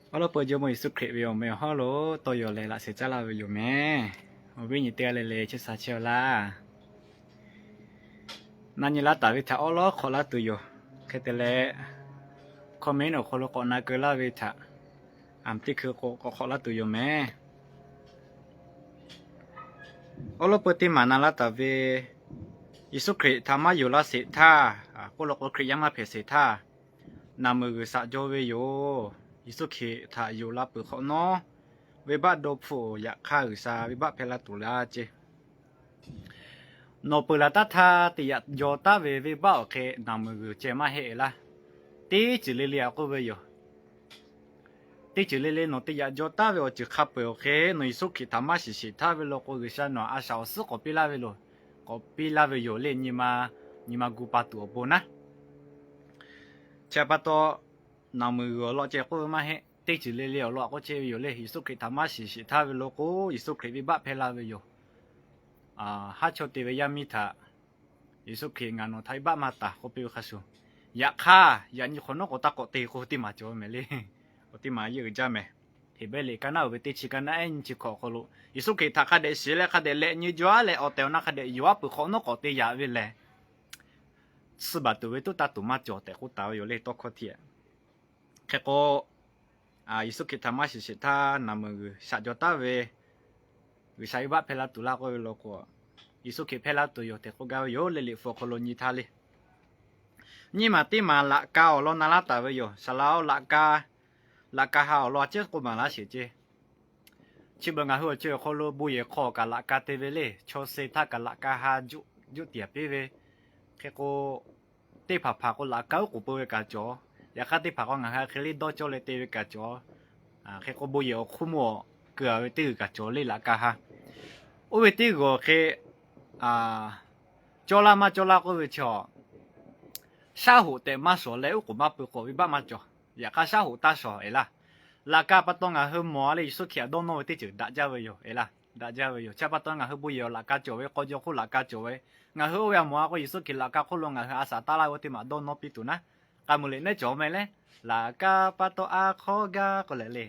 Awˉ lawˉ peuˬ Jawˇmawˇ Yeˍsuˆ Hkriꞈ ve awˬ meh awˬ hawˉ lo tawˇ yaw leh laꞈ sheh caˉ laˇ ve yoˬ meh. Awˬ viˉ nyi teˇ g'aˇ le le chehˇ sha chehˇ-aw laˇ. Na nyi laˇ taˍ ve htaꞈ awˉ lawˉ hk'awꞈ laˇ tuˬ yoˬ. Hk'e te leh, comment awˬ hk'aw lo k'awꞈ na keu laˇ ve htaꞈ aˬ miˍ teˇ hkui k'o k'awꞈ hk'awꞈ laˇ tuˬ yoˬ meh. Awˉ lawˉ peuˬ teˇ maˬ na laˇ taˍ ve, Yeˍsuˆ Hkriꞈ htaꞈ maˇ yonˍ laˇ sheˍ htaˇ, k'oˆ law k'o Hkriꞈ yaˇ maˇ hpehꞈ sheˍ htaˇ, naˬ muiˬ g'uiˬ shaꞈ jaw ve yoˬ. Yeˍsuˆ Hkriꞈ htaꞈ yonˍ la peuˬ hk'awꞈ nawˉ, venˇbaˆ dawˇ hpfuhˆ-oˬ, yaꞈ hk'aˇ G'uiˬsha venˇbaˆ hpehˇ laˇ tuˬ laˇ ceˇ. Nawˬ peuˬ laˬ taˉ htaˇ te yaꞈ jaw taˉ ve venˇbaˆ awˬ hk'e naˬ muiˬ g'uiˬ ceh maˇ heˆ laˇ. Teˇ ceuˬ le le a k'oˆ ve yoˬ. Teˇ ceuˬ le le nawˬ te yaꞈ jaw taˉ ve awˬ ceuˬ hk'a peu-eˬ awˬ hk'e nawˬ Yeˍsuˆ Hkriꞈ htaꞈ maˇ shiˍ sheˍ htaˇ ve law k'o, G'uiˬsha nawˬ a shaꞈ awˬ suhˉ k'awꞈ piˇ laˇ ve loˬ. K'awꞈ piˇ laˇ ve yoˬ le, nyi ma, nyi ma gu pa tuˬ awˬ bon naˉ. Chi pa taw, naˬ muiˬ g'uiˬ awˬ lawn ceh k'oˆ ve maˇ heˆ. Teˇ ceuˬ le le awˬ lawn k'oˆ chehˇ ve yoˬ le. Yeˍsuˆ Hkriꞈ htaꞈ maˇ shiˍ sheˍ htaˇ ve law k'o, Yeˍsuˆ Hkriꞈ venˇbaˆ hpehˇ laˇ ve yoˬ. Haˉ chaw te ve yaˇ miˇ htaꞈ Yeˍsuˆ Hkriꞈ ngaˬ nawˬ htaꞈ venˇbaˆ maˇ taˍ k'oˆ piˇ ve hk'a shuˍ, yaꞈ hk'aˇ yaꞈ nyi hk'awꞈ nawˉ k'awꞈ taˇ k'awꞈ te k'o teˇ maˬ cawˬ ve mehˍ le. K'o teˇ maˬ yeˇ uiˍ jaˇ mehˍ. Heˍbrehˇ liꞈ ka naˉ uiˍ ve teˇ chi ka naˉ ehˉ nyiˇ chi hkawꞈ awˬ hk'aw lo, Yeˍsuˆ Hkriꞈ htaꞈ hk'a dehꞈ shiˍ leh hk'a dehꞈ leh nyi jaw-aˉ leh awˬ tehˬ awˬ na hk'a dehꞈ yonˍ-aˉ peuˬ hk'awꞈ nawˉ k'awꞈ te yaꞈ ve lehˬ, suh baˬ tuˬ ve tuˉ taˇ tuˬ maˇ cawˬ tehꞈ k'oˆ taˍ ve yoˬ le tawˇ hkawˇ htiꞈ. Hk'e k'o, Yeˍsuˆ Hkriꞈ htaꞈ maˇ shiˍ sheˍ htaˇ naˬ muiˬ g'uiˬ shaꞈ jaw taˉ ve, G'uiˬsha venˇbaˆ hpehˇ laˇ tuˬ laˇ k'oˆ ve law k'o, Yeˍsuˆ Hkriꞈ hpehˇ laˇ tuˬ yoˬ tehꞈ k'oˆ gaˇ ve yoˬ le. Liꞈ hpu awˬ hk'aw lo nyi htaˇ le, nyiˇ maˬ teˇ maˬ laꞈ ka awˬ lawn na laˇ taˍ ve yoˬ. Saˍ laꞈ-oˬ, laꞈ ka, laꞈ ka ha awˬ lawn a ciˉ k'oˆ maˍ laˇ sheˍ ceˇ. Chi beuꞈ ngaˬ hui awˬ ceuˬ awˬ hk'aw lo bon yehˬ hk'aw kaꞈ laꞈ ka te ve le. Chaw suh htaˇ kaꞈ laꞈ ka ha juˆ tiˍ piˇ ve. Hk'e k'o, teˇ hpaˍ hpaˍ k'o laꞈ ka uˉ k'oˍ peu ve kaꞈ cawˬ. Yaꞈ hk'aˇ teˇ hpaˍ k'o ngaˬ hui hk'e le dawˇ cawˇ leh te ve kaꞈ cawˬ. Hk'e k'o bon yehˬ awˬ hk'oˆ mawˇ keu-a ve teˇ g'uiˬ kaꞈ cawˬ le laꞈ ka ha. Oˇ ve teˇ g'uiˬ awˬ hk'e cawˇ laˇ maˇ cawˇ laˇ k'oˆ ve chi, shaˉ hoꞈ tehꞈ maˇ shawˍ leh uˉ k'oˍ maˇ peu k'o venˇbaˆ maˇ cawˬ. Yaꞈ hk'aˇ shaˉ hoꞈ taˇ shawˍ eˬ laˇ. Laꞈ ka pa taw ngaˬ hui mawˬ-a leh Yeˍsuˆ Hkriꞈ htaꞈ dawˇ nawˇ ve teˇ ceuˬ daꞈ jaˇ ve yoˬ eˬ laˇ. Daꞈ jaˇ ve yoˬ. Chi pa taw ngaˬ hui bon yehˬ awˬ laꞈ ka cawˬ ve, k'aw jaw hk'oˆ laꞈ ka cawˬ ve, ngaˬ hui oˇ ve a mawˬ-a k'o Yeˍsuˆ Hkriꞈ laꞈ ka hk'oˆ lo ngaˬ hui a shaꞈ taˇ laˇ ve teˇ maˬ dawˇ nawˇ piˇ tuˬ naˉ, k'a muiˬ liꞈ nehˉ cawˬ meh leh, laꞈ ka pa taw a hk'awˇ gaˇ k'oˆ leh le.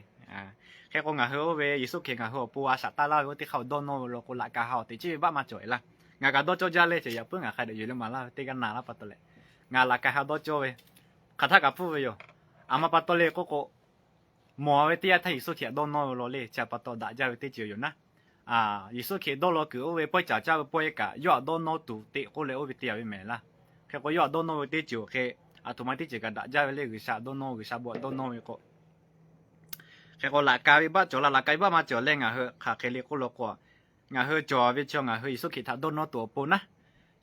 Hk'e k'o ngaˬ hui oˇ ve Yeˍsuˆ Hkriꞈ ngaˬ hui awˬ pon a shaꞈ taˇ laˇ ve oˇ teˇ hk'aˇ dawˇ nawˇ ve law k'o laꞈ ka ha awˬ teꞈ chiˉ venˇbaˆ maˇ cawˬ eˬ laˇ. Ngaˬ kaꞈ dawˇ cawˇ jaˇ leh ceh yaꞈ puiˉ ngaˬ hk'a dehꞈ yuˬ leh maˍ laˇ ve teˇ g'aˇ na laˇ pa taw leh, ngaˬ laꞈ ka ha dawˇ cawˇ ve, hk'aˬ htaˇ kaꞈ pfuhˇ ve yoˬ. A ma pa taw le k'oˆ k'o, mawˬ-a ve teˇ yanˇ htaˇ Yeˍsuˆ Hkriꞈ htaꞈ dawˇ nawˇ ve law le. Chi pa taw daꞈ jaˇ ve teˇ ceuˬ yoˬ naˉ. Yeˍsuˆ Hkriꞈ dawˇ law kuiˬ oˇ ve pawehˇ caˍ caˇ ve pawehˇ kaꞈ yawˇ htaꞈ dawˇ nawˇ tuˬ teꞈ k'oˆ leh oˇ ve te-a ve mehˍ laˇ. Hk'e k'o yawˇ htaꞈ dawˇ nawˇ ve teˇ ceuˬ awˬ hk'e, a htoꞈ ma teˇ ceuˬ kaꞈ daꞈ jaˇ ve le. G'uiˬsha dawˇ nawˇ, G'uiˬsha bon htaꞈ dawˇ nawˇ ve k'o, hk'e k'o laꞈ ka venˇbaˆ cawˬ laˇ, laꞈ ka venˇbaˆ maˇ cawˬ leh ngaˬ hui hk'aˬ hk'e le k'oˆ law k'o, ngaˬ hui cawˬ ve chi ngaˬ hui Yeˍsuˆ Hkriꞈ htaꞈ dawˇ nawˇ tuˬ awˬ pon naˉ.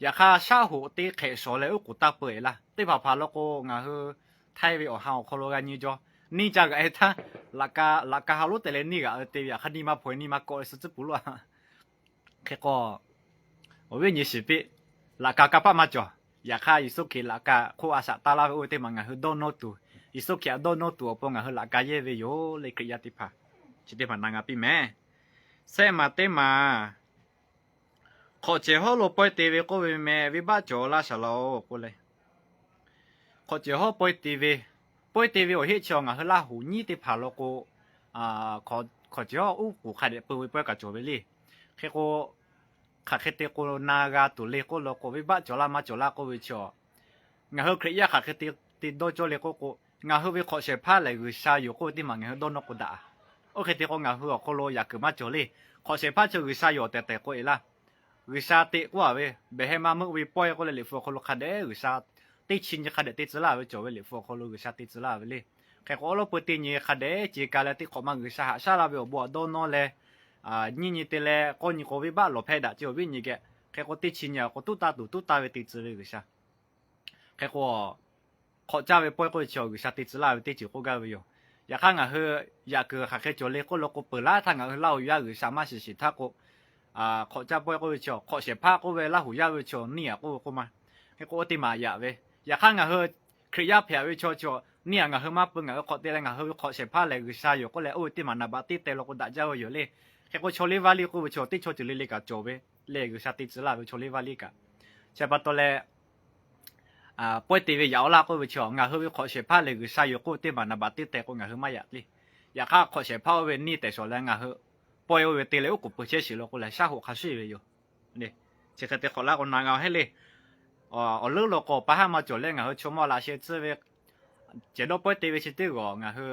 Yaꞈ hk'aˇ shaˉ hoꞈ teˇ hk'ehꞈ shawˍ leh uˉ k'oˍ taˇ peu eˬ laˇ. Teˇ hpaˍ hpaˍ law k'o ngaˬ hui Htaiˇ ve awˬ ha awˬ hk'aw lo g'a nyi jaw, neˇ ca g'aꞈ-e htaˇ, laꞈ ka ha lonˉ te leh neˇ g'aꞈ-e te ve yaꞈ hk'aˇ neˇ maˇ hpaw-e, neˇ maˇ kawˆ-e suh tcuhˉ puˍ loˬ-a. Hk'e k'o, awˬ viˉ nyi shiˍ piˇ, laꞈ ka kanˇ paˆ maˇ cawˬ. Yaꞈ hk'aˇ Yeˍsuˆ Hkriꞈ laꞈ ka hk'oˆ a shaꞈ taˇ laˇ ve oˇ ve teˇ maˬ ngaˬ hui dawˇ nawˇ tuˬ, Yeˍsuˆ Hkriꞈ htaꞈ dawˇ nawˇ tuˬ awˬ pon ngaˬ hui laꞈ ka yehˇ ve yoˬ le Hkriꞈ yaˇ teˇ hpaˍ. Chi teˇ hpaˍ na g'a piˇ mehˍ. Sehˆ maˬ teˇ maˬ, hk'awꞈ cehˬ hawˉ lo pawehˇ te ve k'oˆ ve meh, venˇbaˆ cawˬ laˇ Saˍ laꞈ-oˬ k'oˆ le. Hk'awꞈ cehˬ hawˉ pawehˇ te ve, pawehˇ te ve awˬ heˆ chi ngaˬ hui Laˇ huˍ nyiˉ teˇ hpaˍ law k'o, hk'awꞈ cehˬ hawˉ uˉ k'oˍ hk'a dehꞈ peu ve pawehˇ kaꞈ cawˬ ve le. Hk'e k'o, hk'aˬ hk'e te k'o na g'a tuˬ le k'oˆ law k'o, venˇbaˆ cawˬ laˇ maˇ cawˬ laˇ k'oˆ ve chi, ngaˬ hui Hkriꞈ yaˇ hk'aˬ hk'e te dawˇ cawˇ le k'oˆ k'o, ngaˬ hui ve hk'awꞈ shehˍ hpaˇ lehˬ G'uiˬsha yoˬ k'oˆ ve teˇ maˬ ngaˬ hui dawˇ nawˇ k'o daꞈ. Oˇ hk'e te k'o ngaˬ hui awˬ hk'aw lo yaꞈ kuiˬ maˇ cawˬ le. Hk'awꞈ shehˍ hpaˇ chi G'uiˬsha yoˬ tehꞈ tehꞈ k'oˆ eˬ laˇ. G'uiˬsha teꞈ k'oˆ-a ve, behˬ heh ma meuˆ ve pawehˇ k'oˆ leh liꞈ hpu awˬ hk'aw lo hk'a dehꞈ G'uiˬsha teˇ chi nyi hk'a dehꞈ te tcuh laˇ ve cawˬ ve, liꞈ hpu awˬ hk'aw lo G'uiˬsha te tcuh laˇ ve le. Hk'e k'o awˉ lawˉ peu teˇ nyi hk'a dehꞈ ce ka leh teˇ hk'awꞈ ma G'uiˬsha haꞈ shaˉ laˇ ve awˬ bon htaꞈ dawˇ nawˇ leh, nyiˇ nyi te leh k'awˇ nyi k'o venˇbaˆ lawˬ hpehˇ daꞈ ce awˬ viˉ nyi geh. Hk'e k'o teˇ chi nyi k'o tuˉ taˇ tuˬ tuˉ taˇ ve te tcuh ve G'uiˬsha. Hk'e k'o, hk'awꞈ caˇ ve pawehˇ k'oˆ ve chi G'uiˬsha te tcuh laˇ ve teˇ ceuˬ k'oˆ gaˇ ve yoˬ. Yaꞈ hk'aˇ ngaˬ hui yaꞈ kuiˬ hk'aˬ hk'e cawˬ le k'oˆ law k'o, peuˬ laˉ htaˇ ngaˬ hui Laˇ huˍ yaˇ G'uiˬsha maˇ shiˍ shiˍ htaˇ k'o, hk'awꞈ caˇ pawehˇ k'oˆ ve chi hk'awꞈ shehˍ hpaˇ k'oˆ ve Laˇ huˍ yaˇ ve chi neˇ aꞈ k'oˆ ve k'oˆ ma. Hk'e k'o oˇ teˇ maˬ yaꞈ ve. Yaꞈ hk'aˇ ngaˬ hui Hkriꞈ yaˇ hpehꞈ ve chaw chi neˇ aꞈ ngaˬ hui maˇ peu, ngaˬ hui hk'awꞈ te leh ngaˬ hui ve hk'awꞈ shehˍ hpaˇ lehˬ G'uiˬsha yoˬ k'oˆ leh oˇ ve teˇ maˬ naˍ baꞈ teˇ teh law k'o daꞈ jaˇ ve yoˬ le. Hk'e k'o chaw liˇ vaˇ liˇ k'oˆ ve chi teˇ chaw ceuˬ le le kaꞈ cawˬ ve, lehˬ G'uiˬsha te tcuh laˇ ve chaw liˇ vaˇ liˇ kaꞈ. Chi pa taw leh, pawehˇ te ve yaꞈ-oˬ laˇ k'oˆ ve chi ngaˬ hui ve hk'awꞈ shehˍ hpaˇ lehˬ G'uiˬsha yoˬ k'oˆ ve teˇ maˬ naˍ baꞈ teˇ teh k'o ngaˬ hui maˇ yaꞈ le. Yaꞈ hk'aˇ hk'awꞈ shehˍ hpaˇ oˇ ve neˇ tehˬ shawˍ leh ngaˬ hui pawehˇ oˇ ve te leh uˉ k'oˍ pui chehˇ shiˍ lo k'o lehˬ, shaˉ hoꞈ hk'a shuˍ ve yoˬ. Chi hk'e te hk'awꞈ laˇ k'o na g'a heˆ le. Awˬ leuˉ lo k'o pa haˉ maˇ cawˬ leh ngaˬ hui chaw mawˇ laꞈ sheh tcuhˇ ve cehˬ dawˇ pawehˇ te ve chi teˇ g'awˬ ngaˬ hui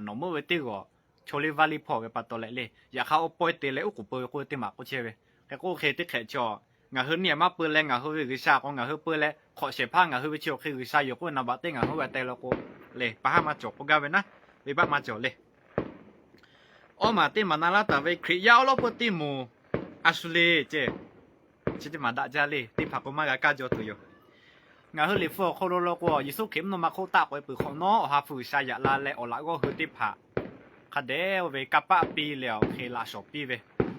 nawˬ meuˆ ve teˇ g'awˬ, chaw liˇ vaˇ liˇ hpawˇ ve pa taw leh le, yaꞈ hk'aˇ oˇ pawehˇ te leh uˉ k'oˍ pui ve k'oˆ ve teˇ maˬ k'oˆ chehˇ ve. Hk'e k'o hk'e teˇ hk'ehꞈ chaw ngaˬ hui neˇ maˇ pui leh ngaˬ hui ve G'uiˬsha k'o ngaˬ hui pui leh hk'awꞈ shehˍ hpaˇ ngaˬ hui ve chi awˬ hk'e G'uiˬsha yoˬ k'oˆ ve naˍ baꞈ teˇ ngaˬ hui g'a te la k'o le, pa haˉ maˇ cawˬ k'oˆ gaˇ ve naˉ, venˇbaˆ maˇ cawˬ le. Awˇ maˬ teˇ maˬ na laˇ taˍ ve Hkriꞈ yaˇ awˉ lawˉ peuˇ teˇ moˍ a shu le ceh, chi teˇ maˬ daꞈ jaˇ le, teˇ hpaˍ k'o maˇ g'a kaˇ jaw tuˬ yoˬ. Ngaˬ hui liꞈ hpu awˬ hk'aw lo la k'o, Yeˍsuˆ Hkriꞈ mvuhˇ naw ma hk'oˆ taˆ k'oꞈ e peuˬ hk'awꞈ nawˉ, Awˬ ha hpu G'uiˬsha yaꞈ la leh awˬ laꞈ g'awˇ hui teˇ hpaˍ hk'a dehꞈ oˇ ve kanˇ paˆ piˇ leh awˬ hk'e laꞈ shawnˍ piˇ ve,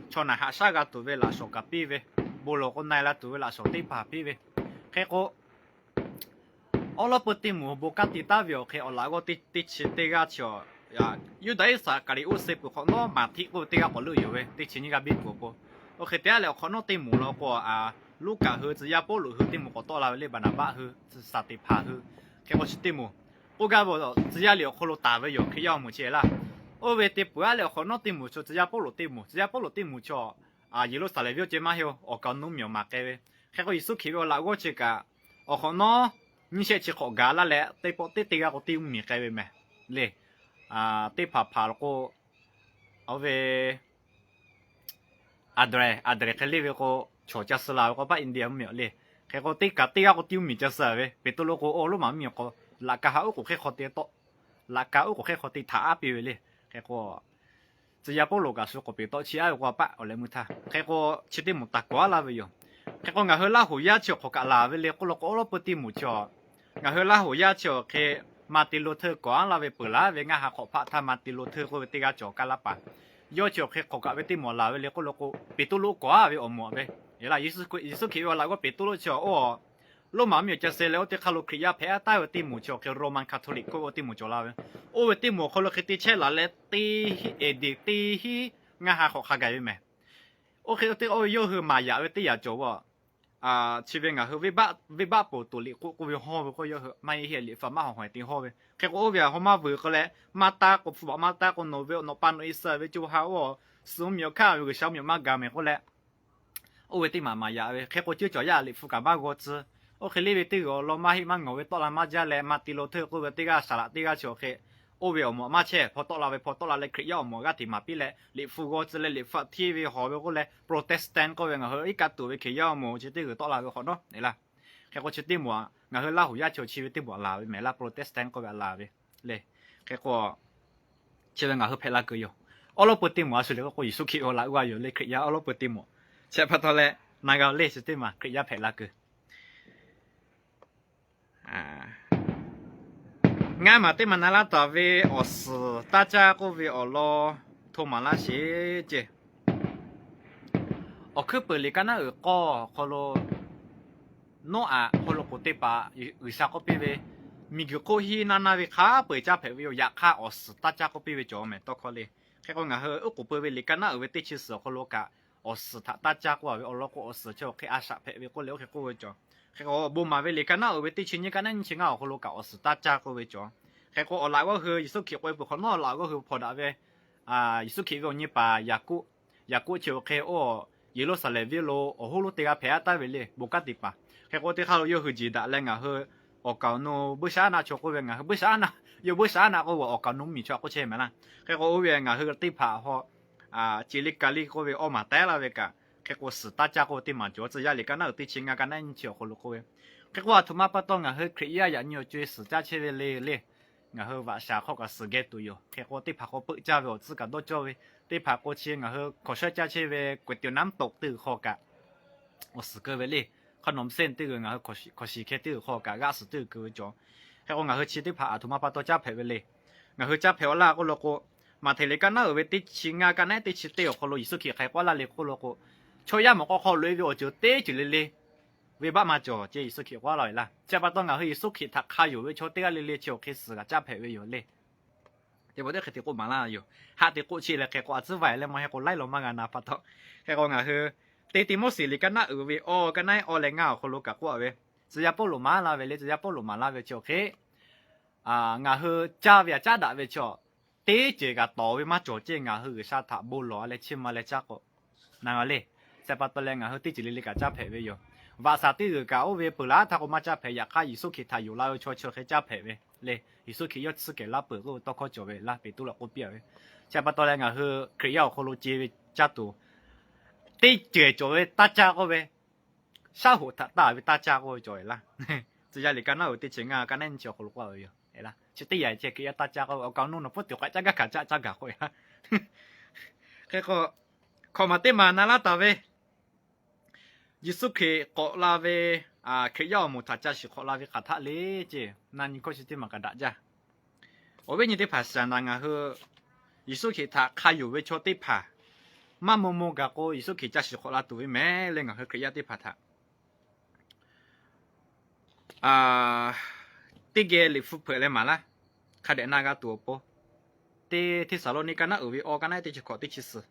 chaw naˬ haꞈ shaˉ g'a tuˬ ve laꞈ shawnˍ kaꞈ piˇ ve, bon lawˬ k'o na e la tuˬ ve laꞈ shawnˍ teˇ hpaˍ piˇ ve. Hk'e k'o, awˉ lawˉ peuˇ teˇ moˍ bon kanˉ te taˉ ve awˬ hk'e awˬ laꞈ g'awˇ teˇ chi teˇ g'aˇ chi awˬ, Yuˇdaꞈ Iˉsaˍkaˍriˍoˆ suh peuˬ hk'awꞈ nawˉ Maˍhtiˆ k'oˆ ve teˇ g'aˇ k'awꞈ leuˆ yoˬ ve, teˇ chi nyiˇ g'aˇ biˇ kuiˬ awˬ pon. Oˇ hk'e te a leh awˬ hk'awꞈ nawˉ teˇ moˍ law k'o, Luˉkaꞈ hui tcuh yaˇ Pawˇluꞈ hui teˇ moˍ k'awꞈ tawˆ la ve le, Baˍnaˍbaˆ hui, Saˍteˍhpanˍ hui. Hk'e k'o chi teˇ moˍ k'oˆ gaˇ ve tcuh yaˇ liꞈ awˬ hk'aw lo taˍ ve yoˬ, Hkriꞈ yaˇ awˬ moˍ chi e laˇ. Oˇ ve te peuˬ a leh awˬ hk'awꞈ nawˉ teˇ moˍ chaw tcuh yaˇ Pawˇluꞈ teˇ moˍ, tcuh yaˇ Pawˇluꞈ teˇ moˍ chaw Yeˍruˆsaˍlehnˍ venˇ oˇ ceh maˇ heˆ, awˬ kaˍ awˬ nu mvuhˇmiˬ awˬ maˍ k'ai ve. Hk'e k'o Yeˍsuˆ Hkriꞈ ve awˬ laꞈ g'awˇ chi kaꞈ awˬ hk'awꞈ nawˉ nyiˇ shehˆ chi hk'awꞈ gaˬ laˇ leh teˇ pawˆ teˇ teˇ g'aˇ k'o teˇ mvuhˇmiˬ k'ai ve mehˍ le. Teˇ hpaˍ hpaˍ la k'o, oˇ ve aˍdrehˍ, aˍdrehˍ hk'e le ve k'o, chaw ca suh la ve k'o paˆ India mvuhˇmiˬ le. Hk'e k'o teˇ kaꞈ teˇ g'aˇ k'o teˇ mvuhˇmiˬ ca suh ve, Peˍtruˆ k'o oˇ Roˉmaꞈ mvuhˇmiˬ k'o, laꞈ ka haꞈ uˉ k'oˍ hk'e hk'aw te tawˆ, laꞈ ka uˉ k'oˍ hk'e hk'aw te htaꞈ aˉ piˇ ve le. Hk'e k'o tcuh yaˇ Pawˇluꞈ kaꞈ shu k'awꞈ peˍ tawˆ chi aˉ ve k'o paˆ awˬ leh meuˇ htaˇ. Hk'e k'o chi teˇ moˍ taˍ kawˍ aˉ laˇ ve yoˬ. Hk'e k'o ngaˬ hui Laˇ hoˍ yaˇ chi awˬ hk'awꞈ kaꞈ laˬ ve le k'oˆ la k'o, awˉ lawˉ peuˇ teˇ moˍ chi ngaˬ hui Laˇ hoˍ yaˇ chi awˬ hk'e Maˍtiˍ Luˍhtaˇ kawˍ aˉ laˇ ve peuˬ laˇ ve ngaˇ ha hk'awꞈ hpaˆ htaˇ Maˍtiˍ Luˍhtaˇ k'oˆ ve teˇ g'aˇ cawˬ kaˇ laˇ paˍ yawˇ chi awˬ hk'e hk'awꞈ kaꞈ ve teˇ moˍ laˬ ve le k'oˆ la k'o, Peˍtruˆ kawˍ aˉ ve awˬ moˍ ve. Yeˍsuˆ Hkriꞈ ve awˬ laꞈ g'awˇ Peˍtruˆ chi oˇ Roˉmaꞈ mvuhˇmiˬ ca suh leh oˇ teˇ hk'aˇ lo Hkriꞈ yaˇ hpehꞈ aˉ taˍ ve teˇ moˍ chi awˬ hk'e Roman Catholic k'oˆ ve teˇ moˍ cawˬ la ve. Oˇ ve teˇ moˍ awˬ hk'aw lo hk'e te chehˇ laˬ leh teˇ hinˉ, A.D. teˇ hinˉ ngaˇ ha hk'awꞈ hk'a gaˬ ve mehˍ. Oˇ hk'e te k'o yawˇ hui maˍ yaꞈ ve teˇ yanˇ cawˬ ve, chi ve ngaˬ hui venˇbaˆ poˬ tuˬ liꞈ k'oˆ k'oˆ ve hawˇ ve k'o yawˇ hui maˇ heˆ, liꞈ hpu maˇ hawˬ hawˬ te hawˇ ve. Hk'e k'o oˇ ve a haw maˇ vuiˬ k'o leh maˇ taˇ k'o, hpu baꞈ maˇ taˇ k'o, nawˬ ve nawˬ pa nawˬ e suh ve co ha oˇ suh mvuhˇmiˬ awˬ hkanˇ ve G'uiˬsha mvuhˇmiˬ maˇ ga mehˍ k'oˆ leh, oˇ ve teˇ maˬ maˍ yaꞈ ve. Hk'e k'o ceuˇ cawˬ yaˇ liꞈ hpu kaꞈ maˇ g'aw tcuh. Oˇ hk'e le ve teˇ g'aˇ awˬ lawn maˇ heˆ maˇ ngawˬ ve tawˆ la maˇ jaˇ leh Maˍtiˍ Luˍhtaˇ k'oˆ ve teˇ g'aˇ saˍ laꞈ teˇ g'aˇ chi awˬ hk'e oˇ ve awˬ moˍ maˇ chehˇ, hpaw tawˆ la ve hpaw tawˆ la leh Hkriꞈ yaˇ awˬ moˍ g'aˇ hteꞈ maˍ piˇ leh liꞈ hpu g'aw tcuh leh liꞈ hpu htaꞈ hteˇ ve hawˬ ve k'oˆ leh Protestant k'oˆ ve ngaˬ hui iˉ kaˆ tuˬ ve Hkriꞈ yaˇ awˬ moˍ chi teˇ g'aˇ tawˆ la ve hk'awꞈ nawˉ e laˇ. Hk'e k'o chi teˇ moˍ ngaˬ hui Laˇ hoˍ yaˇ chi chi ve teˇ moˍ laˬ ve mehˍ laˇ, Protestant k'oˆ ve a laˬ ve le. Hk'e k'o chi ve ngaˬ hui hpehꞈ la kuiˬ yoˬ. Awˉ lawˉ peuˇ teˇ moˍ a shu le k'oˆ k'o Yeˍsuˆ Hkriꞈ ve awˬ laꞈ g'awˇ yoˬ le, Hkriꞈ yaˇ awˉ lawˉ peuˇ teˇ moˍ. Chi pa taw leh na g'a le chi teˇ maˬ Hkriꞈ yaˇ hpehꞈ la kuiˬ. Ngaˇ maˬ teˇ maˬ na laˇ taˍ ve awˬ suhˍ taˇ caˇ k'oˆ ve awˬ lawn hto maˍ laˇ sheˍ ceˇ. Awˬ hkuiˉ peuˬ liꞈ kaˇ naˉ uiˍ k'awˇ awˬ hk'aw lo Noˉaꞈ hk'aw lo k'oˍ teˇ hpaˍ G'uiˬsha k'oˆ piˇ ve, miˬguiˬ hk'oˆ hiˉ naˇ naˇ ve hk'a peu-eˬ caˇ hpehꞈ ve yoˬ. Yaꞈ hk'aˇ awˬ suhˍ taˇ caˇ k'oˆ piˇ ve cawˬ mehˍ tawˇ hkawˇ le. Hk'e k'o ngaˬ hui uˉ k'oˍ pui ve liꞈ kaˇ naˉ uiˍ ve teˇ chi suhˍ awˬ hk'aw lo kaꞈ awˬ suhˍ htaꞈ taˇ caˇ k'oˆ a ve awˬ lawn k'o awˬ suhˍ chi awˬ hk'e a shaꞈ hpehꞈ ve k'oˆ leh oˇ hk'e k'oˆ ve cawˬ. Hk'e k'o bon maˍ ve liꞈ kaˇ naˉ uiˍ ve teˇ chi nyiˇ kaˇ naˉ nyiˇ chi ngaˇ awˬ hk'aw lo kaꞈ awˬ suhˍ taˇ caˇ k'oˆ ve cawˬ. Hk'e k'o awˬ laꞈ g'awˇ hui Yeˍsuˆ Hkriꞈ k'oˆ e peuˬ hk'awꞈ nawˉ awˬ laꞈ g'awˇ hui hpawnˬ daꞈ ve Yeˍsuˆ Hkriꞈ ve awˬ nyi paˍ Yaˍkoˆ, Yaˍkoˆ chi awˬ hk'e oˇ Yeˍruˆsaˍlehnˍ venˇ lo awˬ hoˉ lonˉ teˇ g'aˇ hpehꞈ aˉ taˍ ve le, bon kanˉ te paˍ. Hk'e k'o teˇ hk'aˇ lo yawˇ hui jeˬ daꞈ leh ngaˬ hui awˬ kaˍ awˬ nu buiˇshaˆaˉnaˆ chaw k'oˆ ve, ngaˬ hui buiˇshaˆaˉnaˆ, yawˇ buiˇshaˆaˉnaˆ k'oˆ ve awˬ kaˍ awˬ nu mvuhˇmiˬ chaw k'oˆ chehˇ mehˍ laˇ. Hk'e k'o oˇ ve ngaˬ hui teˇ hpaˍ haw ce liˇ ka liˇ k'oˆ ve awˇ maˬ taiˉ laˇ ve kaꞈ, hk'e k'o suhˍ taˇ caˇ k'oˆ ve teˇ maˬ cawˬ. Tcuh yaˇ liꞈ kaˇ naˉ uiˍ teˇ chi ngaˇ kaˇ naˉ nyiˇ chi awˬ hk'aw lo k'oˆ ve. Hk'e k'o a htoꞈ ma pa taw ngaˬ hui Hkriꞈ yaˇ yaꞈ nyi awˬ co e suhˍ caˇ chehˇ ve le le. Ngaˬ hui vaꞈ shaˍ hk'aw kaꞈ suhˍ geh tuˬ yoˬ. Hk'e k'o teˇ hpaˍ k'o peuˆ caˇ ve awˬ tcuhˉ kaꞈ dawˇ cawˇ ve, teˇ hpaˍ k'o chi ngaˬ hui hkawnˍ shawˉ caˇ chehˇ ve kuiˬ tiꞈ naˉ toꞈ teˇ g'uiˬ hk'aw kaꞈ awˬ suhˍ keu ve le. Hk'aw nawˬ sehˇ teˇ g'uiˬ ngaˬ hui hkawnˍ shiˍ hkeh teˇ g'uiˬ hk'aw kaꞈ g'aˆ suhˍ teˇ g'uiˬ keu ve cawˬ. Hk'e k'o ngaˬ hui chi teˇ hpaˍ a htoꞈ ma pa taw caˇ hpehꞈ ve le. Ngaˬ hui caˇ hpehꞈ awˬ laˇ k'oˆ lo k'o, Maꞈhtehˍ liꞈ kaˇ naˉ uiˍ ve teˇ chi ngaˇ kaˇ naˉ teˇ chi teˇ awˬ hk'aw lo Yeˍsuˆ Hkriꞈ hk'aˬ hk'e k'oˆ laˇ le k'oˆ lo k'o, chaw yaˇ mawˬ k'aw hk'aw loꞈ e ve awˬ ceuˬ teˇ ceuˬ le le venˇbaˆ maˇ cawˬ ceˇ Yeˍsuˆ Hkriꞈ k'oˆ laˇ ve laˇ. Chi pa taw ngaˬ hui Yeˍsuˆ Hkriꞈ htaꞈ hk'a yonˍ ve chaw teˇ g'aˇ le le chi awˬ hk'e suhˍ g'a caˇ hpehꞈ ve yoˬ le. Teˇ pawˆ teˇ hk'e te k'oˆ maˍ laˇ yoˬ. Haˆ te k'oˆ chi leh hk'e k'o a tcuhˉ vaˬ leh maˇ heˆ k'o laiˉ law maˇ g'a na pa taw. Hk'e k'o ngaˬ hui teˇ Tiˆmoˉseˍ liꞈ kaˇ naˉ uiˍ ve awˇ kaˇ naˉ awˇ leh ngaˇ awˬ hk'aw lo kaꞈ k'oˆ a ve, tcuh yaˇ Pawˇluꞈ maˍ laˇ ve le, tcuh yaˇ Pawˇluꞈ maˍ laˇ ve chi awˬ hk'e ngaˬ hui caˇ ve aꞈ caˉ daꞈ ve chaw teˇ ceuˬ kaꞈ tawˍ ve maˇ cawˬ ceˇ. Ngaˬ hui G'uiˬsha htaꞈ bon lawˬ leh chiˇ mvuh leh caˇ k'o, na le, chi pa taw leh ngaˬ hui teˇ ceuˬ le le kaꞈ caˇ hpehꞈ ve yoˬ. Vaꞈ shaˍ teˇ g'uiˬ kaꞈ oˇ ve peuˬ laˬ htaˇ k'o maˇ caˇ hpehꞈ. Yaꞈ hk'aˇ, Yeˍsuˆ Hkriꞈ htaꞈ yonˍ la ve chaw chi hk'e caˇ hpehꞈ ve le. Yeˍsuˆ Hkriꞈ yawˇ tsuhˇ kehˬ laˇ peuˬ k'oˆ ve tawˇ hkawˇ cawˬ ve laˇ, Peˍtruˆ leh k'oˆ piˇ ve. Chi pa taw leh ngaˬ hui Hkriꞈ yaˇ awˬ hk'aw lo ce ve caˇ tuˬ, teˇ ceuˬ cawˬ ve taˇ caˇ k'oˆ ve, shaˉ hoꞈ htaꞈ taˇ ve taˇ caˇ k'oˆ ve cawˬ ve laˇ. Tcuh yaˇ liꞈ ka naˉ uiˍ teˇ chi ngaˇ, ka naˉ nyi chi awˬ hk'aw lo k'oˆ ve yoˬ. Chi teˇ yanˇ ceh Hkriꞈ yaˇ taˇ caˇ k'oˆ ve, awˬ kaˍ awˬ nu nawˬ pfuhˇ tuˬ k'awꞈ caˇ gaˇ hkanˍ caˇ caˇ gaˬ k'oˆ ve laˇ. Hk'e k'o, hkawꞈ maˬ teˇ maˬ na laˇ taˍ ve, Yeˍsuˆ Hkriꞈ k'awꞈ la ve, Hkriꞈ yaˇ awˬ moˍ htaꞈ ca shiˍ hk'awꞈ la ve hk'aˬ htaˆ le ceˇ, na nyi hkawˇ chi teˇ maˬ kaꞈ daꞈ jaˇ. Awˬ viˉ nyi teˇ hpaˍ, saˍ naˍ ngaˬ hui Yeˍsuˆ Hkriꞈ htaꞈ hk'a yonˍ ve chaw teˇ hpaˍ maˇ maw maw gaˬ k'o, Yeˍsuˆ Hkriꞈ ca shiˍ hk'awꞈ la tuˬ ve mehˍ leh, ngaˬ hui Hkriꞈ yaˇ teˇ hpaˍ htaꞈ teˇ geh liꞈ hpu hpeuꞈ leh maˍ laˇ. Hk'a dehꞈ na g'a tuˬ awˬ pon, teˇ Hteˇsaˍlawˇniˆ ka naˉ uiˍ ve awˇ, ka naˉ teˇ chi hkawꞈ teˇ chi suhˍ.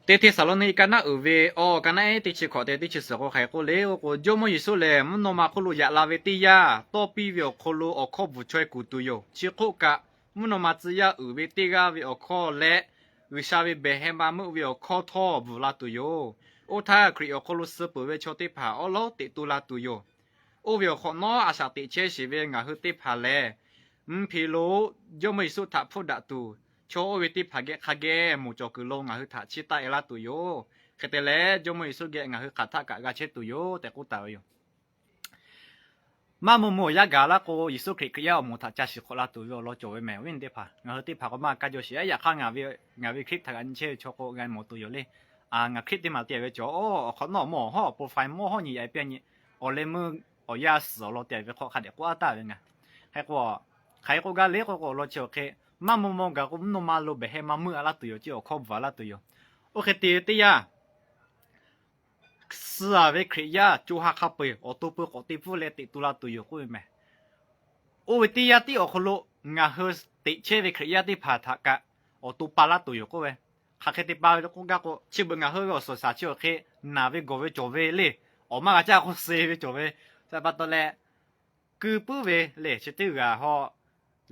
Teˇ Hteˇsaˍlawˇniˆ ka naˉ uiˍ ve awˇ, ka naˉ teˇ chi hkawꞈ te teˇ chi suhˍ k'o, hk'aˬ hk'e k'oˆ le k'o, Jawˇmawˇ Yeˍsuˆ lehˬ mvuhˇ naw ma hk'oˆ lo yaꞈ la ve teˇ yanˇ, tawˇ piˇ ve awˬ hk'aw lo awˬ hkawˇ bvuhˬ chaweh kuˬ tuˬ yoˬ. Chi hk'oˆ kaꞈ, mvuhˇ naw ma tcuh yaˇ uiˍ ve teˇ g'aˇ ve awˬ hkawˇ leh G'uiˬsha ve behˬ heh ma meuˆ ve awˬ hkawˇ htawˇ bvuhˬ la tuˬ yoˬ. Oˇ htaˇ, Hkriꞈ awˬ hk'aw lo suh peuˬ ve chaw teˇ hpaˍ awˉ lawˉ teꞈ tu la tuˬ yoˬ. Oˇ ve awˬ hk'awꞈ nawˉ, a shaꞈ teꞈ chehˇ sheˍ ve ngaˬ hui teˇ hpaˍ lehˬ, mvuhˇ hpe lo Jawˇmawˇ Yeˍsuˆ htaꞈ hpfuhˇ daꞈ tuˬ, chaw oˇ ve teˇ hpaˍ geh hk'a geh moˍ cawˬ kuiˬ lo ngaˬ hui htaꞈ chiˇ taˆ e laˇ tuˬ yoˬ. Hk'e te leh, Jawˇmawˇ Yeˍsuˆ geh ngaˬ hui hk'aˬ htaˆ kaꞈ g'a chehˇ tuˬ yoˬ tehꞈ k'oˆ taˍ ve yoˬ. Maˇ maw maw awˬ yanˇ gaˬ laˇ k'o, Yeˍsuˆ Hkriꞈ Hkriꞈ yaˇ awˬ moˍ htaꞈ ca shiˍ hk'awꞈ la tuˬ ve awˬ lawn cawˬ ve mehˍ. Awˬ viˉ teˇ hpaˍ, ngaˬ hui teˇ hpaˍ k'o maˇ kaˇ jaw shiˍ. Yaꞈ hk'aˇ, ngaˬ ve, ngaˬ ve clip htaꞈ g'a nyi chehˇ ve chaw k'o, g'a mawˬ tuˬ yoˬ le. Ngaˬ clip teˇ maˬ te ve cawˬ, awˬ hk'awꞈ nawˉ mawˇ hawˉ profile mawˇ hawˉ nyi yaꞈ piˇ nyi, awˬ leh meuˇ awˬ yanˇ suhˍ awˬ lawn te ve hk'aw hk'a dehꞈ k'oˆ a taˍ ve ngaˬ. Hk'e k'o, hk'aˬ hk'e k'oˆ gaˇ le k'o k'o, awˬ lawn chi awˬ hk'e, maˇ maw maw gaˬ k'o, mvuhˇ naw ma lo behˬ heh ma meuˆ a laˇ tuˬ yoˬ, chi awˬ hkawˇ bvuhˬ a laˇ tuˬ yoˬ. Oˇ hk'e te ve teˇ yanˇ, suh a ve Hkriꞈ yaˇ co ha hk'a peu-eˬ awˬ to peu k'awꞈ te pfuhˇ leh teꞈ tu la tuˬ yoˬ k'oˆ ve mehˍ. Oˇ ve teˇ yanˇ tiˉ awˬ hk'aw lo ngaˬ hui teꞈ chehˇ ve Hkriꞈ yaˇ teˇ hpaˍ htaꞈ kaꞈ awˬ to pa laˇ tuˬ yoˬ k'oˆ ve. Hk'aˬ hk'e te pa ve k'oˆ gaˇ k'o, chi beuꞈ ngaˬ hui ve awˬ suhˍ shaˍ chi awˬ hk'e naˬ ve gawˬ ve cawˬ ve le, awˬ maˇ g'a caˇ k'o suh ve cawˬ ve. Chi pa taw leh, keu puiˉ ve le chi teˇ g'aˇ hawˉ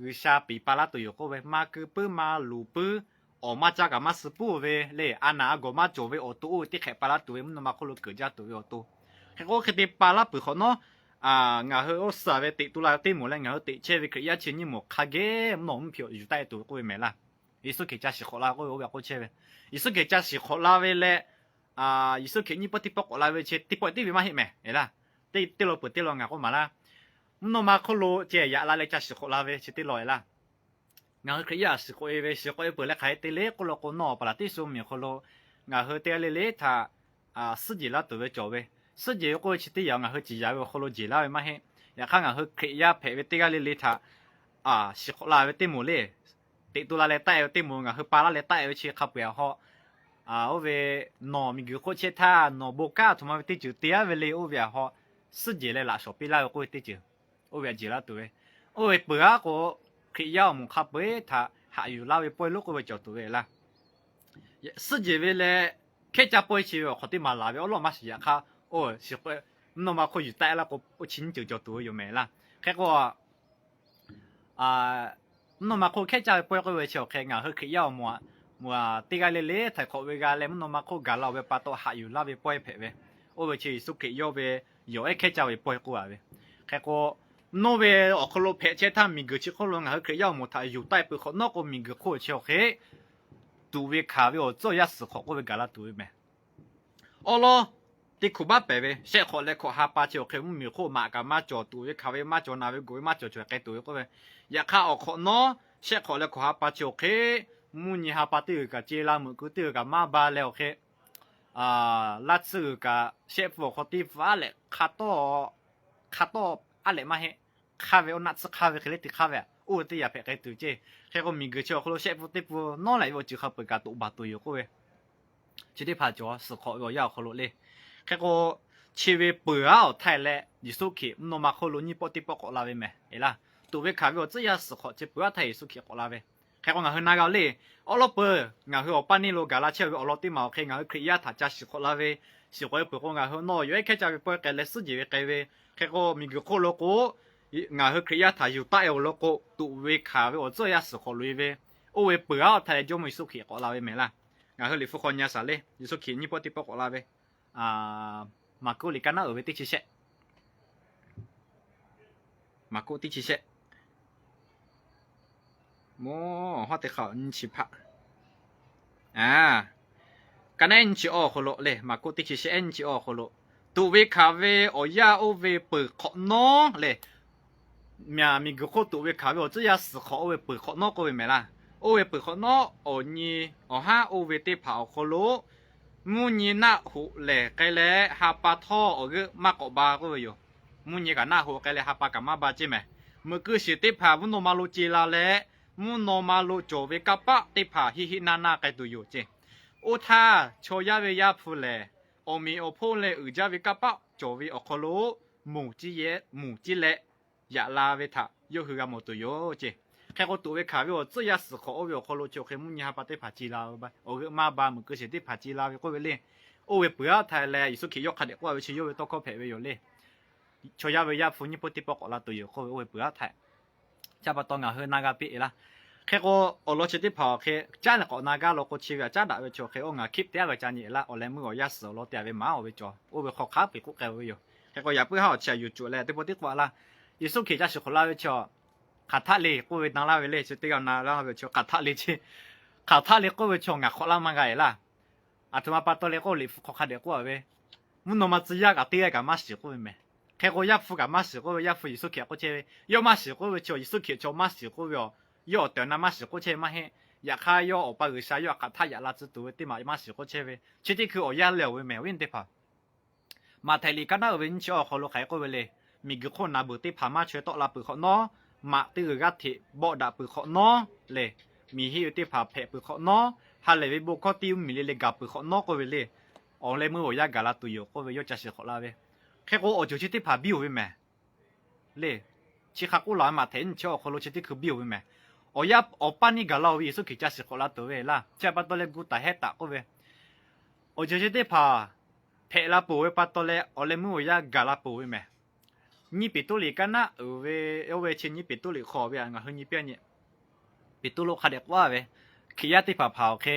G'uiˬsha piˍ pa laˇ tuˬ yoˬ k'oˆ ve, maˇ keu puiˉ maˇ luˬ puiˉ, awˬ maˇ caˇ kaꞈ maˇ suh puiˉ ve le, a naˬ a gawˬ maˇ cawˬ ve awˬ to oˇ ve teˇ hk'ehꞈ pa laˇ tuˬ ve, mvuhˇ naw ma hk'oˆ lo keunˍ jaˇ tuˬ ve awˬ to. Hk'e k'o, hk'e te pa laˇ peuˬ hk'awꞈ nawˉ, ngaˬ hui oˇ suh ve teꞈ tu la teˇ moˍ leh ngaˬ hui teꞈ chehˇ ve Hkriꞈ yaˇ chi nyiˇ moˍ hk'a geh mvuhˇ naw mvuhˇ hpe awˬ yuˬ taˆ e tuˬ k'oˆ ve mehˍ laˇ. Yeˍsuˆ Hkriꞈ ca shiˍ hk'awꞈ la k'oˆ ve oˇ ve k'oˆ chehˇ ve. Yeˍsuˆ Hkriꞈ ca shiˍ hk'awꞈ la ve leh, Yeˍsuˆ Hkriꞈ nyiˇ pawˆ teˇ pawˆ k'awꞈ la ve chi teˇ pawˆ teˇ ve maˇ heˆ mehˍ e laˇ. Teˇ teˇ law peuˬ teˇ law ngaˬ k'oˆ maˍ laˇ. Mvuhˇ naw ma hk'oˆ lo ceh yaꞈ la leh ca shiˍ hk'awꞈ la ve chi teˇ law e laˇ. Ngaˬ hui Hkriꞈ yaˇ shiˍ hk'awꞈ e ve, shiˍ hk'awꞈ e peuˬ leh hk'aˬ hk'e te le k'oˆ law k'o, nawˬ paˍ laˬ teˇ sho miˬ awˬ hk'aw lo ngaˬ hui teˇ g'aˇ le le htaꞈ suhˉ jeˬ laˇ tuˬ ve cawˬ ve. Suhˉ jeˬ ve k'oˆ ve chi teˇ yanˇ ngaˬ hui ciˍ yanˍ ve awˬ hk'aw lo jeˬ laˇ ve maˇ heˆ. Yaꞈ hk'aˇ, ngaˬ hui Hkriꞈ yaˇ hpehꞈ ve teˇ g'aˇ le le htaꞈ shiˍ hk'awꞈ la ve teˇ moˍ le, teꞈ tu la leh taˆ e ve teˇ moˍ ngaˬ hui pa laˇ leh taˆ e ve chi hk'a peu-eˬ hawˉ, oˇ ve nawˬ miˬguiˬ hk'oˆ chehˇ htaˇ nawˬ bon kanˉ htoꞈ ma ve teˇ ceuˬ te aˉ ve le, oˇ ve htaꞈ hawˉ suhˉ jeˬ leh laꞈ shawˍ piˇ laˇ ve k'oˆ ve teˇ ceuˬ, oˇ ve htaꞈ jeˬ laˇ tuˬ ve. Oˇ ve peuˬ aˉ k'o, Hkriꞈ yaˇ awˬ moˍ hk'a peu-eˬ htaꞈ haꞈ yuˬ laˇ ve pawehˇ lonˉ k'oˆ ve cawˬ tuˬ ve laˇ. Suhˉ jeˬ ve leh hkehˉ caˇ pawehˇ chi ve awˬ hk'awꞈ teˇ maˍ laˬ ve awˉ lawˉ maˇ shiˍ. Yaꞈ hk'aˇ, oˇ shiˍ k'o, mvuhˇ naw ma hk'oˆ yuˬ taˆ e laˇ k'o, oˇ chi nyiˇ ceuˬ cawˬ tuˬ ve yoˬ mehˍ laˇ. Hk'e k'o, mvuhˇ naw ma hk'oˆ hkehˉ caˇ ve pawehˇ k'oˆ ve chi awˬ hk'e ngaˬ hui Hkriꞈ yaˇ awˬ moˍ, moˍ teˇ g'aˇ le le htaiˍ hk'awꞈ ve g'a leh mvuhˇ naw ma hk'oˆ gaˬ la-oˬ ve pa taw haꞈ yuˬ laˇ ve pawehˇ hpehꞈ ve. Oˇ ve chi Yeˍsuˆ Hkriꞈ yawˇ ve yawˬ ehˉ hkehˉ caˇ ve pawehˇ k'oˆ a ve. Hk'e k'o, nawˇ ve awˬ hk'aw lo hpehꞈ chehˇ htaˇ miˬguiˬ chi hk'oˆ lo ngaˬ hui Hkriꞈ yaˇ awˬ moˍ htaꞈ yuˬ taˆ e peuˬ hk'awꞈ nawˉ k'o, miˬguiˬ hk'oˆ chi awˬ hk'e tuꞈ ve hkanˍ ve awˬ tcuhˇ awˬ yaˇ suhˍ hk'awꞈ k'oˆ ve gaˬ la tuˬ ve mehˍ. Awˉ lawˉ, teˇ hkuꞈ baˆ pehˍ ve shehˆ hk'awꞈ leh hkawꞈ ha pa chi awˬ hk'e mvuhˇmiˬ hk'oˆ maꞈ kaꞈ maˇ cawˬ, tuꞈ ve hkanˍ ve maˇ cawˬ, naˬ ve gawˬ ve maˇ cawˬ, cawˬ hk'e tuˬ ve k'oˆ ve. Yaꞈ hk'aˇ, awˬ hk'awꞈ nawˉ shehˆ hk'awꞈ leh hkawꞈ ha pa chi awˬ hk'e mvuhˇ nyi ha pa teˇ g'uiˬ kaꞈ ce la, meuꞈ keu teˇ g'uiˬ kaꞈ maˇ ba leh awˬ hk'e laˇ tsuhˇ g'uiˬ kaꞈ shehˆ pfuhˇ awˬ hk'aw teˇ pfuhˇ aˉ lehꞈ hk'a tawˇ, hk'a tawˇ aˉ lehꞈ maˇ heˆ. Hk'aˇ ve awˬ naˆ tsuhˇ hk'aˇ ve hk'e le te hk'aˇ ve, oˇ ve teˇ yanˇ hpehꞈ k'ai tuˬ ceˇ. Hk'e k'o, miˬguiˬ chi awˬ hk'aw lo shehˆ pfuhˇ teˇ pfuhˇ nawˉ lehꞈ ve awˬ ceuˬ hk'a peu-eˬ kaꞈ toꞈ baˬ tuˬ yoˬ k'oˆ ve. Chi teˇ hpaˍ cawˬ suhˍ hk'awꞈ ve awˬ yanˇ awˬ hk'aw lo le. Hk'e k'o, chi ve peuˬ aˉ awˬ htaˇ leh Yeˍsuˆ Hkriꞈ mvuhˇ naw ma hk'oˆ lo nyiˇ pawˆ teˇ pawˆ k'awꞈ la ve mehˍ e laˇ. Tuꞈ ve hkanˍ ve awˬ tcuhˇ yaˇ suhˍ hk'awꞈ chi peuˬ aˉ htaˇ Yeˍsuˆ Hkriꞈ k'awꞈ la ve. Hk'e k'o ngaˬ hui na g'a le, awˉ lawˉ peuˬ ngaˬ hui awˬ paˇ neˇ lo gaˬ la chehˇ ve awˬ lawn teˇ maˬ awˬ hk'e ngaˬ hui Hkriꞈ yaˇ htaꞈ ca shiˍ hk'awꞈ la ve, shiˍ k'awꞈ e peuˬ k'o ngaˬ hui nawˬ yawˬ ehˉ hkehˉ caˇ ve pawehˇ k'ai leh suhˉ jehˬ ve k'ai ve, hk'e k'o miˬguiˬ hk'oˆ lo k'o, ngaˬ hui Hkriꞈ yaˇ htaꞈ yuˬ taˆ e awˬ lawn k'o, tuꞈ ve hkanˍ ve awˬ tcuhˇ yaˇ suhˍ hk'awꞈ loꞈ e ve, oˇ ve peuˬ aˉ htaꞈ leh Jawˇmawˇ Yeˍsuˆ Hkriꞈ k'awꞈ la ve mehˍ laˇ. Ngaˬ hui liꞈ hpu hk'aw nyi a shaˍ le, Yeˍsuˆ Hkriꞈ nyiˇ pawˆ teˇ pawˆ k'awꞈ la ve, Maˍkuˆ liꞈ kaˇ naˉ uiˍ ve teˇ chi shehˆ, Maˍkuˆ teˇ chi shehˆ, mvuhˇ haw teˇ hk'a nyiˇ chi hpaˆ, kaˇ naˉ ehˉ nyiˇ chi awˬ hk'aw lo le, Maˍkuˆ teˇ chi shehˆ ehˉ nyiˇ chi awˬ hk'aw lo, tuꞈ ve hkanˍ ve awˬ yanˇ oˇ ve peuˬ hk'awꞈ nawˉ le, miˬguiˬ hk'oˆ tuꞈ ve hkanˍ ve awˬ tcuhˇ yaˇ suhˍ hk'awꞈ oˇ ve peuˬ hk'awꞈ nawˉ k'oˆ ve mehˍ laˇ. Oˇ ve peuˬ hk'awꞈ nawˉ awˬ nyi awˬ haˉ oˇ ve teˇ hpaˍ awˬ hk'aw lo, mvuhˇ nyi naˆ hoꞈ lehˬ k'ai leh ha pa htawˇ awˬ g'euˆ maˇ k'awꞈ ba k'oˆ ve yoˬ. Mvuhˇ nyi kaꞈ naˆ hoꞈ k'ai leh ha pa kaꞈ maˇ ba ceˇ mehˍ. Meuꞈ keu shiˍ teˇ hpaˍ mvuhˇ naw ma lo ce la leh, mvuhˇ naw ma lo cawˬ ve kanˇ paˆ teˇ hpaˍ hiˆ hiˆ naˇ naˇ k'ai tuˬ yoˬ ceˇ. Oˇ htaˇ chaw yaˇ ve Yaˇ hpu lehˬ, awˬ meꞈ awˬ hponˇ leh uiˍ jaˇ ve kanˇ paˆ cawˬ ve awˬ hk'aw lo moˬ ciˇ yehˉ moˬ ciˇ leh yaꞈ la ve htaꞈ yawˇ hui g'a mawˬ tuˬ yoˬ ceˇ. Hk'e k'o tuꞈ ve hkanˍ ve awˬ tcuhˇ yaˇ suhˍ hk'awꞈ oˇ ve awˬ hk'aw lo chi awˬ hk'e mvuhˇ nyi ha pa teˇ hpaˍ ce la ve, awˬ g'euˆ maˇ ba, meuꞈ keu shiˍ teˇ hpaˍ ce la ve k'oˆ ve le. Oˇ ve peuˬ aˉ htaꞈ leh Yeˍsuˆ Hkriꞈ yawˇ hk'a dehꞈ k'oˆ a ve chi yawˇ ve tawˇ hkawˇ hpehꞈ ve yoˬ le. Chaw yaˇ ve Yaˇ hpu nyiˇ pawˆ teˇ pawˆ k'awꞈ la tuˬ yoˬ k'oˆ ve oˇ ve peuˬ aˉ htaꞈ, chi pa taw ngaˬ hui na g'a piˇ e laˇ. Hk'e k'o awˬ lawn chi teˇ hpaˍ awˬ hk'e caˉ leh k'awꞈ na gaˇ law k'o chi ve aꞈ caˉ daꞈ ve chi awˬ hk'e oˇ ngaˬ hkiˆ teˇ g'aˇ ve ca nyi e laˇ. Awˬ leh meuˇ awˬ yanˇ suhˍ awˬ lawn te a ve maˍ awˬ ve cawˬ, oˇ ve hk'aw hk'a peu-eˬ k'oˆ k'ai ve yoˬ. Hk'e k'o yaꞈ puiˉ haˉ awˬ chi aꞈ yuˬ cuˬ leh teˇ pawˆ tiˉ k'oˆ a laˇ. Yeˍsuˆ Hkriꞈ ca shiˍ hk'awꞈ la ve chi, hk'aˬ htaˆ le k'oˆ ve na laˇ ve le, chi teˇ g'aˇ na laˇ ve chi hk'aˬ htaˆ le chi, hk'aˬ htaˆ le k'oˆ ve chi ngaˬ hk'awꞈ laˇ maˇ g'a e laˇ. Aˬ htoꞈ ma pa taw le k'oˆ, liꞈ hpu hk'aw hk'a dehꞈ k'oˆ a ve, mvuhˇ naw ma tcuh yaˇ kaꞈ teˇ g'aˇ kaꞈ maˇ shiˍ k'oˆ ve mehˍ. Hk'e k'o Yaˇ hpu kaꞈ maˇ shiˍ k'oˆ ve, Yaˇ hpu Yeˍsuˆ Hkriꞈ k'oˆ chehˇ ve, yawˇ maˇ shiˍ k'oˆ ve chi Yeˍsuˆ Hkriꞈ chaw maˇ shiˍ k'oˆ ve, yawˇ awˬ tehˬ awˬ na maˇ shiˍ k'oˆ chehˇ ve maˇ heˆ. Yaꞈ hk'aˇ yawˇ Awˬ pa G'uiˬsha yawˇ htaꞈ hk'aˬ htaˆ yaꞈ la tcuh tuˬ ve teˇ maˬ maˇ shiˍ k'oˆ chehˇ ve, chi teˇ hkui awˬ yanˇ leh awˬ ve mehˍ awˬ viˉ teˇ hpaˍ. Maꞈhtehˍ liꞈ kaˇ naˉ uiˍ ve nyiˇ chi awˬ hk'aw lo hk'aˬ hk'e k'oˆ ve le, miˬguiˬ hk'oˆ naˍ beuˬ teˇ hpaˍ maˇ chaweh tawˆ la peuˬ hk'awꞈ nawˉ, maꞈ teˇ g'uiˬ g'aˇ hteꞈ bawˆ daꞈ peuˬ hk'awꞈ nawˉ le, miˬ heˆ ve teˇ hpaˍ hpehꞈ peuˬ hk'awꞈ nawˉ, ha lehˬ ve bon hkawˇ tiˇ uˉ miˬ le le gaˬ peuˬ hk'awꞈ nawˉ k'oˆ ve le. Awˬ leh meuˇ awˬ yanˇ gaˬ la tuˬ yoˬ k'oˆ ve yawˇ ca shiˍ hk'awꞈ la ve. Hk'e k'o awˬ ceuˬ chi teˇ hpaˍ biˇ oˬ ve mehˍ le. Chi hk'a k'oˆ la ve Maꞈhtehˍ nyiˇ chi awˬ hk'aw lo chi teˇ hkui biˇ oˬ ve mehˍ. Awˬ yanˇ awˬ paˇ neˇ gaˬ la oˬ ve Yeˍsuˆ Hkriꞈ ca shiˍ hk'awꞈ la tuˬ ve laˇ. Chi pa taw leh gu taˍ hehˉ taˍ k'oˆ ve, awˬ ceuˬ chi teˇ hpaˍ hpehꞈ la peuˬ ve pa taw leh awˬ leh meuˇ awˬ yanˇ gaˬ la peuˬ ve mehˍ. Nyiˇ Peˍtruˆ liꞈ kaˇ naˉ uiˍ ve, oˇ ve chi Nyiˇ Peˍtruˆ liꞈ hk'aw ve ngaˬ hui nyi piˇ a nyi. Peˍtruˆ lo hk'a dehꞈ k'oˆ a ve, Hkriꞈ yaˇ teˇ hpaˍ hpaˍ awˬ hk'e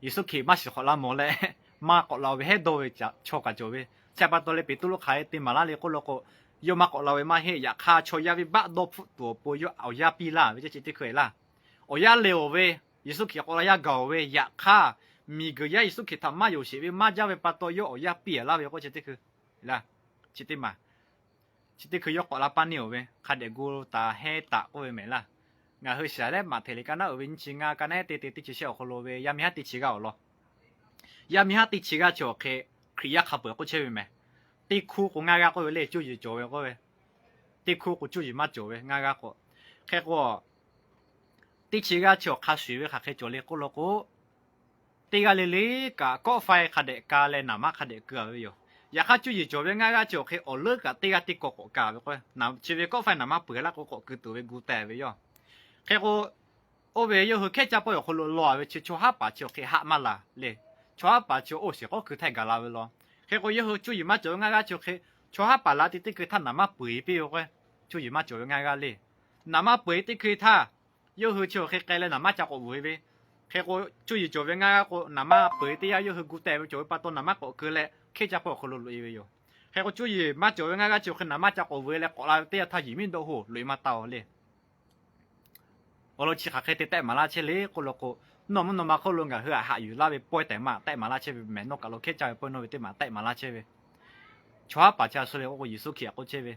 Yeˍsuˆ Hkriꞈ maˇ shiˍ hk'awꞈ la mawˬ leh maˇ k'awꞈ la ve hehˉ dawˇ ve chaw kaꞈ cawˬ ve. Chi pa taw leh Peˍtruˆ lo hk'aˬ hk'e te maˍ laˇ le k'oˆ law k'o, yawˇ maˇ k'awꞈ la ve maˇ heˆ. Yaꞈ hk'aˇ chaw yaˇ venˇbaˆ dawˇ hpfuhˆ tuˬ awˬ pon yawˇ awˬ yanˇ piˇ laˇ ve ceˇ chi teˇ hkui laˇ. Awˬ yanˇ leh awˬ ve, Yeˍsuˆ Hkriꞈ k'awꞈ la yaˇ gaˬ oˬ ve, yaꞈ hk'aˇ miˬguiˬ yaˇ Yeˍsuˆ Hkriꞈ htaꞈ maˇ yonˍ sheˍ ve maˇ jaˇ ve pa taw yawˇ awˬ yanˇ piˇ laˇ ve k'o chi teˇ hkui laˇ. Chi teˇ maˬ chi teˇ hkui yawˇ k'awꞈ la paˇ neˇ oˬ ve hk'a dehꞈ gu taˍ hehˉ taˍ k'oˆ ve mehˍ laˇ. Ngaˬ hui shiˍ leh Maꞈhtehˍ liꞈ kaˇ naˉ uiˍ ve nyiˇ chi ngaˇ, kaˇ naˉ ehˉ teˇ te teˇ chi shehˆ awˬ hk'aw lo ve yaˇ miˇ haˉ teˇ chi g'aˇ awˬ lawn, yaˇ miˇ haˉ teˇ chi g'aˇ chi awˬ hk'e Hkriꞈ yaˇ hk'a peuˬ k'oˆ chehˇ ve mehˍ. Teˇ hkuˇ k'o ngaˇ g'aˇ k'oˆ ve le, cuˇ yiˍ cawˬ ve k'oˆ ve, teˇ hkuˇ k'o cuˇ yiˍ maˇ cawˬ ve ngaˇ g'aˇ k'o, hk'e k'o teˇ chi g'aˇ chi awˬ hk'a shuˍ ve hk'aˬ hk'e cawˬ le k'oˆ law k'o, teˇ g'aˇ le le kaꞈ kawˆ faiˇ hk'a dehꞈ ka leh naˍ manˇ hk'a dehꞈ keu a ve yoˬ. Yaꞈ hk'aˇ cuˇ yiˍ cawˬ ve ngaˇ g'aˇ chi awˬ hk'e awˬ leuˉ kaꞈ teˇ g'aˇ teˇ kaw k'awꞈ ka ve k'o, chi ve kawˆ faiˇ naˍ manˇ peuˬ laˇ k'o k'awꞈ keu tuˬ ve gu teh ve yoˬ. Hk'e k'o, oˇ ve yawˇ hui hkehˉ caˇ pawˆ awˬ hk'aw lo law a ve chi chaw haˉ paˍ chi awˬ hk'e haꞈ maˇ laˬ le. Chaw haˉ paˍ chi awˬ oˇ shiˍ k'awˉ keu htaˇ gaˬ la ve law. Hk'e k'o yawˇ hui cuˇ yiˍ maˇ cawˬ ve ngaˇ g'aˇ chi awˬ hk'e chaw haˉ paˍ la te teˇ hkui htaˇ naˍ manˇ peuˬ e piˇ ve k'o, cuˇ yiˍ maˇ cawˬ ve ngaˇ g'aˇ le. Naˍ manˇ peuˬ e teˇ hkui htaˇ yawˇ hui chi awˬ hk'e k'ai leh naˍ manˇ ca k'awꞈ vuiˬ e ve. Hk'e k'o cuˇ yiˍ cawˬ ve ngaˇ g'aˇ k'o naˍ manˇ peuˬ e teˇ yanˇ yawˇ hui gu teh ve cawˬ ve pa taw naˍ manˇ k'awꞈ keu leh hkehˉ caˇ pawˆ awˬ hk'aw lo loꞈ e ve yoˬ. Hk'e k'o cuˇ yiˍ maˇ cawˬ ve ngaˇ g'aˇ chi awˬ hk'e naˍ manˇ ca k'awꞈ vuiˬ e leh k'awꞈ la ve teˇ yanˇ htaˇ yiˍ miˇ dawˇ hoˬ loꞈ e maˇ taˇ oˬ le. Awˬ lawn chi hk'aˬ hk'e te tehˆ maˍ laˇ chehˇ le k'oˆ law k'o, nawˬ mvuhˇ naw ma hk'oˆ lo ngaˬ hui htaꞈ haꞈ yuˬ laˇ ve pawehˇ tehˬ ma tehˆ maˍ laˇ chehˇ ve mehˍ. Nawˬ kaꞈ lo hkehˉ caˇ ve pawehˇ nawˇ ve teˇ maˬ tehˆ maˍ laˇ chehˇ ve. Chaw haˉ paˍ chi a shu le k'oˆ k'o Yeˍsuˆ Hkriꞈ k'oˆ chehˇ ve,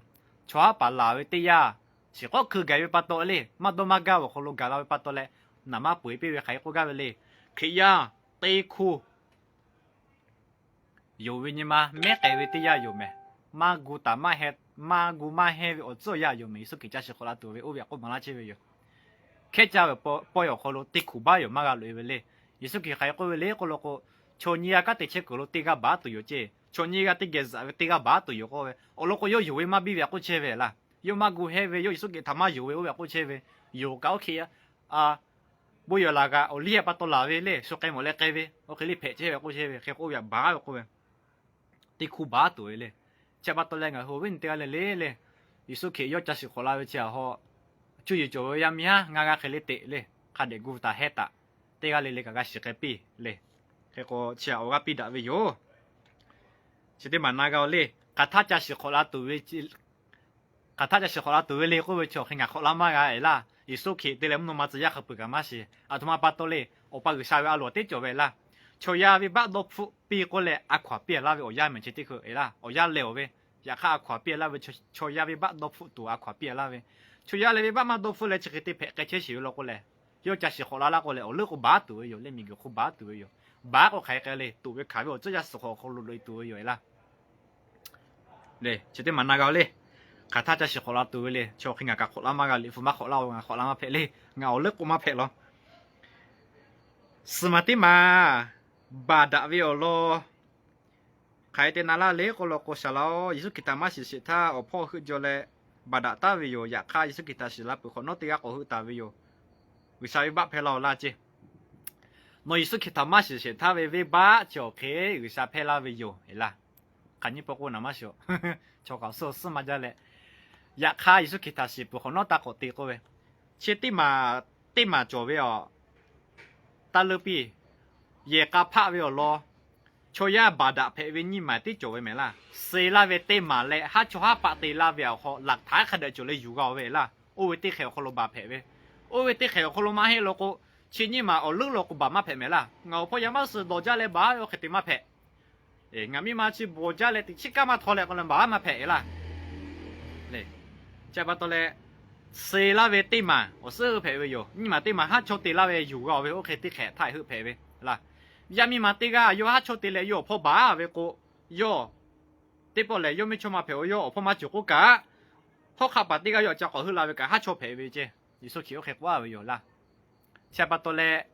chaw haˉ paˍ laˬ ve teˇ yanˇ shiˍ k'awˉ hkui gaˬ ve pa taw le, maˇ dawˇ maˇ gaˇ ve awˬ hk'aw lo gaˬ la ve pa taw leh, naˍ manˇ peuˬ e piˇ ve hk'aˬ hk'e k'oˆ gaˇ ve le. Hkriꞈ yaˇ teˇ hkuˇ yonˍ ve nyi ma mehˉ k'ai ve teˇ yanˇ yoˬ mehˍ. Maˇ gu taˍ maˇ heh, maˇ gu maˇ heh ve awˬ tcuhˉ awˬ yanˇ yoˬ mehˍ. Yeˍsuˆ Hkriꞈ ca shiˍ hk'awꞈ la tuˬ ve oˇ ve htaꞈ k'oˆ maˍ laˇ chehˇ ve yoˬ. Hkehˉ caˇ ve pawehˇ awˬ hk'aw lo teˇ hkuˇ baˆ yoˬ maˇ g'a loꞈ e ve le. Yeˍsuˆ Hkriꞈ hk'aˬ hk'e k'oˆ ve le k'oˆ law k'o, chaw nyi g'aˇ kanˉ te chehˇ kuiˬ lo teˇ g'aˇ baˬ tuˬ yoˬ ceˇ. Chaw nyi g'aˇ teˇ geh zuhꞈ ve teˇ g'aˇ baˬ tuˬ yoˬ k'oˆ ve awˬ lawn k'o, yawˇ yonˍ ve maˇ biˇ ve htaꞈ k'oˆ chehˇ ve laˇ. Yawˇ maˇ gu heh ve, yawˇ Yeˍsuˆ Hkriꞈ htaꞈ maˇ yonˍ ve oˇ ve htaꞈ k'oˆ chehˇ ve. Yonˍ kaꞈ oˇ hk'e a bon yehˬ laˬ kaꞈ awˬ liˇ pa taw laˬ ve le, shu k'ai mawˬ leh k'ai ve, oˇ hk'e liˇ hpehꞈ chehˇ ve k'oˆ chehˇ ve, hk'e k'oˆ ve htaꞈ baˬ ve k'oˆ ve, teˇ hkuˇ baˬ tuˬ ve le. Chi pa taw leh ngaˬ hui awˬ viˉ awˬ nyi teˇ g'aˇ le le le, Yeˍsuˆ Hkriꞈ yawˇ ca shiˍ hk'awꞈ la ve chi htaꞈ haw, cuˇ yiˍ cawˬ ve yaˇ miˇ haˉ ngaˇ g'aˇ hk'e le teꞈ le, hk'a dehꞈ gu ve htaꞈ hehˉ taˍ. Teˇ g'aˇ le le kaꞈ g'a shiˍ k'ai piˇ le. Hk'e k'o chi htaꞈ awˬ g'aˇ piˇ daꞈ ve yoˬ. Chi teˇ maˬ na g'a-o le. Hk'aˬ htaˇ ca shiˍ hk'awꞈ la tuˬ ve hk'aˬ htaˇ ca shiˍ hk'awꞈ la tuˬ ve le k'oˆ ve chi awˬ hk'e ngaˬ hk'awꞈ la maˇ g'a-e laˇ. Yeˍsuˆ Hkriꞈ te leh mvuhˇ naw ma tcuh yaˇ hk'a peuˬ kaꞈ maˇ shiˍ. Aˬ htoꞈ ma pa taw le, Awˬ pa G'uiˬsha ve a loˍ teˉ cawˬ ve laˇ. Chaw yaˇ venˇbaˆ dawˇ hpfuhˆ piˇ k'oˆ leh a hkaw-anˬ piˇ laˇ ve awˬ yanˇ mehˍ chi teˇ hkui-e laˇ. Awˬ yanˇ leh-oˬ ve, yaꞈ hk'aˇ a hkaw-anˬ piˇ laˇ ve chaw yaˇ venˇbaˆ dawˇ hpfuhˆ tuˬ a hkaw-anˬ piˇ laˇ ve, chaw yaˇ leh venˇbaˆ maˇ dawˇ hpfuhˆ leh chi hk'e te hpehꞈ k'ai chehˇ sheˍ ve law k'o lehˬ, yawˇ ca shiˍ hk'awꞈ la laˇ k'o lehˬ, awˬ leuˉ k'o baˬ tuˬ ve yoˬ le. Miˬguiˬ hk'oˆ baˬ tuˬ ve yoˬ. Baˬ k'o hk'aˬ hk'e k'ai le, tuꞈ ve hkanˍ ve awˬ tcuhˉ yaˇ suhˍ hk'awꞈ awˬ hk'aw lo loꞈ-e tuˬ ve yoˬ-e laˇ. Le, chi teˇ maˬ na g'a-o le. Hk'aˬ htaˇ ca shiˍ hk'awꞈ la tuˬ ve le, chi awˬ hk'e ngaˬ kaꞈ hk'awꞈ la maˇ g'a. Liꞈ hpu maˇ hk'awꞈ laˇ-o, ngaˬ hk'awꞈ la maˇ hpehꞈ le. Ngaˬ awˬ leuˉ k'o maˇ hpehꞈ law. Suhˍ maˬ teˇ maˬ baˬ daꞈ ve awˬ lawn hk'aˬ hk'e te na laˇ le k'oˆ law k'o, Saˍ laꞈ-oˬ, Yeˍsuˆ Hkriꞈ htaꞈ maˇ shiˍ sheˍ htaˇ awˬ hpawˇ heuˆ jaw leh baˬ daꞈ taˉ ve yoˬ. Yaꞈ hk'aˇ Yeˍsuˆ Hkriꞈ htaꞈ shiˍ la peuˬ hk'awꞈ nawˉ teˇ g'aˇ k'awꞈ heuˆ taˍ ve yoˬ. G'uiˬsha venˇbaˆ hpehˇ laˇ-oˬ laˇ ceˇ. Nawˬ Yeˍsuˆ Hkriꞈ htaꞈ maˇ shiˍ sheˍ htaˇ ve venˇbaˆ chi awˬ hk'e G'uiˬsha hpehˇ laˇ ve yoˬ-e laˇ. Hk'aˬ nyi pawˆ k'oˆ naˍ maˇ shiˍ-oˬ. Chaw kaꞈ suh suhˉ maˇ jaˇ leh, yaꞈ hk'aˇ Yeˍsuˆ Hkriꞈ htaꞈ shiˍ peuˬ hk'awꞈ nawˉ taˇ k'awꞈ te k'oˆ ve, chi teˇ maˬ, teˇ maˬ cawˬ ve aˬ. Taˇ leuˉ piˇ. Yehˬ k'a hpaˆ ve awˬ lawn, chaw yaˇ baˬ daꞈ hpehꞈ ve nyiˇ maˬ teˇ cawˬ ve mehˍ laˇ. Suh laˇ ve teˇ maˬ leh haˉ chawˇ haˉ paˆ te laˇ ve awˬ hk'aw laꞈ htaꞈ hk'a dehꞈ cawˬ leh yuˬ g'a-oˬ ve laˇ. Oˇ ve teˇ hk'ehꞈ awˬ hk'aw lo baˬ hpehꞈ ve, oˇ ve teˇ hk'ehꞈ awˬ hk'aw lo maˇ heˆ law k'o, chi nyiˇ maˬ awˬ leuˉ law k'o baˬ maˇ hpehꞈ mehˍ laˇ. Ngaˬ awˬ hpawˇ yaˇ maˇ suh dawˬ jaˇ leh baˬ ve oˇ hk'e te maˇ hpehꞈ. Ngaˬ miˇ ma chi bawˬ jaˇ leh teꞈ chiˉ kaˉ maˇ htaw leh k'o leh baˬ maˇ hpehꞈ-e laˇ. Chi pa taw leh, suh laˇ ve teˇ maˬ awˬ suhˉ hpehꞈ ve yoˬ. Nyiˇ maˬ teˇ maˬ haˉ chawˇ te laˇ ve yuˬ g'a-oˬ ve oˇ hk'e teˇ hk'ehꞈ htaˇ heuˆ hpehꞈ ve laˇ. Yaˇ miˇ ma teˇ g'aˇ yawˇ haˉ chawˇ te leh yawˇ awˬ hpawˇ baˬ ve k'o, yawˇ teˇ pawˆ lehˬ yawˇ miˇ chawˇ ma hpehꞈ-o, yawˇ awˬ hpawˇ maˇ cawˬ k'oˆ kaꞈ, hawˉ hk'aˆ paˍ teˇ g'aˇ yawˇ ca k'awꞈ heuˆ la ve kaꞈ haˉ chawˇ hpehꞈ ve ceˇ. Yeˍsuˆ Hkriꞈ oˇ hk'e k'oˆ-a ve yoˬ laˇ. Chi pa taw leh,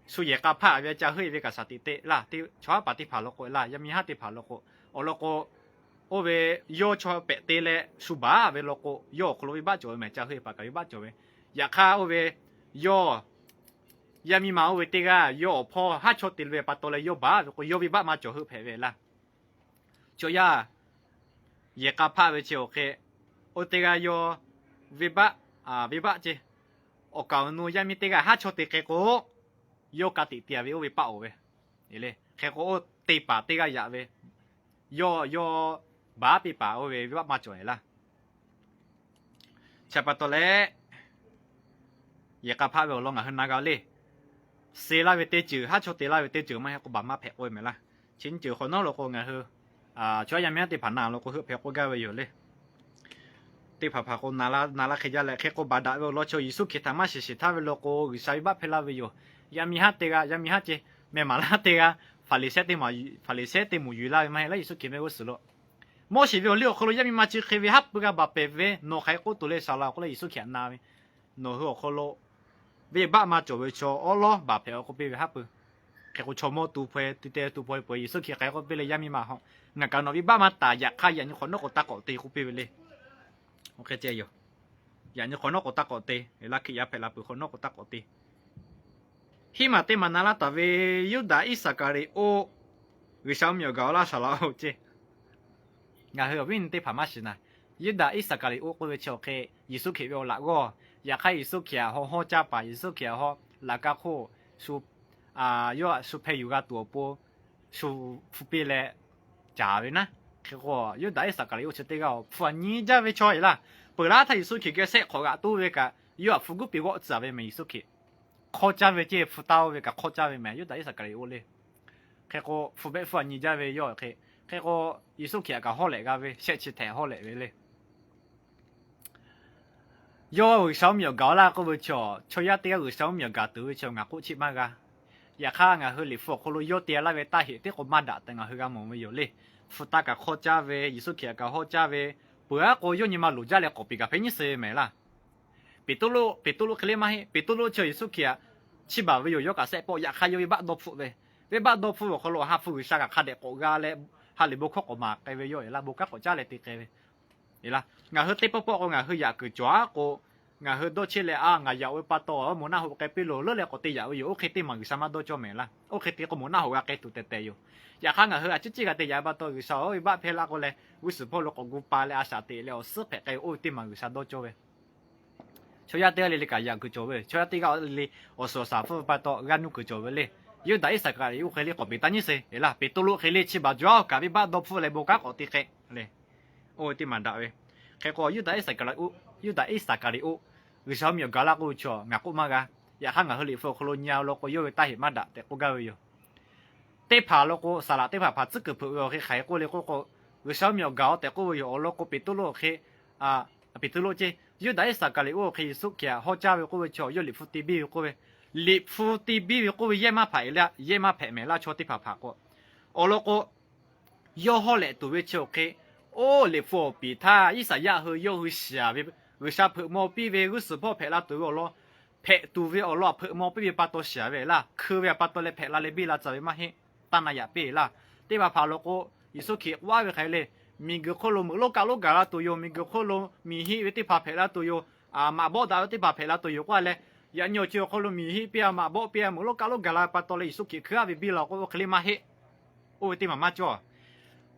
shu yehˬ k'a hpaˆ ve ca heuˆ-e ve kaꞈ shaˍ tiꞈ te laˇ. Teˇ chaw haˉ paˍ teˇ hpaˍ law k'o laˇ, yaˇ miˇ haˉ teˇ hpaˍ law k'o, awˬ lawn k'o, oˇ ve yawˇ chaw pehꞈ te leh shu baˬ ve law k'o, yawˇ awˬ hk'aw lo venˇbaˆ cawˬ ve mehˍ, ca heuˆ-e paˍ kaꞈ venˇbaˆ cawˬ ve. Yaꞈ hk'aˇ oˇ ve yawˇ yaˇ miˇ ma oˇ ve teˇ g'aˇ yawˇ awˬ hpawˇ haˉ chawˇ te ve pa taw leh yawˇ baˬ ve k'o, yawˇ venˇbaˆ maˇ cawˬ heuˆ hpehꞈ ve laˇ. Chaw yaˇ yehˬ k'a hpaˆ ve chi awˬ hk'e, oˇ teˇ g'aˇ yawˇ venˇbaˆ, venˇbaˆ ceˇ. Awˬ kaˍ awˬ nu yaˇ miˇ teˇ g'aˇ haˉ chawˇ te hk'e k'o, yawˇ ka tiꞈ te-a ve oˇ ve paˆ-oˬ ve. Hk'e k'o, oˇ teˇ paˍ teˇ g'aˇ yaꞈ ve, yawˇ yawˇ baˬ piˇ paˍ oˇ ve venˇbaˆ maˇ cawˬ-e laˇ. Chi pa taw leh, yehˬ k'a hpaˆ ve awˬ lawn ngaˬ hui na g'a le. Suh laˇ ve teˇ ceuˬ, haˉ chawˇ te laˇ ve teˇ ceuˬ maˇ heˆ k'o baˬ maˇ hpehꞈ k'oˆ ve mehˍ laˇ. Chi nyiˇ ceuˬ hk'awꞈ nawˉ law k'o ngaˬ hui chaw yaˇ miˇ haˉ teˇ hpaˍ na law k'o heuˆ hpehꞈ k'oˆ gaˇ ve yoˬ le. Teˇ hpaˍ hpaˍ k'o na laˇ hk'e jaˇ leh, hk'e k'o baˬ daꞈ ve awˬ lawn chaw Yeˍsuˆ Hkriꞈ htaꞈ maˇ shiˍ sheˍ htaˇ ve law k'o G'uiˬsha venˇbaˆ hpehˇ laˇ ve yoˬ. Yaˇ miˇ haˉ teˇ g'aˇ, yaˇ miˇ haˉ ceˇ, meh maˍ laˇ teˇ g'aˇ, Hpaˍriˍsehˇ teˇ moˍ yuˬ laˇ ve maˇ heˆ laˇ Yeˍsuˆ Hkriꞈ meh g'uˇ suhˍ lo. Moˉseˍ ve awˬ liˇ awˬ hk'aw lo yaˇ miˇ ma chi hk'e ve haˉ pui g'a baˬ pehˍ ve, nawˬ hk'aˬ hk'e k'oˆ tuˬ le Saˍ laꞈ k'oˆ leh Yeˍsuˆ Hkriꞈ htaꞈ na ve, nawˬ hui awˬ hk'aw lo venˇbaˆ maˇ cawˬ ve chaw awˉ lawˉ baˬ hpehꞈ-oˬ k'oˆ piˇ ve haˉ pui. Hk'e k'o chaw mawˇ tu hpaw-e, te te tu hpaw-e peuˬ, Yeˍsuˆ Hkriꞈ hk'aˬ hk'e k'oˆ piˇ le, yaˇ miˇ ma hawˬ, ngaˬ kaꞈ nawˬ venˇbaˆ maˇ taˍ, yaꞈ hk'aˇ yaꞈ nyi hk'awꞈ nawˉ k'o taˇ k'awꞈ te k'oˆ piˇ ve le. Oˇ hk'e ceh yoˬ. Yaꞈ nyi hk'awꞈ nawˉ k'o taˇ k'awꞈ te, laˇ Hkriꞈ yaˇ hpehꞈ la peuˬ hk'awꞈ nawˉ k'o taˇ k'awꞈ te. Hiˉ maˬ teˇ maˬ na laˇ taˍ ve Yuˇdaꞈ Iˉsaˍkaˍriˍoˆ, G'uiˬsha mvuhˇmiˬ awˬ gaˬ-oˬ laˇ Saˍ laꞈ-oˬ ceˇ. Ngaˬ hui awˬ viˉ awˬ nyi teˇ hpaˍ maˇ shiˍ naˍ. Yuˇdaꞈ Iˉsaˍkaˍriˍoˆ k'oˆ ve chi awˬ hk'e Yeˍsuˆ Hkriꞈ ve awˬ laꞈ g'awˇ, yaꞈ hk'aˇ Yeˍsuˆ Hkriꞈ htaꞈ haw hawˉ caˇ paˍ, Yeˍsuˆ Hkriꞈ htaꞈ haw laꞈ ka hk'oˆ shu, yawˇ htaꞈ shu hpeh yuˬ g'a tuˬ awˬ pon shu hpu piˇ leh caˍ ve naˉ. Hk'e k'o, Yuˇdaꞈ Iˉsaˍkaˍriˍoˆ chi teˇ g'aˇ hpu aꞈ nyi jaˇ ve chaw-e laˇ. Peuˬ laˇ htaˇ Yeˍsuˆ Hkriꞈ geh shehˆ hk'awꞈ g'aꞈ toˇ ve kaꞈ, yawˇ htaꞈ hpu guˉ piˇ g'awˆ tcuh ve mehˍ Yeˍsuˆ Hkriꞈ. Hk'awˇ caˇ ve ceˇ, hpu taˇ oˇ ve kaꞈ hk'awˇ caˇ ve mehˍ Yuˇdaꞈ Iˉsaˍkaˍriˍoˆ le. Hk'e k'o, hpu behˆ hpu aꞈ nyi jaˇ ve yawˇ hk'e. Hk'e k'o, Yeˍsuˆ Hkriꞈ htaꞈ kaꞈ hawˉ lehꞈ g'a ve, shehˆ chi htehꞈ hawˉ lehꞈ ve le. Yawˇ G'uiˬsha mvuhˇmiˬ awˬ gaˬ-oˬ laˇ k'oˆ ve chaw, chaw yaˇ teˇ g'aˇ G'uiˬsha mvuhˇmiˬ awˬ gaˬ tuˬ ve chaw ngaˬ k'oˆ cheˇ maˇ g'a. Yaꞈ hk'aˇ ngaˬ hui Liꞈ hpu awˬ hk'aw lo yawˇ te laˇ ve taˇ heꞈ teˇ k'o maˇ daꞈ tehꞈ ngaˬ hui g'a mawˬ ve yoˬ le. Hpu taˇ kaꞈ hk'awˇ caˇ ve, Yeˍsuˆ Hkriꞈ htaꞈ kaꞈ hawˉ caˇ ve, peuˬ aˉ k'o yawˇ nyi ma loˍ jaˇ leh k'awꞈ peꞈ kaꞈ hpehꞈ nyiˉ suh ve mehˍ laˇ. Peˍtruˆ, Peˍtruˆ hk'e le maˇ heˆ. Peˍtruˆ chi Yeˍsuˆ Hkriꞈ htaꞈ chiˇ baˬ ve yoˬ. Yawˇ kaꞈ shehˆ pawˆ yaꞈ hk'aˇ yawˇ venˇbaˆ dawˇ hpfuhˆ ve, venˇbaˆ dawˇ hpfuhˆ ve awˬ hk'aw lo ha hpu G'uiˬsha kaꞈ hk'a dehꞈ k'awꞈ g'a leh, ha lehˬ bon hkawˇ k'awꞈ maˍ k'ai ve yawˇ-e laˇ, bon kanˉ k'awꞈ caˉ leh te k'ai ve. Ngaˬ hui teˇ pawˆ pawˆ k'o ngaˬ hui yaꞈ kuiˬ cawˬ aˉ k'o, Ngaˬ hui dawˇ chehˇ leh, a, ngaˬ yaꞈ ve pa taw, moˍ naˆ hoꞈ k'ai piˇ loˬ leuˉ leh k'awꞈ te yaꞈ ve yoˬ. Oˇ hk'e teˇ maˬ G'uiˬsha maˇ dawˇ cawˇ mehˍ laˇ. Oˇ hk'e te k'o moˍ naˆ hoꞈ g'a k'ai tuˬ tehˬ tehˬ yoˬ. Yaꞈ hk'aˇ ngaˬ hui a ciˉ ciˉ g'a te yaꞈ ve pa taw, G'uiˬsha oˇ ve baˆ hpehˇ laˇ k'oˆ leh, g'uˇ suhˍ hpawˇ lo k'awꞈ gu pa leh a shaꞈ teꞈ leh awˬ suhˉ hpehꞈ k'ai ve oˇ ve teˇ maˬ G'uiˬsha dawˇ cawˇ ve. Chaw yaˇ teˇ g'aˇ le le kaꞈ yaꞈ kuiˬ cawˬ ve, chaw yaˇ teˇ g'aˇ le le awˬ suhˍ awˬ shaˍ hpfuhˇ ve pa taw g'aˇ nuˇ kuiˬ cawˬ ve le. Yuˇdaꞈ Iˉsaˍkaˍriˍoˆ hk'e le k'awꞈ peꞈ taˇ nyiˉ se eˬ laˇ. Peˍtruˆ hk'e le chi baˬ jaˇ kaꞈ venˇbaˆ dawˇ hpfuhˆ leh bon kanˉ k'awꞈ te k'ai le. Oˇ ve teˇ maˬ daꞈ ve. Hk'e k'o Yuˇdaꞈ Iˉsaˍkaˍriˍoˆ, Yuˇdaꞈ Iˉsaˍkaˍriˍoˆ, G'uiˬsha mvuhˇmiˬ awˬ gaˬ laˇ k'oˆ ve chaw ngaˬ k'oˆ maˇ g'a. Yaꞈ hk'aˇ ngaˬ hui liꞈ hpu awˬ hk'aw lo nyi-a law k'o yawˇ ve taˇ heꞈ maˇ daꞈ tehꞈ k'oˆ gaˇ ve yoˬ. Teˇ hpaˍ law k'o, saˍ laꞈ teˇ hpaˍ hpaˍ tcuhˉ kuiˬ hpeuꞈ ve awˬ hk'e hk'aˬ hk'e k'oˆ le k'oˆ k'o, G'uiˬsha mvuhˇmiˬ awˬ gaˬ-oˬ tehꞈ k'oˆ ve yoˬ. Awˬ lawn k'o Peˍtruˆ awˬ hk'e, Peˍtruˆ ceˇ, Yuˇdaꞈ Iˉsaˍkaˍriˍoˆ awˬ hk'e Yeˍsuˆ Hkriꞈ htaꞈ haw caˇ ve k'oˆ ve chaw yawˇ liꞈ hpu te biˇ ve k'oˆ ve, liꞈ hpu te biˇ ve k'oˆ ve yehˇ maˇ hpehꞈ laˇ, yehˇ maˇ hpehꞈ mehˍ laˇ chaw teˇ hpaˍ hpaˍ k'o. Awˬ lawn k'o, yawˇ hawˉ lehꞈ tuˬ ve chi awˬ hk'e, oˇ liꞈ hpu awˬ piˍ htaˇ Iˉsaˍyaˆ hui yawˇ hui shiˍ ve, G'uiˬsha hpeuꞈ maw piˇ ve g'uˇ suhˍ hpawˇ hpehꞈ la tuˬ ve awˬ lawn, hpehꞈ tuˬ ve awˬ lawn hpeuꞈ maw piˇ ve pa taw shiˍ ve laˇ. Hkui ve pa taw leh hpehꞈ la leh biˇ la tcuh ve maˇ heˆ. Taˇ na yaꞈ piˇ laˇ. Teˇ hpaˍ hpaˍ law k'o, Yeˍsuˆ Hkriꞈ k'oˆ-a ve hk'e le, miˬguiˬ hk'oˆ lo meuꞈ lonˉ kaˆ lonˉ gaˬ la tuˬ yoˬ. Miˬguiˬ hk'oˆ lo miˬ hiˆ ve teˇ hpaˍ hpehꞈ la tuˬ yoˬ. Maꞈ bawˆ daꞈ ve teˇ hpaˍ hpehꞈ la tuˬ yoˬ k'oˆ-a leh, yaꞈ nyi awˬ co awˬ hk'aw lo miˬ hiˆ piˇ-a, maꞈ bawˆ piˇ-a, meuꞈ lonˉ kaˆ lonˉ gaˬ la ve pa taw leh Yeˍsuˆ Hkriꞈ hkui-a ve biˇ la k'o oˇ hk'e le maˇ heˆ. Oˇ ve teˇ maˬ maˇ cawˇ.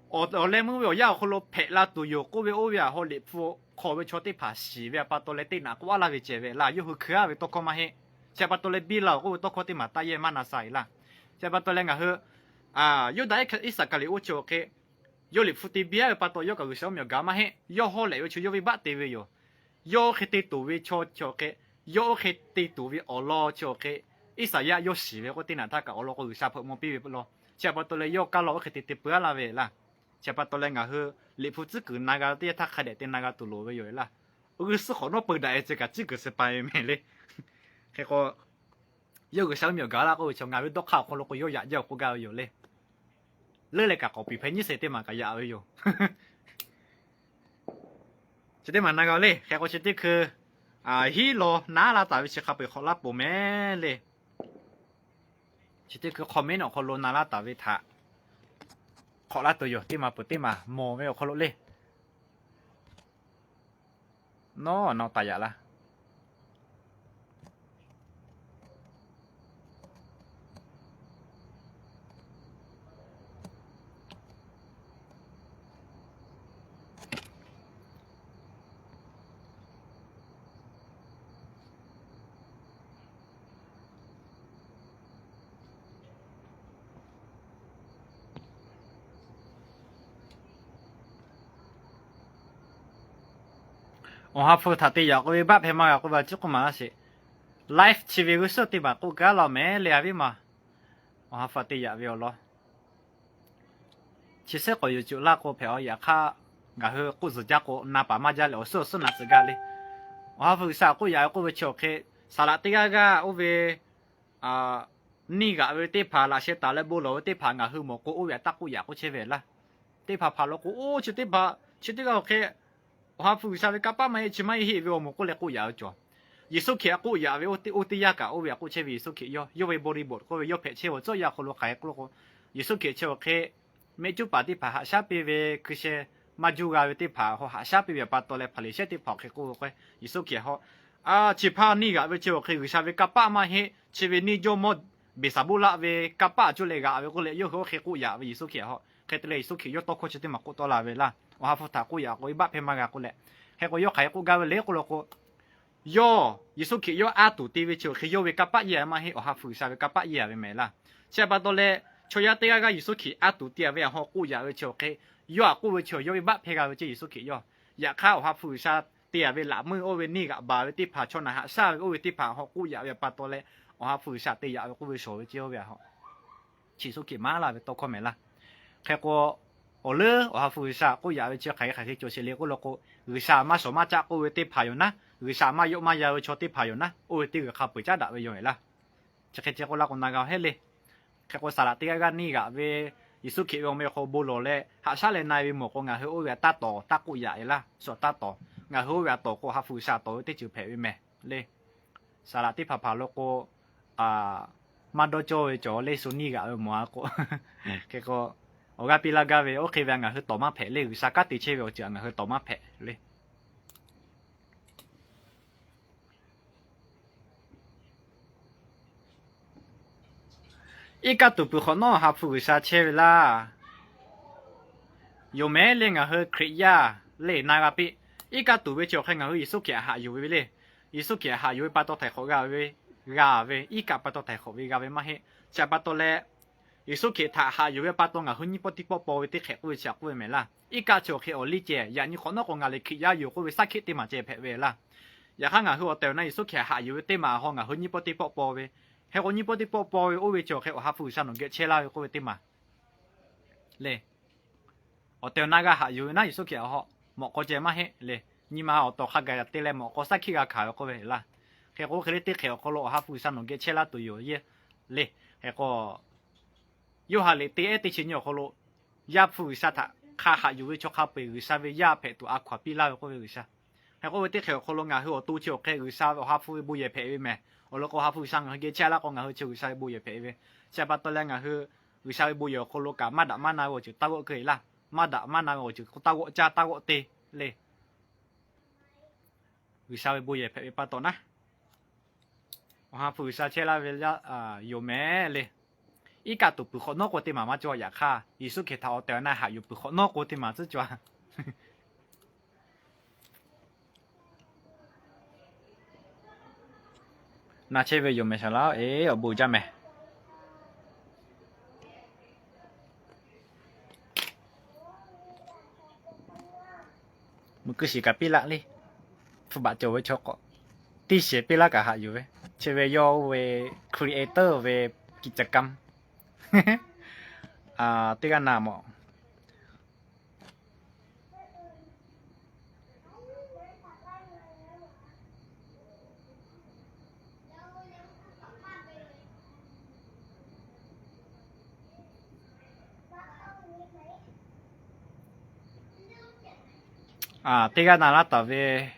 Awˬ leh meuˇ ve awˬ yanˇ awˬ hk'aw lo hpehꞈ la tuˬ yoˬ k'oˆ ve oˇ ve htaꞈ haw liꞈ hpu hk'aw ve chaw teˇ hpaˍ shiˍ ve pa taw leh teˇ naꞈ k'oˆ-a laˇ ve ceh ve laˇ. Yawˇ hui hkui-a ve tawˇ hkawˇ maˇ heˆ. Chi pa taw leh biˇ la-oˬ k'oˆ ve tawˇ hkawˇ teˇ maˬ taˇ yehˇ maˇ na sha-e laˇ. Chi pa taw leh ngaˬ hui Yuˇdaꞈ Iˉsaˍkaˍriˍoˆ chi awˬ hk'e, yawˇ liꞈ hpu te biˇ-a ve pa taw yawˇ kaꞈ G'uiˬsha mvuhˇmiˬ awˬ gaˬ maˇ heˆ. Yawˇ hawˉ lehꞈ ve chaw yawˇ venˇbaˆ te ve yoˬ. Yawˇ oˇ hk'e te tuˬ ve chaw chi awˬ hk'e, yawˇ oˇ hk'e te tuˬ ve awˬ lawn chi awˬ hk'e, Iˉsaˍyaˆ yawˇ shiˍ ve k'o teˇ naꞈ htaˇ kaꞈ awˬ lawn k'o G'uiˬsha hpeuꞈ maw piˇ ve law. Chi pa taw leh yawˇ kaˇ law oˇ hk'e te te peuˬ-a laˇ ve laˇ. Chi pa taw leh ngaˬ hui liꞈ hpu tcuhˉ kuiˬ na g'a teˇ yanˇ htaˇ hk'a dehꞈ te na g'a tuˬ loˍ ve yoˬ laˇ. G'uiˬsha hk'awꞈ nawˉ peu daꞈ-e ceh kaꞈ tcuhˉ kuiˬ suh pa ve mehˍ le. Hk'e k'o, yawˇ G'uiˬsha mvuhˇmiˬ awˬ gaˬ laˇ k'oˆ ve chaw ngaˬ ve dawˇ hk'aˇ awˬ hk'aw lo k'o yawˇ yaꞈ jaˇ-oˬ k'oˆ gaˇ ve yoˬ le. Leuˉ leh kaꞈ k'awꞈ piˍ hpehꞈ nyiˉ se teˇ maˬ kaꞈ yaꞈ ve yoˬ. Chi teˇ maˬ na g'a le. Hk'e k'o chi teˇ hkui hiˉ law naˉ laˇ taˍ ve chi hk'a peu-eˬ hk'awꞈ laˇ peuˬ mehˍ le. Chi teˇ hkui comment awˬ hk'aw lo na laˇ taˍ ve htaꞈ hk'awꞈ laˇ tuˬ yoˬ. Teˇ maˬ peuˬ teˇ maˬ mawˬ ve awˬ hk'aw lo le. Nawˉ nawˉ taˍ yaꞈ laˇ. Awˬ ha hpu htaꞈ te yaꞈ k'oˆ ve baˆ hpehˇ maˇ g'a k'oˆ ve a ciˉ k'oˆ maˍ laˇ sheˍ. Live chi ve g'uˇ suhˍ teˇ maˬ k'oˆ gaˇ law mehˍ le a viˉ maˬ. Awˬ ha hpu htaꞈ te yaꞈ ve awˬ lawn chi suhˉ k'awꞈ yuˬ cuˬ laˇ k'o hpehꞈ-aw. Yaꞈ hk'aˇ ngaˬ hui k'oˆ zuhˬ jaˇ k'o na paˍ maˇ jaˇ leh awˬ suhˉ awˬ suhˉ na tcuh gaˇ le. Awˬ ha hpu G'uiˬsha k'oˆ yaꞈ ve k'oˆ ve chi awˬ hk'e, saˍ laꞈ teˇ g'aˇ g'aˇ oˇ ve neˇ g'aꞈ ve teˇ hpaˍ laꞈ sheh taˍ leh bon lawˬ ve teˇ hpaˍ ngaˬ hui mawˬ k'o oˇ ve htaꞈ taˇ k'oˆ yaꞈ k'oˆ chehˇ ve laˇ. Teˇ hpaˍ hpaˍ law k'o, oˇ chi teˇ hpaˍ chi teˇ g'aˇ awˬ hk'e Awˬ ha hpu G'uiˬsha ve kanˇ paˆ maˇ heˆ, chi maˇ heˆ heˆ ve awˬ moˍ k'oˆ leh k'oˆ yaꞈ ve cawˬ. Yeˍsuˆ Hkriꞈ htaꞈ k'oˆ yaꞈ ve oˇ teˇ yanˇ kaꞈ oˇ ve htaꞈ k'oˆ chehˇ ve Yeˍsuˆ Hkriꞈ yawˇ, yawˇ ve body body k'oˆ ve yawˇ hpehꞈ chehˇ ve awˬ tcuhˉ yaˇ hk'aw lo hk'aˬ hk'e k'oˆ lo k'o, Yeˍsuˆ Hkriꞈ chi awˬ hk'e mehˆ cuˉ paˍ teˇ hpaˍ haꞈ shaˉ piˇ ve, hkui sheh maˇ juˇ g'a ve teˇ hpaˍ haꞈ shaˉ piˇ ve pa taw leh Hpaˍriˍsehˇ teˇ hpaˍ awˬ hk'e k'oˆ ve k'o, Yeˍsuˆ Hkriꞈ htaꞈ, chi hpaˇ neˇ g'aꞈ ve chi awˬ hk'e G'uiˬsha ve kanˇ paˆ maˇ heˆ, chi ve neˇ jawˇmawˇ Beˍsaˍbuˆlaˆ ve kanˇ paˆ cuˇ leh g'aꞈ ve k'oˆ leh yawˇ hui oˇ hk'e k'oˆ yaꞈ ve Yeˍsuˆ Hkriꞈ htaꞈ. Hk'e te leh Yeˍsuˆ Hkriꞈ yawˇ tawˇ hkawˇ chi teˇ maˬ k'oˆ tawˆ la ve laˇ. Awˬ ha hpu htaꞈ k'oˆ yaꞈ k'o, baˆ hpehˇ maˇ g'a k'oˆ leh, hk'e k'o yawˇ hk'aˬ hk'e k'oˆ gaˇ ve le k'oˆ lo k'o, yawˇ Yeˍsuˆ Hkriꞈ yawˇ aˉ tuˬ te ve chi awˬ hk'e yawˇ ve kanˇ paˆ yeˇ maˇ heˆ, Awˬ ha hpu G'uiˬsha ve kanˇ paˆ yeˇ ve mehˍ laˇ. Chi pa taw leh chaw yaˇ teˇ g'aˇ g'aˇ Yeˍsuˆ Hkriꞈ aˉ tuˬ te ve htaꞈ haw k'oˆ yaꞈ ve chi awˬ hk'e, yawˇ htaꞈ k'oˆ ve chi yawˇ ve baˆ hpehˇ g'a ve ceh Yeˍsuˆ Hkriꞈ yawˇ. Yaꞈ hk'aˇ Awˬ ha hpu G'uiˬsha te yaꞈ ve laꞈ meuˇ oˇ ve neˇ g'aꞈ baˬ ve teˇ hpaˍ, chaw naˬ haꞈ shaˉ ve oˇ ve teˇ hpaˍ haw k'oˆ yaꞈ ve pa taw leh, Awˬ ha hpu G'uiˬsha te yaꞈ ve k'oˆ ve shawˍ ve ceh oˇ ve htaꞈ haw chi Yeˍsuˆ Hkriꞈ maˍ laˇ ve tawˇ hkawˇ mehˍ laˇ. Hk'e k'o, awˬ leuˉ Awˬ ha hpu G'uiˬsha k'oˆ yaꞈ ve chi hk'aˬ hk'e hk'aˬ hk'e cawˬ sheˍ le k'oˆ lo k'o, G'uiˬsha maˇ shawˍ maˇ caˆ k'oˆ ve teˇ hpaˍ yoˬ naˉ, G'uiˬsha maˇ yawˆ maˇ yan ve chaw teˇ hpaˍ yoˬ naˉ, oˇ ve teˇ g'uiˬ hk'a peu-eˬ caˉ daꞈ ve yoˬ laˇ. Chi hk'e ceh k'oˆ laˇ k'o na g'a heˆ le. Hk'e k'o saˍ laꞈ teˇ g'aˇ g'aˇ neˇ g'aꞈ ve Yeˍsuˆ Hkriꞈ ve awˬ meh hk'aw bon lawˬ leh haꞈ shaˉ leh na-e ve mawˬ k'o, ngaˬ hui oˇ ve htaꞈ taˇ tawˍ taˇ k'oˆ yaꞈ e laˇ. Suh taˇ tawˍ, ngaˬ hui oˇ ve htaꞈ tawˍ k'o, Awˬ ha hpu G'uiˬsha tawˍ ve teˇ ceuˬ hpehꞈ ve mehˍ le. Saˍ laꞈ teˇ hpaˍ hpaˍ lo k'o, maˇ dawˇ cawˇ ve cawˬ le, shu neˇ g'aꞈ ve mawˬ-a k'o. Hk'e k'o, awˬ g'aˇ piˇ laˇ gaˇ ve oˇ hk'e ve htaꞈ ngaˬ hui tawˍ maˇ hpehꞈ le. G'uiˬsha kanˉ te chehˇ ve awˬ ceuˬ htaꞈ ngaˬ hui tawˍ maˇ hpehꞈ le. Iˉ kaˆ tuˬ peuˬ hk'awꞈ nawˉ ha hpu G'uiˬsha chehˇ ve laˇ. Yoˬ mehˍ le, ngaˬ hui Hkriꞈ yaˇ le na g'a piˇ. Iˉ kaˆ tuˬ ve chi awˬ hk'e ngaˬ hui Yeˍsuˆ Hkriꞈ htaꞈ haꞈ yuˬ ve le. Yeˍsuˆ Hkriꞈ htaꞈ haꞈ yuˬ ve pa taw htaiˍ hk'awꞈ g'a ve, g'a ve, iˉ kaˆ pa taw htaiˍ hk'awꞈ ve g'a ve maˇ heˆ. Chi pa taw leh, Yeˍsuˆ Hkriꞈ htaꞈ haꞈ yuˬ ve pa taw ngaˬ hui nyiˇ pawˆ teˇ pawˆ paw ve teˇ hk'ehꞈ k'oˆ ve chi htaꞈ k'oˆ ve mehˍ laˇ. Iˉ kaˆ chi awˬ hk'e awˬ liˇ ceh, yaꞈ nyi hk'awꞈ nawˉ k'o ngaˬ lehˬ Hkriꞈ yaˇ yoˬ k'oˆ ve saˉ hkiˆ teˇ maˬ ceh hpehꞈ ve laˇ. Yaꞈ hk'aˇ ngaˬ hui awˬ tehˬ awˬ na Yeˍsuˆ Hkriꞈ htaꞈ haꞈ yuˬ ve teˇ maˬ htaꞈ ngaˬ hui nyiˇ pawˆ teˇ pawˆ paw ve, hk'e k'o nyiˇ pawˆ teˇ pawˆ paw ve oˇ ve chi awˬ hk'e Awˬ ha hpu G'uiˬsha nawˬ geh chehˇ laˇ ve k'oˆ ve teˇ maˬ le. Awˬ tehˬ awˬ na g'a haꞈ yuˬ ve naˉ Yeˍsuˆ Hkriꞈ htaꞈ mawꞈ k'aw ceh maˇ heˆ le. Nyi ma awˬ tawˍ hk'a gaˬ te leh mawꞈ k'aw saˉ hkiˆ g'a hkanˍ ve k'oˆ ve laˇ. Hk'e k'o hk'e le teˇ hk'ehꞈ awˬ hk'aw lo Awˬ ha hpu G'uiˬsha nawˬ geh chehˇ laˇ tuˬ yoˬ le. Hk'e k'o Yoˇhanˬ liꞈ teˇ ehˉ teˇ chi nyi awˬ hk'aw lo, Yaˇ hpu G'uiˬsha htaꞈ hk'a haꞈ yuˬ ve chaw hk'a peu-eˬ G'uiˬsha ve yaˇ hpehꞈ tuˬ a hkaw-anˬ piˇ laˇ ve k'oˆ ve G'uiˬsha. Hk'e k'oˆ ve teˇ hk'ehꞈ awˬ hk'aw lo ngaˬ hui awˬ to chi awˬ hk'e G'uiˬsha ve Awˬ ha hpu ve bon yehˬ hpehꞈ ve mehˍ. Awˬ lawn k'o Awˬ ha hpu G'uiˬsha ngaˬ hui geh chehˇ laˇ k'o ngaˬ hui chi G'uiˬsha ve bon yehˬ hpehꞈ ve. Chi pa taw leh ngaˬ hui G'uiˬsha ve bon yehˬ awˬ hk'aw lo kaꞈ maˇ daꞈ maˇ na ve awˬ ceuˬ taˇ g'awˆ keu-eˬ laˇ. Maˇ daꞈ maˇ na ve awˬ ceuˬ k'o taˇ g'awˆ caˇ taˇ g'awˆ te le. G'uiˬsha ve bon yehˬ hpehꞈ ve pa taw naˉ, Awˬ ha hpu G'uiˬsha chehˇ laˇ ve yoˬ mehˍ le. Iˉ kaˆ tuˬ peuˬ hk'awꞈ nawˉ k'o teˇ maˬ maˇ cawˬ. Yaꞈ hk'aˇ Yeˍsuˆ Hkriꞈ htaꞈ awˬ tehˬ awˬ na haꞈ yuˬ peuˬ hk'awꞈ nawˉ k'o teˇ maˬ tcuhˉ cawˬ. Na chehˇ ve yoˬ mehˍ shaˍ laˇ-oˬ, awˬ bon jaˇ mehˍ. Mvuhˇ kuiˇ shiˍ kaꞈ piˇ laˆ le. Hpu baꞈ cawˬ ve chaw k'awꞈ tiˇ shehˍ piˇ laˆ kaꞈ haꞈ yuˬ ve. Chi ve yawˇ ve creator ve กิจกรรม teˇ g'aˇ na mawˬ. Teˇ g'aˇ na laˇ taˍ ve,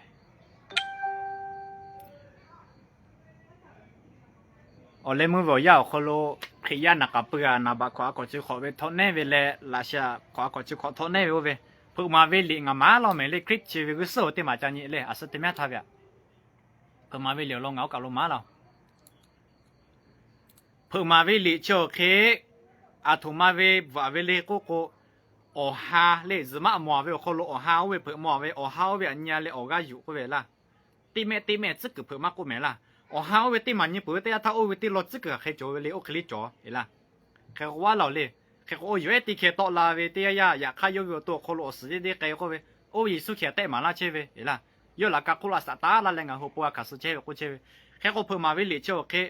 awˬ leh meuˇ ve awˬ yanˇ awˬ hk'aw lo Hkriꞈ yaˇ naˍ k'aˍ pui-a naˍ baꞈ hkawꞈ a hkawꞈ chi hk'awꞈ ve htawꞈ nehˉ ve leh laꞈ sha hkawꞈ a hkawꞈ chi hk'awꞈ htawꞈ nehˉ ve oˇ ve, hpeuꞈ maˍ ve liꞈ ngaˬ maˍ laˇ mehˍ le. Clip chi ve g'uˇ suhˉ-oˬ teˇ maˬ ca nyi le. A suh te mehˉ htaˇ ve aꞈ, hpeuꞈ maˍ ve liꞈ awˬ lawn ngaˬ oˇ kaˬ lo maˍ laˇ-oˬ. Hpeuꞈ maˍ ve liꞈ chi awˬ hk'e, aˬ htoꞈ ma ve bvuhꞈ ve le k'oˆ k'o, awˬ ha le zuhꞈ maˆ mawˬ ve awˬ hk'aw lo awˬ ha oˇ ve hpeuꞈ maˍ ve, awˬ ha oˇ ve aꞈ nyi-a leh awˬ g'aˇ yuˬ k'oˆ ve laˇ. Teˇ mehˆ teˇ mehˆ tcuhˉ kuiˬ hpeuꞈ maˇ k'oˆ mehˍ laˇ. Awˬ ha oˇ ve teˇ maˬ nyi peuˬ ve teˇ yanˇ htaˇ oˇ ve teˇ lawn tcuhˉ kuiˬ hk'aˬ hk'e cawˬ ve le, oˇ hk'e le cawˬ e laˇ. Hk'e k'o a laˬ le. Hk'e k'o oˇ yuˬ ehˉ teˇ hkeh tawˆ la ve teˇ yanˇ yaꞈ hk'aˇ yawˇ ve awˬ to awˬ hk'aw lo awˬ suhˍ yeˇ deˇ k'ai k'oˆ ve, oˇ ve Yeˍsuˆ Hkriꞈ htaꞈ tehˆ maˍ laˇ chehˇ ve e laˇ. Yawˇ laꞈ ka hk'oˆ lo a shaꞈ taˉ laˇ leh ngaˬ hui awˬ pon g'a hkanˍ suh chehˇ ve k'oˆ chehˇ ve. Hk'e k'o hpeuꞈ maˍ ve liꞈ chi awˬ hk'e,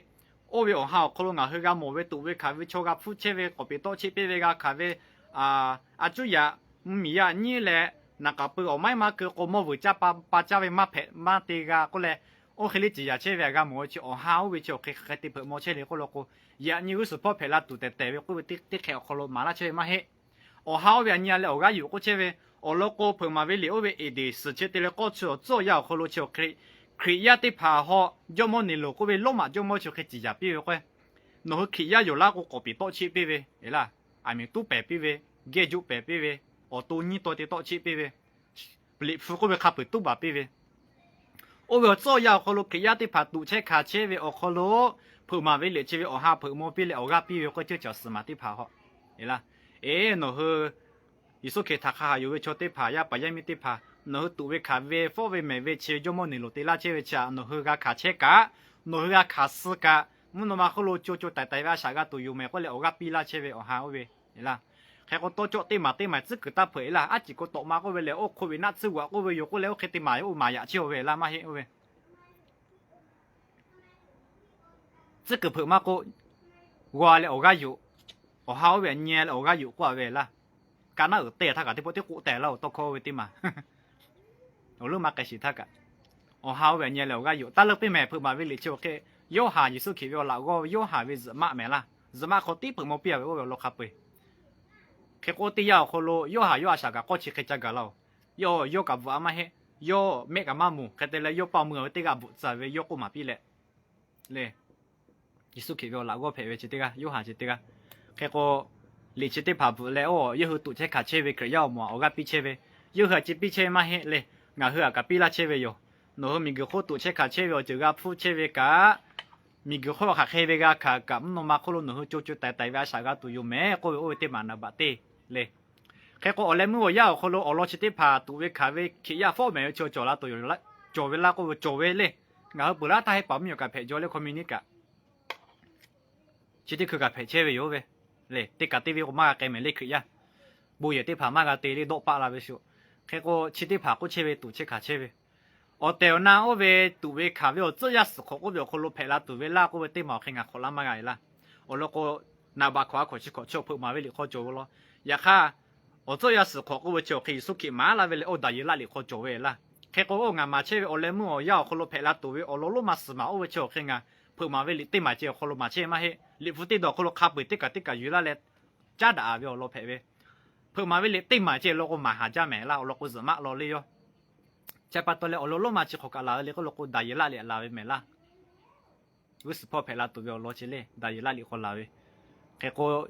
oˇ ve awˬ ha awˬ hk'aw lo ngaˬ hui g'a mawˬ ve tuꞈ ve hkanˍ ve chaw g'a hpfuhˇ chehˇ ve k'awꞈ peꞈ tawˆ cheˆ piˇ ve g'a hkanˍ ve, a cuˉ yaꞈ mvuhˇmiˬ yaˇ nyiˉ leh naˍ k'aˍ pui awˬ maiˉ maˇ keu k'o mawˇ vuiˬ caˇ pa pa caˇ ve maˇ hpehꞈ maˇ te g'a k'oˆ leh, oˇ hk'e le ciˍ yanˍ chehˇ ve g'a mawˬ ve chi awˬ ha oˇ ve chi awˬ hk'e hk'e te hpeuꞈ maw chehˇ le k'oˆ law k'o, yaꞈ nyi g'uˇ suhˍ hpawˇ hpehꞈ la tuˬ tehˬ tehˬ ve k'oˆ ve teˇ hkeh awˬ hk'aw lo maˍ laˇ chehˇ ve maˇ heˆ. Awˬ ha oˇ ve aꞈ nyi-a leh awˬ g'aˇ yuˬ k'oˆ chehˇ ve, awˬ lawn k'o hpeuꞈ maˍ ve liꞈ oˇ ve eˍdeˍ suhˍ chi te leh k'awˇ chi awˬ tcuhˉ awˬ yanˇ awˬ hk'aw lo chi awˬ hk'e, Hkriꞈ yaˇ teˇ hpaˍ hawˉ jawˇmawˇ Neˍroˍ k'oˆ ve Roˉmaꞈ jawˇmawˇ chi hk'e ciˍ yanˍ piˇ ve k'o, nawˬ hui Hkriꞈ yaˇ yoˬ laˇ k'o k'awꞈ peꞈ tawˆ cheˆ piˇ ve e laˇ. Aˬ miˍ tuˉ pehˍ piˇ ve, gehˇ juˆ pehˍ piˇ ve, awˬ to nyiˇ taw te tawˆ cheˆ piˇ ve, liꞈ hpu k'oˆ ve hk'a peu-eˬ tuˉ baˬ piˇ ve, oˇ ve awˬ tcuhˉ awˬ yanˇ awˬ hk'aw lo Hkriꞈ yaˇ teˇ hpaˍ tuꞈ chehˇ hkanˍ chehˇ ve awˬ hk'aw lo, hpeuꞈ maˍ ve liꞈ chi ve awˬ ha hpeuꞈ maw piˇ leh awˬ g'aˇ piˇ ve k'oˆ ceuˇ caˬ suhˍ maˍ teˇ hpaˍ hawˉ e laˇ. Eˬ, nawˬ hui Yeˍsuˆ Hkriꞈ htaꞈ hk'a haꞈ yuˬ ve chaw teˇ hpaˍ, yaˇ paˍ yaˇ miˇ teˇ hpaˍ, nawˬ hui tuꞈ ve hkanˍ ve fawˉ ve mehˍ ve chi jawˇmawˇ Neˍroˍ te laˇ chehˇ ve chi, nawˬ hui g'a hkanˍ chehˇ kaꞈ, nawˬ hui g'a hkanˍ suh kaꞈ, mvuhˇ naw ma hk'oˆ lo co co taiˍ taiˍ ve a shaꞈ g'a tuˬ yoˬ mehˍ k'oˆ leh awˬ g'aˇ piˇ laˇ chehˇ ve awˬ ha oˇ ve e laˇ. Hk'e k'o tawˇ cawˆ teˇ maˬ teˇ maˬ tcuhˉ kuiˬ taˇ hpeuꞈ e laˇ. Aˉ ciˍ k'o tawꞈ ma k'oˆ ve lehˬ, oˇ hk'oˆ ve naˆ tsuhˇ g'aꞈ k'oˆ ve yoˬ k'oˆ leh oˇ hk'e te maˍ oˇ maˍ yaꞈ chehˇ-oˬ ve laˇ maˇ heˆ oˇ ve tcuhˉ kuiˬ hpeuꞈ maˇ k'oˆ, g'aw leh awˬ g'aˇ yuˬ, awˬ ha oˇ ve aꞈ nyi leh awˬ g'aˇ yuˬ k'oˆ-a ve laˇ. Ka naˉ uiˍ te htaˇ kaꞈ teˇ pawˆ teˇ k'oˆ tehˬ laˇ-oˬ, tawˇ hkawˇ oˇ ve teˇ maˬ awˬ leuˉ maˇ k'ai shiˍ htaˇ kaꞈ, awˬ ha oˇ ve aꞈ nyi leh awˬ g'aˇ yuˬ taˇ leuˆ piˇ mehˍ. Hpeuꞈ maˍ ve liꞈ chi awˬ hk'e, Yoˇhanˬ Yeˍsuˆ Hkriꞈ ve awˬ laꞈ g'awˇ ve Yoˇhanˬ ve zuhꞈ maˆ mehˍ laˇ. Zuhꞈ maˆ hk'aw tiˉ hpeuꞈ maw piˇ-a ve oˇ ve awˬ lawn hk'a peu-eˬ. Hk'e k'o teˇ yanˇ awˬ hk'aw lo Yawˇhanˬ yawˇ a shaꞈ kaꞈ k'awˇ chi hk'e ca gaˬ laˇ-oˬ. Yawˇ yawˇ kaꞈ bvuhꞈ-a maˇ heˆ. Yawˇ mehˆ kaꞈ maˇ moˬ. Hk'e te leh yawˇ paˇ mui-a ve teˇ g'aˇ bvuhꞈ tcuh ve yawˇ k'oˆ maˍ piˇ leh le. Yeˍsuˆ Hkriꞈ ve awˬ laꞈ g'awˇ hpehꞈ ve chi teˇ g'aˇ, Yoˇhanˬ chi teˇ g'aˇ. Hk'e k'o, liꞈ chi teˇ hpaˍ bvuhꞈ leh, oˇ yawˇ hui tuꞈ chehˇ hkanˍ chehˇ ve Hkriꞈ yaˇ awˬ moˍ awˬ g'aˇ piˇ chehˇ ve, yawˇ hui aꞈ ci piˇ chehˇ ve maˇ heˆ le. Ngaˬ hui aꞈ kaꞈ piˇ laˇ chehˇ ve yoˬ. Nawˬ hui miˬguiˬ hk'oˆ tuꞈ chehˇ hkanˍ chehˇ ve awˬ ceuˬ g'a hpfuhˇ chehˇ ve kaꞈ, Miˬguiˬ hk'oˆ hk'aˬ hk'e ve g'a hkanˍ kaꞈ, mvuhˇ naw ma hk'oˆ lo nawˬ hui co co taiˍ taiˍ ve a shaꞈ g'a tuˬ yoˬ mehˍ k'oˆ ve oˇ ve teˇ maˬ naˍ baꞈ teˇ le. Hk'e k'o, awˬ leh meuˇ awˬ yanˇ awˬ hk'aw lo awˬ lawn chi teˇ hpaˍ tuꞈ ve hkanˍ ve Hkriꞈ yaˇ fawˉ mehˍ ve chi cawˬ la tuˬ yoˬ, cawˬ ve laˇ k'oˆ ve cawˬ ve le. Ngaˬ hui peuˬ laˇ htaˇ hehˉ paˍ mvuhˇ miˬ kaꞈ hpehꞈ jaw le, hk'aw mi niˉ kaꞈ chi teˇ hkui kaꞈ hpehꞈ chehˇ ve yoˬ ve le. Teˇ kaꞈ teˇ ve k'o maˇ g'a k'ai mehˍ le Hkriꞈ yaˇ. Bon yehˬ teˇ hpaˍ maˇ g'a te le, dawˆ paˆ la ve shu. Hk'e k'o, chi teˇ hpaˍ k'oˆ chehˇ ve tuꞈ chehˇ hkanˍ chehˇ ve awˬ tehˬ awˬ na oˇ ve tuꞈ ve hkanˍ ve awˬ tcuhˆ yaˇ suhˍ hk'awꞈ k'oˆ ve awˬ hk'aw lo hpehꞈ la tuˬ ve laˇ k'oˆ ve teˇ maˬ awˬ hk'e ngaˬ hk'awꞈ laˇ maˇ g'a e laˇ. Awˬ lawn k'o, naˍ baꞈ hkawꞈ ha hkawꞈ chi hkawꞈ chi awˬ hpeuꞈ maˍ ve liꞈ hk'aw cawˬ ve law. Yaꞈ hk'aˇ, awˬ tcuhˆ yaˇ suhˍ hk'awꞈ k'oˆ ve chi awˬ hk'e Yeˍsuˆ Hkriꞈ maˍ laˇ ve leh oˇ Daˍyeˍlaˆ liꞈ hk'aw cawˬ ve laˇ. Hk'e k'o, oˇ ngaˬ maˍ chehˇ ve awˬ leh meuˇ awˬ yanˇ awˬ hk'aw lo hpehꞈ la tuˬ ve awˬ lawn lonˉ ma suhˍ maˍ oˇ ve chi awˬ hk'e ngaˬ hpeuꞈ maˍ ve liꞈ teˇ maˬ ceh awˬ hk'aw lo maˍ chehˇ maˇ heˆ. Liꞈ hpu teˇ dawˬ awˬ hk'aw lo hk'a peu-eˬ teˇ kaꞈ teˇ kaꞈ yuˬ laˇ leh caˉ daꞈ ve awˬ lawn hpehꞈ ve, hpeuꞈ maˍ ve liꞈ teˇ maˬ ceh law k'o maˍ haˍ jaˇ mehˍ laˇ. Awˬ lawn k'o zuhꞈ maˆ law le yoˬ. Chi pa taw leh awˬ lawn lonˉ ma chi hk'awꞈ kaꞈ laˬ ve le k'oˆ lo k'o, Daˍyeˍlaˆ liꞈ laˬ ve mehˍ laˇ. G'uˇ suhˍ hpawˇ hpehꞈ la tuˬ ve awˬ lawn chi le, Daˍyeˍlaˆ liꞈ hk'aw laˬ ve. Hk'e k'o,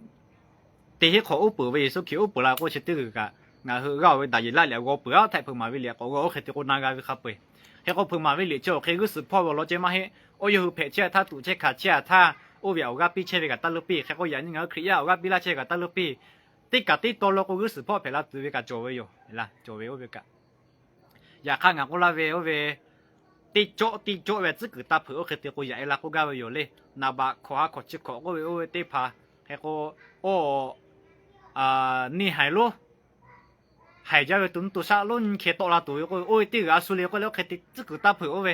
teˇ hinˉ hk'awꞈ uˉ peunˍ ve Yeˍsuˆ Hkriꞈ uˉ peunˍ la k'oˆ chi teˇ g'uiˬ kaꞈ, ngaˬ hui g'aˇ ve Daˍyeˍlaˆ liꞈ g'aw peuˬ aˉ htaꞈ hpeuꞈ maˍ ve liꞈ k'awꞈ g'aw oˇ hk'e te k'o na g'a ve hk'a peu-eˬ. Hk'e k'o, hpeuꞈ maˍ ve liꞈ chi awˬ hk'e g'uˇ suhˍ hpawˇ ve awˬ lawn ceh maˇ heˆ. Oˇ yawˇ hui hpehꞈ chehˇ htaˇ, tuꞈ chehˇ hkanˍ chehˇ htaˇ, oˇ ve awˬ g'aˇ piˇ chehˇ ve kaꞈ taˇ leuˉ piˇ. Hk'e k'o, yaꞈ nyi ngaˬ hui Hkriꞈ yaˇ awˬ g'aˇ piˇ laˇ chehˇ ve kaꞈ taˇ leuˉ piˇ. Teˇ kaꞈ teˇ taw law k'o, g'uˇ suhˍ hpawˇ hpehꞈ la tuˬ ve kaꞈ cawˬ ve yoˬ. Cawˬ ve oˇ ve kaꞈ, yaꞈ hk'aˇ ngaˬ k'oˆ laˇ ve oˇ ve teˇ cawˆ teˇ cawˆ ve tcuhˉ kuiˬ taˇ hpeuꞈ oˇ hk'e te k'o yaꞈ e la k'oˆ gaˇ ve yoˬ le. Naˍ baꞈ hkawꞈ ha hkawꞈ chi hkawꞈ k'oˆ ve oˇ ve teˇ hpaˍ hk'e k'o, oˇ neˇ haiˬ lonˉ haiˬ jaˇ ve to nuˇ to shaˆ lonˉ nyi hkeh tawˆ la tuˬ ve k'oˆ ve, oˇ ve teˇ g'uiˬ a shu le k'oˆ leh oˇ hk'e te tcuhˉ kuiˬ taˇ hpeuꞈ oˇ ve,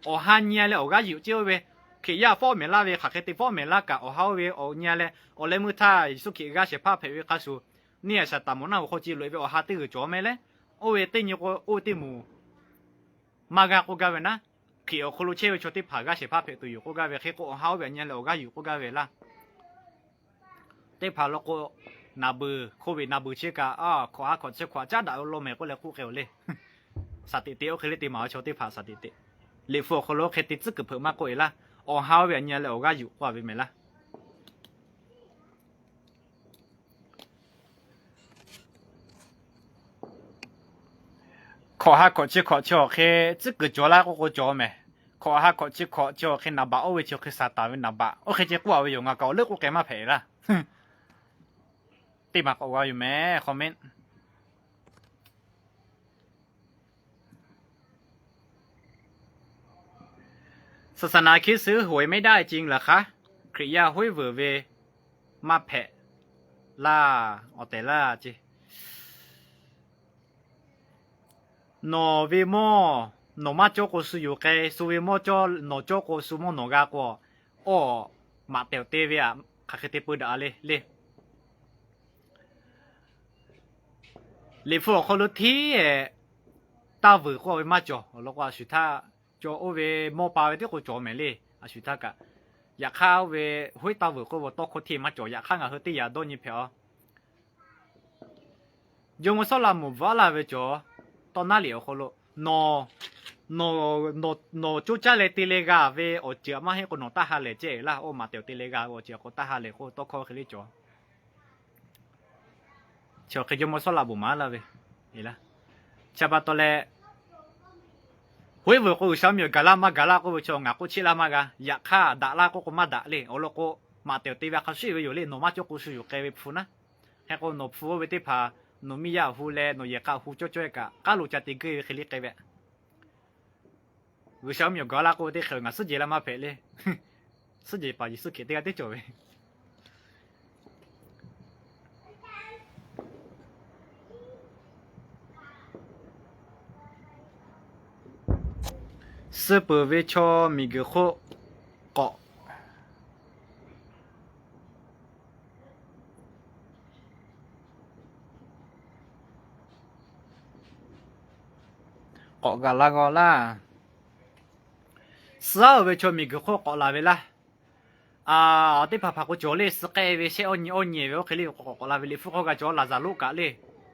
awˬ ha nyi a leh awˬ g'aˇ yuˬ ceh oˇ ve, Hkriꞈ yaˇ fawˉ mehˍ laˇ ve hk'aˬ hk'e te fawˉ mehˍ laˇ kaꞈ, awˬ ha oˇ ve awˬ nyi a leh awˬ leh meuˇ htaˇ Yeˍsuˆ Hkriꞈ g'aˇ shehˍ hpaˇ hpehꞈ ve hk'a shuˍ, neˇ haiˬ Saˍtanˍ mawˬ naˆ hoꞈ hk'aw ce loꞈ e ve awˬ ha teˇ g'uiˬ cawˬ mehˍ leh, oˇ ve teˇ nyi k'o oˇ ve teˇ moˍ maˇ g'a k'oˆ gaˇ ve naˉ, Hkriꞈ awˬ hk'aw lo chehˇ ve chaw teˇ hpaˍ g'aˇ shehˍ hpaˇ hpehꞈ tuˬ yoˬ k'oˆ gaˇ ve. Hk'e k'o, awˬ ha oˇ ve awˬ nyi a leh awˬ g'aˇ yuˬ k'oˆ gaˇ ve laˇ. Teˇ hpaˍ law k'o, naˍ beuˬ, hk'oˆ ve naˍ beuˬ chi kaꞈ, hkawꞈ ha hkawꞈ chi hkawꞈ caˉ daꞈ ve law mehˍ k'oˆ leh k'oˆ k'ai-oˬ le. Shaˍ tiꞈ teꞈ oˇ hk'e le te maˍ ve chaw teˇ hpaˍ shaˍ tiꞈ teꞈ. Liꞈ hpu awˬ hk'aw lo oˇ hk'e te tcuhˉ kuiˬ hpeuꞈ maˇ k'oˆ e laˇ. Awˬ ha oˇ ve awˬ nyi a leh awˬ g'aˇ yuˬ k'oˆ a ve mehˍ laˇ. Hkawꞈ ha hkawꞈ chi hkawꞈ chi awˬ hk'e tcuhˉ kuiˬ cawˬ laˇ k'oˆ k'o cawˬ mehˍ. Hkawꞈ ha hkawꞈ chi hkawꞈ chi awˬ hk'e naˍ baꞈ oˇ ve chi awˬ hk'e Saˍtanˍ ve naˍ baꞈ oˇ hk'e ceh k'oˆ a ve yoˬ. Ngaˬ kaꞈ awˬ leuˆ k'oˆ k'ai maˇ hpehꞈ laˇ. Teˇ maˬ k'awꞈ g'a yoˬ mehˍ, comment. ศาสนาคริสต์ซื้อหวยไม่ได้จริงเหรอคะ Hkriꞈ yaˇ hoˉ vuiˬ ve maˇ hpehꞈ laˇ, awˬ tehˬ laˇ ce. Nawˬ ve mawˇ nawˬ maˇ cawˇ k'o, shu yoˬ k'ai. Shu ve mawˇ cawˇ, nawˬ cawˇ k'o, shu mawˇ nawˬ g'a k'o, awˬ maꞈ tehˬ awˬ te ve aꞈ hk'aˬ hk'e te peu daꞈ le le. Liꞈ hpu awˬ hk'aw lo hteˇ taˇ vuiˬ k'oˆ ve maˇ cawˬ. Awˬ lawn k'o, a shu htaˇ cawˬ oˇ ve mawˇ pa ve tiˉ k'o cawˬ mehˍ le. A shu htaˇ kaꞈ, yaꞈ hk'aˇ oˇ ve hoˉ taˇ vuiˬ k'oˆ ve tawˇ hkawˇ hteˇ maˇ cawˬ. Yaꞈ hk'aˇ ngaˬ hui teˇ yanˇ dawˇ nyi hpehꞈ a. Jawˇmawˇ Sawˉlaꞈmonˍ bvuhꞈ laˇ ve cawˬ. Tawˇ naˉ liꞈ awˬ hk'aw lo, nawˬ, nawˬ, nawˬ coˇ caˇ leh te leh g'a ve awˬ ceuˬ maˇ heˆ k'o, nawˬ taˇ ha lehˬ ceh laˇ. Oˇ maꞈ tehˬ awˬ te leh g'a ve awˬ ceuˬ k'o taˇ ha lehˬ k'oˆ tawˇ hkawˇ hk'e le cawˬ. Chi awˬ hk'e Jawˇmawˇ Sawˉlaꞈmonˍ maˍ laˇ ve, chi pa taw leh, hoˉ vuiˬ k'o G'uiˬsha mvuhˇmiˬ awˬ gaˬ laˇ maˇ gaˬ laˇ k'oˆ ve chi ngaˬ k'oˆ cheˆ laˇ maˇ g'a. Yaꞈ hk'aˇ daꞈ laˇ k'oˆ k'o maˇ daꞈ le. Awˬ lawn k'o, maꞈ tehˬ awˬ te ve hk'a shuˍ ve yoˬ le. Nawˬ maˇ cawˇ k'o shu yoˬ k'ai ve hpu naˉ. Hk'e k'o, nawˬ hpu oˇ ve teˇ hpaˍ nawˬ miˇ yaˇ awˬ hu leh nawˬ yehˬ k'a awˬ hu cawˇ cawˇ e kaꞈ, k'aˉ lo ca te geuˇ ve hk'e le k'ai ve. G'uiˬsha mvuhˇmiˬ awˬ gaˬ laˇ k'oˆ ve teˇ hk'e ngaˬ suhˉ jehˬ laˇ maˇ hpehꞈ le. Suhˉ jehˬ paˍ Yeˍsuˆ Hkriꞈ teˇ g'aˇ teˇ cawˬ ve. Suh peuˬ ve chaw miˬguiˬ hk'oˆ k'awꞈ k'awꞈ gaˬ la g'aw laˇ. Suh-aˉ-oˬ ve chaw miˬguiˬ hk'oˆ k'awꞈ laˬ ve laˇ. Teˇ hpaˍ hpaˍ k'o cawˬ le, suh k'ai ve shehˆ awˇ nyi awˇ nyi ve oˇ hk'e le k'awꞈ k'awꞈ k'awꞈ la ve. Liꞈ hpu hk'aw kaꞈ cawˬ, Laˍzaˍruˆ kaꞈ le,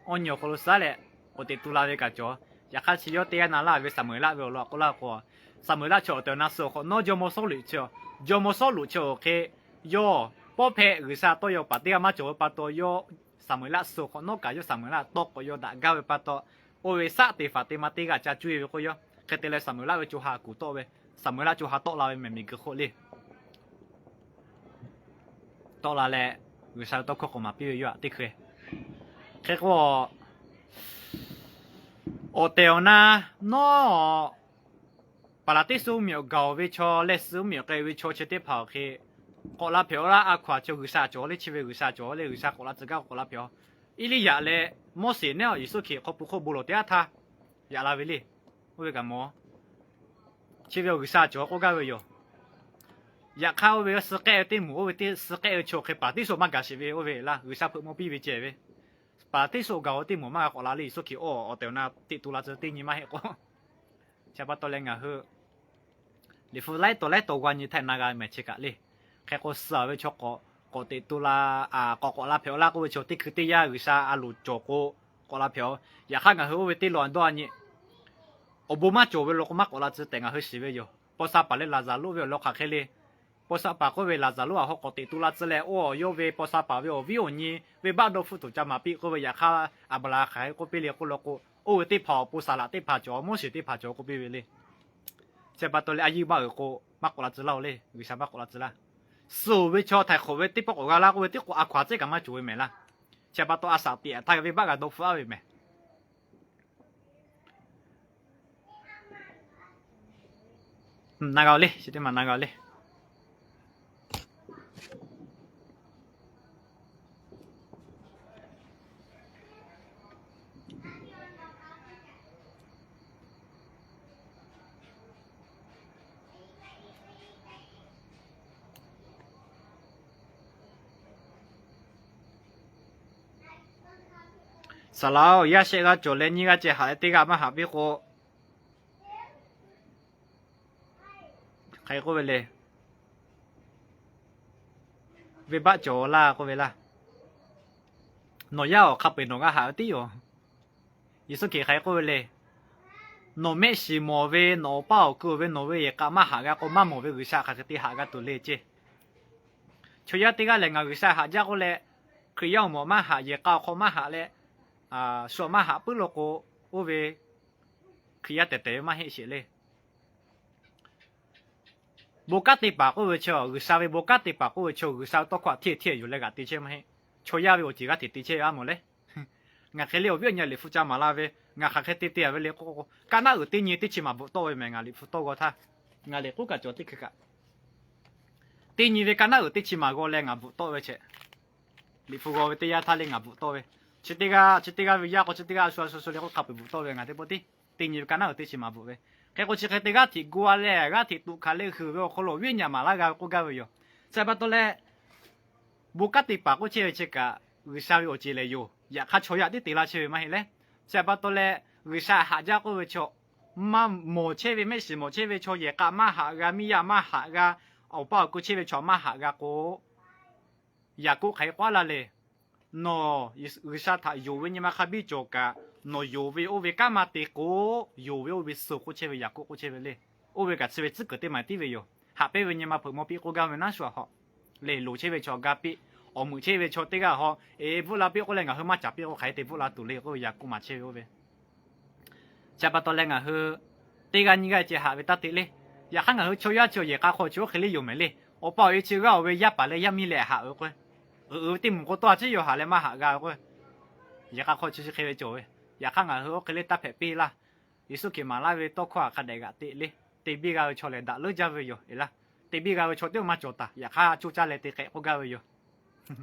awˇ nyi awˬ hk'aw lo suh-aˉ leh k'awꞈ teꞈ tu la ve kaꞈ cawˬ. Yaꞈ hk'aˇ chi yawˇ teˇ g'aˇ na laˇ ve Saˍmo-eˍlaˆ ve awˬ lawn k'oˆ laˇ k'o, Saˍmo-eˍlaˆ chi awˬ tehˬ awˬ na suh awˬ hk'awꞈ nawˉ jawˇmawˇ Sawˉluꞈ chi, jawˇmawˇ Sawˉluꞈ chi awˬ hk'e yawˇ pawˇ hpehꞈ G'uiˬsha tawˇ yaw paˍ teˇ g'aˇ maˇ cawˬ ve pa taw, yawˇ Saˍmo-eˍlaˆ suh awˬ hk'awꞈ nawˉ kaꞈ yawˇ Saˍmo-eˍlaˆ tawˇ k'awꞈ yaw daꞈ gaˇ ve pa taw, oˇ ve shaˆ teꞈ faˍ teˇ ma teˇ g'aˇ ca cuˇ e ve k'o yawˇ hk'e te leh Saˍmo-eˍlaˆ ve co ha kuˬ tawˆ ve, Saˍmo-eˍlaˆ co ha tawˆ la ve mehˬ miˬguiˬ hk'oˆ le. tawˆ la leh, G'uiˬsha ve tawˇ hkawˇ k'awꞈ maˍ piˇ ve yoˬ teˇ hkui. Hk'e k'o, awˬ tehˬ awˬ na nawˉ Paˍlaˍtiˇsuˆ mvuhˇmiˬ awˬ gaˬ ve chaw leh suh mvuhˇmiˬ awˬ k'ai ve chaw chi teˇ hpaˍ awˬ hk'e k'awꞈ la hpehꞈ-aw laˇ. A hkaw-anˬ chi G'uiˬsha cawˬ le, chi ve G'uiˬsha cawˬ le, G'uiˬsha k'awꞈ la tcuh gaˇ k'awꞈ la hpehꞈ-aw. Eˇliˇyaꞈ leh Moˉseˍ neˉ Yeˍsuˆ Hkriꞈ hk'aw pui hk'oˆ bon lawˬ teˇ yanˇ htaˇ yaꞈ la ve le. Oˇ ve kaꞈ mawˬ, chi ve awˬ G'uiˬsha cawˬ k'oˆ gaˇ ve yoˬ. Yaꞈ hk'aˇ oˇ ve suh k'ehˆ ve teˇ moˍ, oˇ ve teˇ suh k'ehˆ ve chaw hk'e Paˍlaˍtiˇsuˆ maˇ gaˬ sheˍ ve oˇ ve laˇ, G'uiˬsha hpeuꞈ maw piˇ ve ceh ve. Paˍlaˍtiˇsuˆ gaˬ-aw teˇ moˍ maˇ g'a k'awꞈ la le, Yeˍsuˆ Hkriꞈ awˬ tehˬ awˬ na teꞈ tu la tcuh teˇ nyi maˇ heˆ k'o. Chi pa taw leh ngaˬ hui Liꞈ hpu laiˉ taw laiˉ taw g'a nyi htaˇ na g'a mehˍ chi kaꞈ le. Hk'e k'o, suh-a ve chaw k'awꞈ, k'awꞈ teꞈ tu la, k'awꞈ k'awꞈ la hpehꞈ-aw laˇ k'oˆ ve chaw teˇ hkui teˇ yanˇ G'uiˬsha a loˍ cawˬ k'o k'awꞈ la hpehꞈ-aw. Yaꞈ hk'aˇ ngaˬ hui oˇ ve teˇ lawn dawˇ-a nyi, awˬ bon maˇ cawˬ ve law k'o maˇ k'awꞈ la tcuh tehꞈ ngaˬ hui shiˍ ve yoˬ. Paw sha paˍ leh Laˍzaˍruˆ ve awˬ lawn hk'aˬ hk'e le. Paw sha paˍ k'oˆ ve, Laˍzaˍruˆ-aˬ, haw k'awꞈ teꞈ tu la tcuh leh, oˇ awˬ yawˇ ve paw sha paˍ ve awˬ viˉ awˬ nyi venˇbaˆ dawˇ hpfuhˇ tuˬ ca maˍ piˇ k'oˆ ve. Yaꞈ hk'aˇ, Aˍbraˍhanˍ hk'aˬ hk'e k'oˆ piˇ le k'oˆ law k'o, oˇ ve teˇ hpaˍ awˬ pon saˍlaꞈ teˇ hpaˍ cawˬ, Moˉseˍ teˇ hpaˍ cawˬ k'oˆ piˇ ve le. Chi pa taw leh a yinˇ baˆ uiˍ k'o maˇ k'awꞈ la tcuh laˇ-oˬ le, G'uiˬsha maˇ k'awꞈ la tcuh laˇ. Suh-oˬ ve chaw htaiˍ hk'awꞈ ve teˇ pawˆ k'awꞈ g'a laˇ k'oˆ ve teˇ k'o a hkaw-anˬ cehˉ kaꞈ maˇ cawˬ ve mehˍ laˇ. Chi pa taw a shaꞈ teꞈ htaˇ ve venˇbaˆ g'a dawˇ hpfuhˇ-a ve mehˍ. Na g'a-oˬ le, chi teˇ maˬ na g'a-oˬ le. Saˍlaꞈ-oˬ, yaˇ shehˆ g'aˇ cawˬ leh nyiˇ g'aˇ ceh haꞈ leh teˇ g'aˇ maˇ haꞈ piˇ k'o, hk'aˬ hk'e k'oˆ ve le. Venˇbaˆ cawˬ laˇ k'oˆ ve laˇ. Nawˬ yaˇ awˬ hk'a peu-eˬ nawˬ g'a haꞈ ve tiˉ yoˬ. Yeˍsuˆ Hkriꞈ hk'aˬ hk'e k'oˆ ve le. Nawˬ mehˆ shiˍ mawˬ ve, nawˬ awˬ paˇ awˬ ku ve, nawˬ ve yehˬ k'a maˇ haꞈ g'a k'o, maˇ mawˬ ve G'uiˬsha hk'aˬ hk'e te haꞈ g'a tuˬ le ceh. Chaw yaˇ teˇ g'aˇ lehˬ, ngaˬ G'uiˬsha haꞈ jaˇ k'oˆ leh, Hkriꞈ yaˇ awˬ moˍ maˇ haꞈ, yehˬ k'a awˬ hk'aw maˇ haꞈ leh, shu awˬ maˇ haꞈ puiˉ law k'o, oˇ ve Hkriꞈ yaˇ tehˬ tehˬ ve maˇ heˆ sheˍ le. Bon kanˉ te paˍ k'oˆ ve chaw, G'uiˬsha ve bon kanˉ te paˍ k'oˆ ve chaw, G'uiˬsha ve tawˇ hkawˇ htaˇ hteˇ hteˇ yuˬ leh g'aꞈ te chehˇ maˇ heˆ. Chaw yaˇ ve awˬ ceˬ g'aˇ hteꞈ te chehˇ ve a mawˬ le. Ngaˬ hk'e le awˬ viˉ awˬ nyi Liꞈ hpu ca maˍ la ve, ngaˬ hk'aˬ hk'e te te-a ve le k'o, kaˆ naˉ uiˍ teˇ nyi teˇ chi maˍ bvuhꞈ tawˆ ve mehˍ. Ngaˬ Liꞈ hpu tawˇ g'aw htaˇ, ngaˬ liꞈ k'oˆ kaꞈ cawˬ teˇ hkui kaꞈ, teˇ nyi ve kaˆ naˉ uiˍ teˇ chi maˍ g'aw leh ngaˬ bvuhꞈ tawˆ ve chehꞈ. Liꞈ hpu g'aw ve teˇ yanˇ htaˇ le ngaˬ bvuhꞈ tawˆ ve, chi teˇ g'aˇ chi teˇ g'aˇ ve yaˇ k'o chi teˇ g'aˇ shu shu shu le k'oˆ hk'a peu-eˬ bvuhꞈ tawˆ ve ngaˬ teˇ pawˆ tiˉ. Teˇ nyi ve kaˆ naˉ uiˍ teˇ chi maˍ bvuhꞈ ve. Hk'e k'o chi hk'e te g'aˇ hteꞈ gu-a leh g'aˇ hteꞈ tuꞈ hkanˍ leh huiˍ ve awˬ hk'aw lo awˬ viˉ awˬ nyi maˍ laˇ g'a ve k'oˆ gaˇ ve yoˬ. Chi pa taw leh, bon kanˉ te paˍ k'oˆ chehˇ ve chi kaꞈ G'uiˬsha ve awˬ ceˬ lehˬ yoˬ. Yaꞈ hk'aˇ chaw yaˇ tiˉ te laˇ chehˇ ve maˇ heˆ le. Chi pa taw leh G'uiˬsha haꞈ jaˇ k'oˆ ve chaw, maˇ mawˬ chehˇ ve, mehˆ shiˍ mawˬ chehˇ ve chaw, yehˬ k'a maˇ haꞈ g'a, miˇ yaˇ maˇ haꞈ g'a, awˬ paˇ awˬ ku chehˇ ve chaw maˇ haꞈ g'a k'o, Yaˍkoˆ hk'aˬ hk'e k'oˆ laˇ le. Nawˬ G'uiˬsha htaꞈ yonˍ ve nyi ma hk'a biˇ cawˬ kaꞈ, nawˬ yonˍ ve oˇ ve kanˉ maˇ te k'o, yonˍ ve oˇ ve suh k'oˆ chehˇ ve Yaˍkoˆ k'oˆ chehˇ ve le. Oˇ ve kaꞈ chi ve tcuhˉ kuiˬ teˇ maˬ tiˉ ve yoˬ. Haꞈ pehnˇ ve nyi ma hpeuꞈ maw piˇ k'oˆ gaˇ ve naˉ shu a haw. Lehˬ loˍ chehˇ ve chaw ga piˇ, awˬ meuꞈ chehˇ ve chaw teˇ g'aˇ haw, eˬ bvuhˆ la piˇ k'oˆ leh ngaˬ hui maˇ caˍ piˇ k'o hk'aˬ hk'e te bvuhˆ la tuˬ le k'oˆ ve Yaˍkoˆ maˍ chehˇ ve oˇ ve. Chi pa taw leh ngaˬ hui teˇ g'aˇ nyiˇ g'aˇ ceh haꞈ ve taˇ te le. Yaꞈ hk'aˇ ngaˬ hui chaw yaˇ chi awˬ yehˬ k'a hk'aw chi oˇ hk'e le yoˬ mehˍ le. Awˬ pa awˬ e chi g'aˇ-oˬ ve yaˇ paˍ leh yaˇ miˇ leh haꞈ ve k'o, uiˍ uiˍ ve teˇ moˍ k'o tawˇ a ciˉ yaw haꞈ leh maˇ haꞈ g'a ve k'o, yehˬ k'a hk'aw chi chi hk'e ve cawˬ ve. Yaꞈ hk'aˇ ngaˬ hui oˇ hk'e le taˇ hpehꞈ piˇ laˇ. Yeˍsuˆ Hkriꞈ maˍ laˇ ve tawˇ hkawˇ htaꞈ hk'a dehꞈ g'aꞈ te le. Te biˇ g'a ve chaw lehˬ daꞈ leuˉ jaˇ ve yoˬ eˬ laˇ. Te biˇ g'a ve chaw teˇ maˇ cawˬ taˍ. Yaꞈ hk'aˇ coˇ caˇ leh te k'ehꞈ k'oˆ gaˇ ve yoˬ.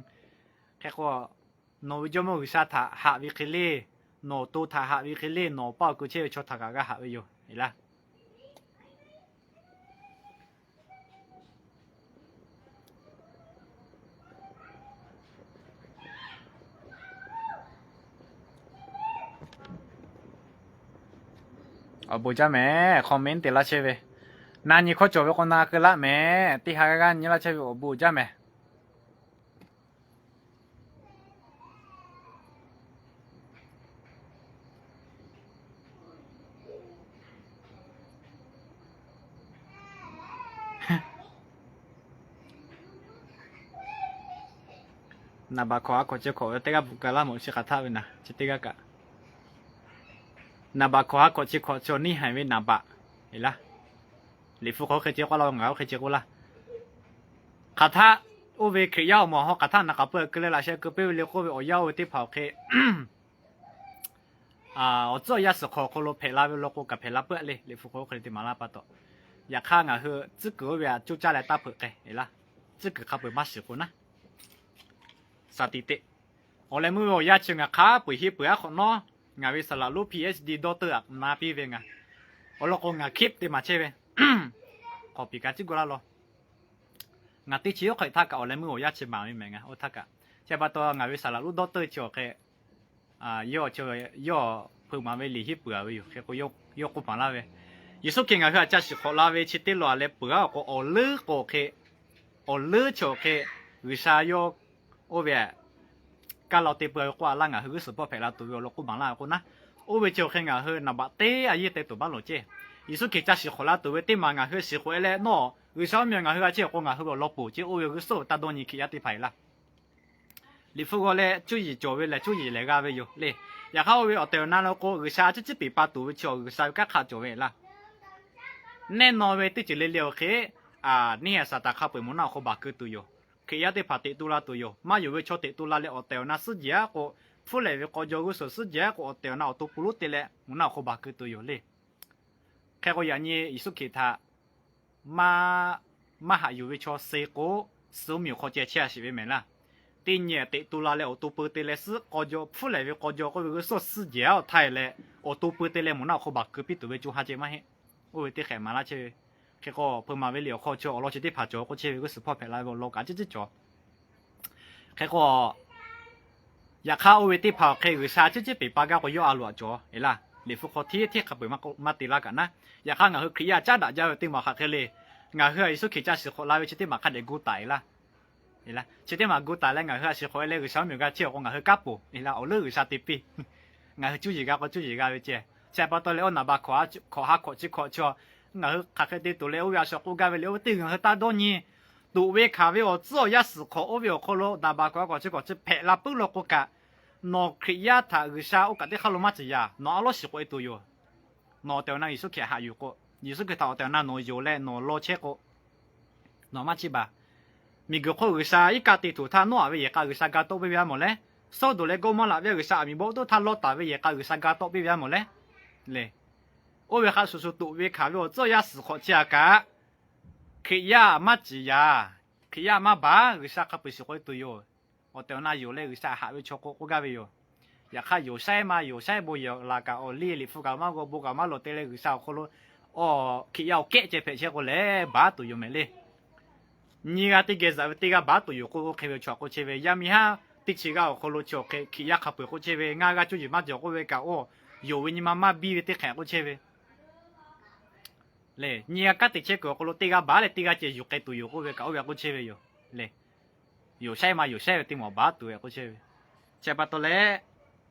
Hk'e k'o, nawˬ ve Jawˇmawˇ G'uiˬsha htaꞈ haꞈ ve hk'e le, nawˬ awˬ to htaꞈ haꞈ ve hk'e le, nawˬ awˬ paˇ awˬ ku chehˇ ve chaw htaꞈ kaꞈ g'a haꞈ ve yoˬ eˬ laˇ. Awˬ bon jaˇ mehˍ, comment te laˇ chehˇ ve. Na nyi hkawˇ cawˬ ve k'o na keu laˇ mehˍ. Teˇ ha g'aˇ g'aˇ nyi laˇ chehˇ ve awˬ bon jaˇ mehˍ. Naˍ baˬ hkawꞈ ha hkawꞈ chi hkawꞈ ve teˇ g'aˇ bvuhꞈ ka laˇ mawˬ chi hk'aˬ htaˆ ve naˍ, chi teˇ g'aˇ kaꞈ. Naˍ baˬ hkawꞈ ha hkawꞈ chi hkawꞈ chaw neˇ haiˬ ve naˍ baˬ eˬ laˇ. Liꞈ hpu hk'aw oˇ hk'e ceh k'oˆ laˇ, ngaˬ oˇ hk'e ceh k'oˆ laˇ. Hk'aˬ htaˆ Oˇ ve Hkriꞈ yaˇ awˬ moˍ awˬ hawˉ hk'aˬ htaˇ naˍ k'a peuˬ keu leh laꞈ sheh keu piˇ ve le k'oˆ ve awˬ yanˇ oˇ ve teˇ hpaˍ awˬ hk'e awˬ tcuhˉ awˬ yaˇ suhˍ hk'awꞈ awˬ hk'aw lo hpehꞈ la ve law k'o, kaꞈ hpehꞈ la puiˉ le. Liꞈ hpu hk'aw lo hk'e le te maˍ laˇ pa taw, yaꞈ hk'aˇ ngaˬ hui tcuhˉ kuiˬ oˇ ve htaꞈ coˇ caˇ leh taˇ hpeuꞈ k'ai laˇ. Tcuhˉ kuiˬ hk'a peu-eˬ maˇ shiˍ k'o naˉ, saˍ tiꞈ teꞈ. Awˬ leh meuˇ ve awˬ yanˇ chi ngaˬ hk'a peu-eˬ heˆ peu-eˬ aˉ hk'awꞈ nawˉ, ngaˬ ve saˍ laꞈ lonˉ PhD doctor aꞈ na piˇ ve ngaˬ, awˬ lawn k'o ngaˬ hk'eˆ te maˍ chehˇ ve, hk'awꞈ piˍ kaꞈ ciˉ gu laˇ law. Ngaˬ teˇ chi oˉ hk'awꞈ htaˇ kaꞈ awˬ leh meuˇ awˬ yanˇ chi maˍ ve mehˍ ngaˬ oˇ htaˇ kaꞈ. Chi pa taw ngaˬ ve saˍ laꞈ lonˉ doctor chi awˬ hk'e yawˇ hpeuꞈ maˍ ve liꞈ heˆ peuˬ ve yoˬ. Hk'e k'o, yawˇ k'oˆ maˍ laˇ ve, Yeˍsuˆ Hkriꞈ ngaˬ hui htaꞈ caˇ shiˍ hk'awꞈ la ve chi teˇ lo-a leh peuˬ-aˉ awˬ k'o, awˬ leuˉ k'o hk'e, awˬ leuˉ chi awˬ hk'e G'uiˬsha yawˇ oˇ ve kaꞈ law te peuˬ ve k'oˆ a laˇ. Ngaˬ hui g'uˇ suhˍ hpawˇ hpehꞈ la tuˬ ve awˬ lawn k'oˆ maˍ laˇ ve k'o naˉ, oˇ ve chi awˬ hk'e ngaˬ hui naˍ baꞈ teˇ a yehˇ te tuˬ maˇ loˍ ceˇ. Yeˍsuˆ Hkriꞈ caˇ shiˍ hk'awꞈ la tuˬ ve teˇ maˬ ngaˬ hui shiˍ hk'awꞈ e leh nawˇ G'uiˬsha mvuhˇmiˬ ngaˬ hui g'a chehˇ awˬ k'o ngaˬ hui ve awˬ lawn poˬ ceˇ, oˇ ve g'uˇ suhˍ taˇ dawˇ nyi Hkriꞈ yaˇ teˇ hpaˍ e laˇ. Liꞈ hpu g'aw leh cuˇ yiˍ cawˬ ve lehˬ cuˇ yiˍ lehˬ g'a ve yoˬ le. Yaꞈ hk'aˇ oˇ ve awˬ tehˬ awˬ na lo k'o G'uiˬsha a ciˉ ciˉ peˍ pa tuˬ ve chi awˬ G'uiˬsha ve kanˉ hk'a cawˬ ve laˇ. Nehˇ naw ve teˇ ceuˬ le le awˬ hk'e, neˇ haiˬ Saˍtanˍ hk'a peu-eˬ mvuhˇ naˆ awˬ hk'aw baˬ keu tuˬ yoˬ. Hkriꞈ yaˇ teˇ hpaˍ teꞈ tu la tuˬ yoˬ. Maˇ yonˍ ve chaw teꞈ tu la leh awˬ tehˬ awˬ na suhˉ jehˬ-aˉ k'o, hpfuhˇ lehˬ ve k'aw jaw g'uˇ suhˍ suhˉ jehˬ-aˉ k'o awˬ tehˬ awˬ na awˬ to pu lonˉ te leh mvuhˇ naˆ awˬ hk'aw baˬ keu tuˬ yoˬ le. Hk'e k'o yaꞈ nyi Yeˍsuˆ Hkriꞈ htaꞈ maˇ, maˇ haꞈ yuˬ ve chaw suh k'o, suh mvuhˇmiˬ awˬ hk'aw ceh chehˇ a sheˍ ve mehˍ laˇ. Teˇ nyi teꞈ tu la leh awˬ to pu te leh suhˉ k'aw jaw, hpfuhˇ lehˬ ve k'aw jaw k'oˆ ve g'uˇ suhˍ suhˉ jehˬ-aˉ awˬ htaˇ e leh awˬ to pu te leh mvuhˇ naˆ awˬ hk'aw baˬ keu piˇ tuˬ ve co ha ceh maˇ heˆ. Oˇ ve teˇ hk'ehꞈ maˍ laˇ chehˇ ve. Hk'e k'o hpeuꞈ maˍ ve liꞈ awˬ hk'aw chi awˬ lawn chi teˇ hpaˍ cawˬ k'oˆ chehˇ ve g'uˇ suhˍ hpawˇ hpehꞈ la ve awˬ lawn kaꞈ ciˉ ciˉ cawˬ. Hk'e k'o, yaꞈ hk'aˇ oˇ ve teˇ hpaˍ awˬ hk'e G'uiˬsha ciˉ ciˉ peˍ pa gaˇ k'o yawˇ a loꞈ aꞈ cawˬ e laˇ. Liꞈ hpu hk'aw hteˇ hteˇ hk'a peu-eˬ maˇ te laˇ kaꞈ naˉ, yaꞈ hk'aˇ ngaˬ hui Hkriꞈ yaˇ caˉ daꞈ jaˇ ve teˇ maˬ hk'aˬ hk'e le. Ngaˬ hui a Yeˍsuˆ Hkriꞈ caˇ shiˍ hk'awꞈ la ve chi teˇ maˬ hk'a dehꞈ gu taˍ e laˇ. Chi teˇ maˬ gu taˍ leh ngaˬ hui a shiˍ hk'awꞈ e leh G'uiˬsha mvuhˇmiˬ g'a chehˇ awˬ k'o ngaˬ hui kanˉ poˬ e laˇ. Awˬ leuˉ G'uiˬsha te piˇ. Ngaˬ hui cuˇ yiˍ g'a k'o cuˇ yiˍ g'a ve ceh. Chi pa taw leh oˇ naˍ baˬ hkawꞈ ha hkawꞈ chi hkawꞈ chaw, ngaˬ hui hk'aˬ hk'e te tuˬ leh oˇ ve a shaw k'oˆ gaˇ ve le, oˇ ve teˇ g'uiˬ ngaˬ hui taˇ dawˇ nyi. Tuꞈ ve hkanˍ ve awˬ tcuhˉ awˬ yaˇ suhˍ hk'awꞈ oˇ ve awˬ hk'aw lo naˍ baˬ hkawꞈ ha hkawꞈ chi hkawꞈ chi hpehꞈ la puiˉ law k'o kaꞈ, nawˬ Hkriꞈ yaˇ htaꞈ G'uiˬsha oˇ kaꞈ teˇ hk'aˇ lo maˇ ciˍ yaˇ. Nawˬ a lawˉ shiˍ k'oꞈ e tuˬ yoˬ. Nawˬ awˬ tehˬ awˬ na Yeˍsuˆ Hkriꞈ haꞈ yuˬ k'o, Yeˍsuˆ Hkriꞈ htaꞈ awˬ tehˬ awˬ na nawˬ yonˍ leh nawˬ law chehˇ k'o, nawˬ maˇ chiˇ baˬ. Miˬguiˬ hk'oˆ G'uiˬsha iˉ kaˆ te tuˬ htaˇ Noˉaꞈ ve yehˬ k'a G'uiˬsha ga tawˆ piˇ ve a mawˬ leh, Sawˉdonˍ leh Gawˇmawˇraꞈ ve G'uiˬsha aˬ miˍ bawˆ toˉ htaˇ Lawˇtaˍ ve yehˬ k'a G'uiˬsha ga tawˆ piˇ ve a mawˬ leh, le, oˇ ve hk'a shuˍ shuˍ tuꞈ ve hkanˍ ve awˬ tcuhˉ awˬ yaˇ suhˍ hk'awꞈ chi a kaꞈ, Hkriꞈ yaˇ maˇ ciˍ yaˇ. Hkriꞈ yaˇ maˇ baˬ. G'uiˬsha hk'a peu-eˬ shiˍ k'oꞈ e tuˬ yoˬ. Awˬ tehˬ awˬ na yonˍ leh G'uiˬsha haꞈ ve chaw k'oˆ k'oˆ gaˇ ve yoˬ. Yaꞈ hk'aˇ yonˍ shaiˉ ma yonˍ shaiˉ bon yehˬ laˬ kaꞈ awˬ liˇ liꞈ hpu kaꞈ maˇ g'aw bon kaꞈ maˇ lawˬ te leh G'uiˬsha awˬ hk'aw lo, Hkriꞈ yaˇ awˬ kehˉ ceh hpehꞈ chehˇ k'o lehˬ baˬ tuˬ yoˬ mehˍ le. Nyi g'a teˇ geh zaꞈ ve teˇ g'aˇ baˬ tuˬ yoˬ k'oˆ, oˇ hk'e ve chaw k'oˆ chehˇ ve, yaˇ miˇ haˉ teˇ chi g'aˇ awˬ hk'aw lo chi awˬ hk'e Hkriꞈ yaˇ hk'a peu-eˬ k'oˆ chehˇ ve, ngaˇ g'aˇ cuˇ yiˍ maˇ cawˬ k'oˆ ve kaꞈ, oˇ yonˍ ve nyi ma maˇ biˇ ve teˇ hk'ehꞈ k'oˆ chehˇ ve le. Nyi g'a kanˉ te chehˇ kuiˬ awˬ hk'aw lo teˇ g'aˇ baˬ leh teˇ g'aˇ ceh yuˬ k'ai tuˬ yoˬ k'oˆ ve kaꞈ, oˇ ve k'oˆ chehˇ ve yoˬ le. Yonˍ shaiˉ ma yonˍ shaiˉ ve teˇ maˬ baˬ tuˬ ve k'oˆ chehˇ ve. Chi pa taw leh,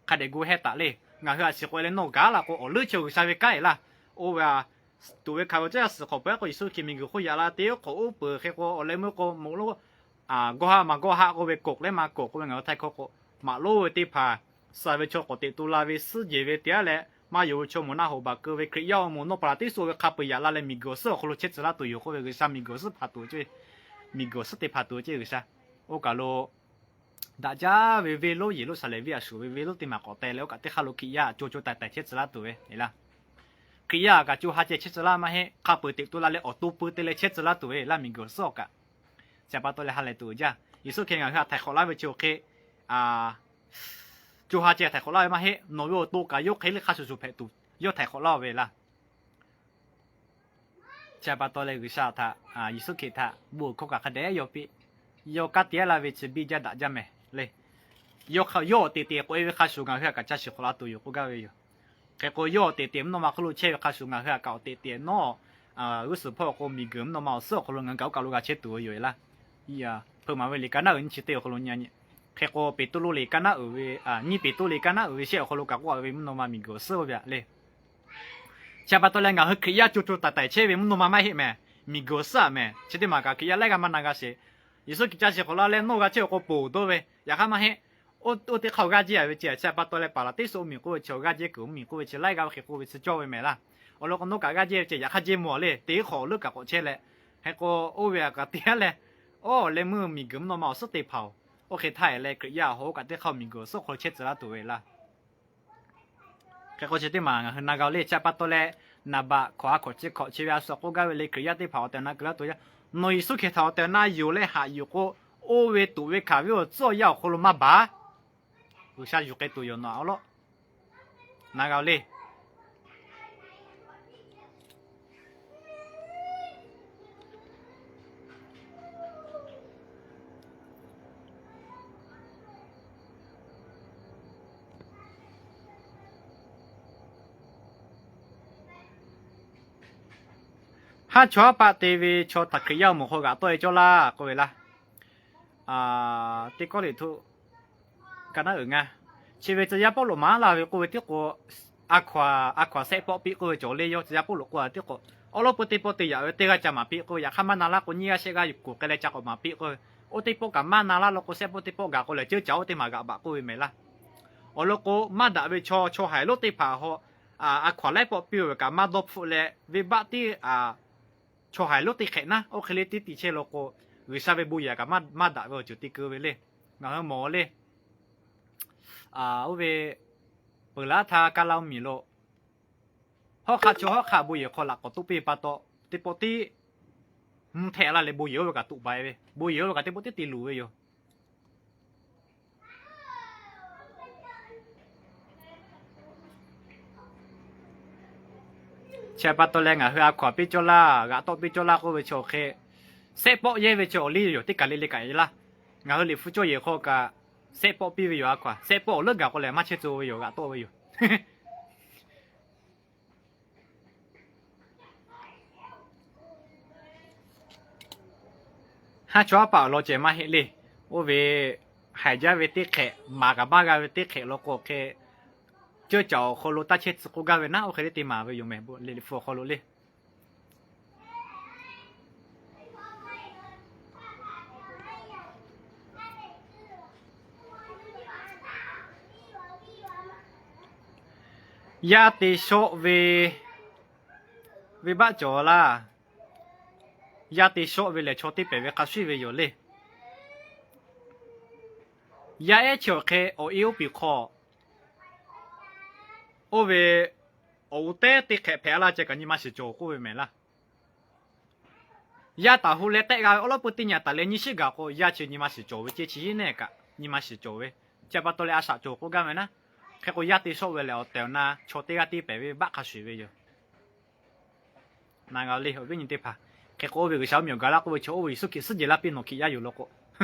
hk'a dehꞈ gu heh taˍ le. Ngaˬ hui a shiˍ k'oꞈ e leh nawˇ gaˉ la k'o awˬ leuˉ chi G'uiˬsha ve kanˉ e laˇ. Oˇ ve a, tuꞈ ve hkanˍ ve awˬ tcuhˉ awˬ yaˇ suhˍ hk'awꞈ peuˬ k'o Yeˍsuˆ Hkriꞈ miˬguiˬ hk'oˆ yaꞈ la te oˉ k'awꞈ uˉ peunˍ hk'e k'o awˬ leh meuˇ k'o mawꞈ lonˉ gawˇ haˆ maˬ gawˇ haˆ k'oˆ ve k'oꞈ leh maˇ k'oꞈ k'oˆ ve ngaˬ hui htaiˍ hkawˇ k'o, maꞈ lonˉ ve teˇ hpaˍ suh ve chaw k'awꞈ teꞈ tu la ve suhˉ jehˬ ve te aˉ leh maˇ yonˍ ve chaw mvuhˇ naˆ hoꞈ baˬ keu ve Hkriꞈ yaˇ awˬ moˍ nawˇ paˍ laˬ teˇ suh ve hk'a peu-eˬ yaꞈ la leh miˬguiˬ awˬ suhˉ awˬ hk'aw lo chehˇ tcuh laˇ tuˬ yoˬ k'oˆ ve G'uiˬsha miˬguiˬ awˬ suhˉ hpanˍ tuˬ ve ceˇ, miˬguiˬ awˬ suhˉ te hpanˍ tuˬ ve ceˇ G'uiˬsha. Oˇ kaˬ lo daꞈ jaˇ ve venˇ lonˉ Yeˍruˆsaˍlehnˍ venˇ a shuˍ ve venˇ lonˉ teˇ maˬ k'awꞈ te leh oˇ kaˬ teˇ hk'aˇ lo Hkriꞈ yaˇ co co taiˍ taiˍ chehˇ tcuh laˇ tuˬ ve laˇ. Hkriꞈ yaˇ kaꞈ co ha ceh chehˇ tcuh laˇ maˇ heˆ. Hk'a peu-eˬ teꞈ tu la leh awˬ to pui te leh chehˇ tcuh laˇ tuˬ ve laˇ miˬguiˬ awˬ suhˉ awˬ kaꞈ. Chi pa taw leh ha lehˬ tuˬ jaˇ. Yeˍsuˆ Hkriꞈ ngaˬ hui htaꞈ htaiˍ hk'awꞈ laˇ ve chi awˬ hk'e co ha ceh htaiˍ hk'awꞈ laˇ ve maˇ heˆ. Nawˬ ve awˬ to kaꞈ yawˇ hk'e le hk'a shuˍ shuˍ hpehꞈ tuˬ yawˇ htaiˍ hk'awꞈ laˇ ve laˇ. Chi pa taw leh G'uiˬsha htaꞈ, Yeˍsuˆ Hkriꞈ htaꞈ bon hkawˇ kaꞈ hk'a dehꞈ yawˇ piˇ. Yawˇ kanˉ te laˇ ve chi biˇ jaˇ daꞈ jaˇ mehˍ le. Yawˇ awˬ tehˬ tehˬ k'oꞈ e ve hk'a shuˍ ngaˬ hui htaꞈ kaꞈ caˇ shiˍ hk'awꞈ la tuˬ yoˬ k'oˆ gaˇ ve yoˬ. Hk'e k'o yawˇ awˬ tehˬ tehˬ mvuhˇ naw ma hk'oˆ lo chehˇ ve hk'a shuˍ ngaˬ hui htaꞈ kaꞈ awˬ tehˬ tehˬ nawˉ g'uˇ suhˍ hpawˇ awˬ k'o miˬguiˬ mvuhˇ naw ma awˬ suhˉ awˬ hk'aw lo ngaˬ hui kaꞈ oˇ kaˬ lo g'a chehˇ tuˬ ve yoˬ laˇ. Hpeuꞈ maˍ ve liꞈ ka naˉ uiˍ nyiˇ chi teˇ awˬ hk'aw lo nyi, hk'e k'o Peˍtruˆ liꞈ ka naˉ uiˍ ve, nyiˇ Peˍtruˆ liꞈ ka naˉ uiˍ ve shehˆ awˬ hk'aw lo kaꞈ k'oˆ ve mvuhˇ naw ma miˬguiˬ awˬ suhˉ ve le. Chi pa taw leh ngaˬ hui Hkriꞈ yaˇ co co taiˍ taiˍ chehˇ ve mvuhˇ naw ma maˇ heˆ mehˍ. Miˬguiˬ awˬ suhˉ aꞈ mehˍ. Chi teˇ maˬ kaꞈ Hkriꞈ yaˇ laiˉ g'aˇ maˇ na g'a sheˍ. Yeˍsuˆ Hkriꞈ caˇ shiˍ hk'awꞈ laˇ leh nawˇ g'a chehˇ awˬ k'o ponˬ dawˇ ve yaꞈ hk'aˇ maˇ heˆ. Oˇ teˇ hk'aˇ g'aˇ jehˇ a ve ceh, chi pa taw leh paˍlaˍteˇsoˆ mvuhˇmiˬ k'oˆ ve chi awˬ g'aˇ jehˇ kuiˬ mvuhˇmiˬ k'oˆ ve chi laiˉ g'aˇ ve hk'e k'oˆ ve chi cawˇ ve mehˍ laˇ. Awˬ lawn k'o nawˇ kaꞈ g'aˇ jehˇ ve ceh yaꞈ hk'aˇ jehˇ mawˬ le, teˇ hk'awꞈ awˬ leuˉ kaꞈ k'awꞈ chehˇ leh, hk'e k'o oˇ ve kaꞈ te aˉ leh, Awˬ leh meuˇ miˬguiˬ mvuhˇ naw ma awˬ suhˉ teˇ hpaˍ-oˬ, oˇ hk'e htaˇ e leh Hkriꞈ yaˇ awˬ hawˉ kaꞈ teˇ hk'aˇ miˬguiˬ awˬ suhˉ hk'aw lo chehˇ tcuh laˇ tuˬ ve laˇ. Hk'e k'o chi teˇ maˬ ngaˬ hui na g'a-o le. Chi pa taw leh, naˍ baꞈ hkawꞈ ha hkawꞈ chi hkawꞈ chi ve a suhˍ k'oˆ gaˇ ve le, Hkriꞈ yaˇ teˇ hpaˍ awˬ tehˬ awˬ na keu laˇ tuˬ yaˇ, nawˬ Yeˍsuˆ Hkriꞈ htaꞈ awˬ tehˬ awˬ na yonˍ leh haꞈ yuˬ k'o, oˇ ve tuꞈ ve hkanˍ ve awˬ tcuhˉ awˬ yanˇ awˬ hk'aw lo maˇ baˬ. G'uiˬsha yuˬ k'ai tuˬ yoˬ nawˬ-a awˬ lawn. Na g'a-o le. Haˉ chaw haˉ paˆ te ve chaw htaꞈ Hkriꞈ yaˇ awˬ moˍ hk'aw g'aꞈ tawˆ e cawˇ laˇ k'oˆ ve laˇ. Teˇ kawˆ liꞈ htoꞈ ka naˉ uiˍ ngaˇ. Chi ve tcuh yaˇ Pawˇluꞈ maˍ laˇ ve k'oˆ ve tiˉ k'o, a hkaw a hkaw a sehˆ pawˆ piˇ k'oˆ ve cawˬ le. Yawˇ tcuh yaˇ Pawˇluꞈ k'oˆ a tiˉ k'o, awˬ lawn peu teˇ pawˆ te yaꞈ ve teˇ g'aˇ ca maˍ piˇ k'oˆ ve, yaꞈ hk'aˇ maˇ na laˇ k'o, nyiˇ g'aˇ shehˆ g'aˇ kuˬ k'ai leh ca k'awꞈ maˍ piˇ k'oˆ ve, oˇ teˇ pawˆ kaꞈ maˇ na laˇ law k'o, sehˆ pawˆ teˇ pawˆ gaˬ k'o lehˬ, ceuˇ caˬ oˇ teˇ maˬ g'aꞈ baˬ k'oˆ ve mehˍ laˇ. Awˬ lawn k'o, maˇ daꞈ ve chaw, chaw haiˬ lonˉ teˇ hpaˍ hawꞈ a hkaw a laiˉ pawˆ piˇ ve kaꞈ maˇ dawˇ hpfuhˆ leh, venˇbaˆ tiˉ chaw haiˬ lonˉ teˇ hk'ehꞈ naˉ, oˇ hk'e le tiˉ ti chehˇ law k'o, G'uiˬsha ve bon yehˬ kaꞈ maˇ daꞈ ve awˬ ceuˬ te keu ve le. Ngaˬ hui mawˬ le. Oˇ ve peuˬ laˉ htaˇ kaˇ laˇ oˇ miˬ lo, hawˉ hk'aˆ chaw hawˉ hk'aˆ bon yehˬ hk'aw laꞈ k'awꞈ toˆ piˇ ve pa taw, teˇ pawˆ tiˉ mvuhˇ htehˆ laˇ leh bon yehˬ oˇ ve kaꞈ tuꞈ baˬ e ve, bon yehˬ oˇ ve kaꞈ teˇ pawˆ tiˉ te luˬ ve yoˬ. Chi pa taw leh ngaˬ hui a hkaw a piˇ cawˇ laˇ, g'aꞈ tawˆ piˇ cawˇ laˇ k'oˆ ve chaw hk'e, sehˆ pawˆ yehˇ ve chaw awˬ liˇ yoˬ. Teˇ kaˬ le le kaꞈ e laˇ. Ngaˬ hui Liꞈ hpu cawˇ yehˬ hk'aw kaꞈ sehˆ pawˆ piˇ ve yoˬ. A hkaw a sehˆ pawˆ awˬ leuˉ gaˬ k'o lehˬ maˇ chehˇ tcuh ve yoˬ, g'aꞈ tawˆ ve yoˬ. Haˉ chaw haˉ paˆ awˬ lawn ceh maˇ heˆ le. Oˇ ve haiˬ jaˇ ve teˇ hk'ehꞈ, maˍ kaꞈ maˇ g'a ve teˇ hk'ehꞈ law k'o hk'e, ceuˇ caˬ awˬ hk'aw lo taˇ chehˇ tcuh k'oˆ gaˇ ve naˉ, oˇ hk'e le te maˍ ve yoˬ mehˍ, Liꞈ hpu awˬ hk'aw lo le. Yaˇ te shawˆ ve, venˇbaˆ cawˬ laˇ. Yaˇ te shawˆ ve lehˬ, chaw teˇ pehˍ ve hk'a shuˍ ve yoˬ le. Yaˇ ehˉ chi awˬ hk'e awˬ e oˇ piˍ hk'aw, oˇ ve awˬ uˉ teˇ teˇ hk'ehꞈ hpehꞈ laˇ ceh kaꞈ nyi ma shiˍ cawˬ k'oˆ ve mehˍ laˇ. Yaˇ taˍ hu leh tehˆ g'a ve awˬ lawn peu teˇ nyi taˍ leh nyi shiˉ gaˬ k'o, yaˇ chi nyi ma shiˍ cawˬ ve ceh chi yeˉ neˇ kaꞈ nyi ma shiˍ cawˬ ve. Chi pa taw leh a shaꞈ cawˬ k'oˆ gaˇ ve naˉ. Hk'e k'o, yaˇ te shawˆ ve lehˬ, awˬ tehˬ awˬ na chaw teˇ g'aˇ tiˉ pehˍ ve venˇbaˆ hk'a shuˍ ve yoˬ. Na g'a le, awˬ viˉ nyi teˇ hpaˍ. Hk'e k'o, oˇ ve G'uiˬsha mvuhˇ miˬ awˬ gaˬ laˇ k'oˆ ve chaw, oˇ ve Yeˍsuˆ Hkriꞈ suhˉ jehˬ laˇ piˇ nawˬ Hkriꞈ yaˇ yoˬ law k'o,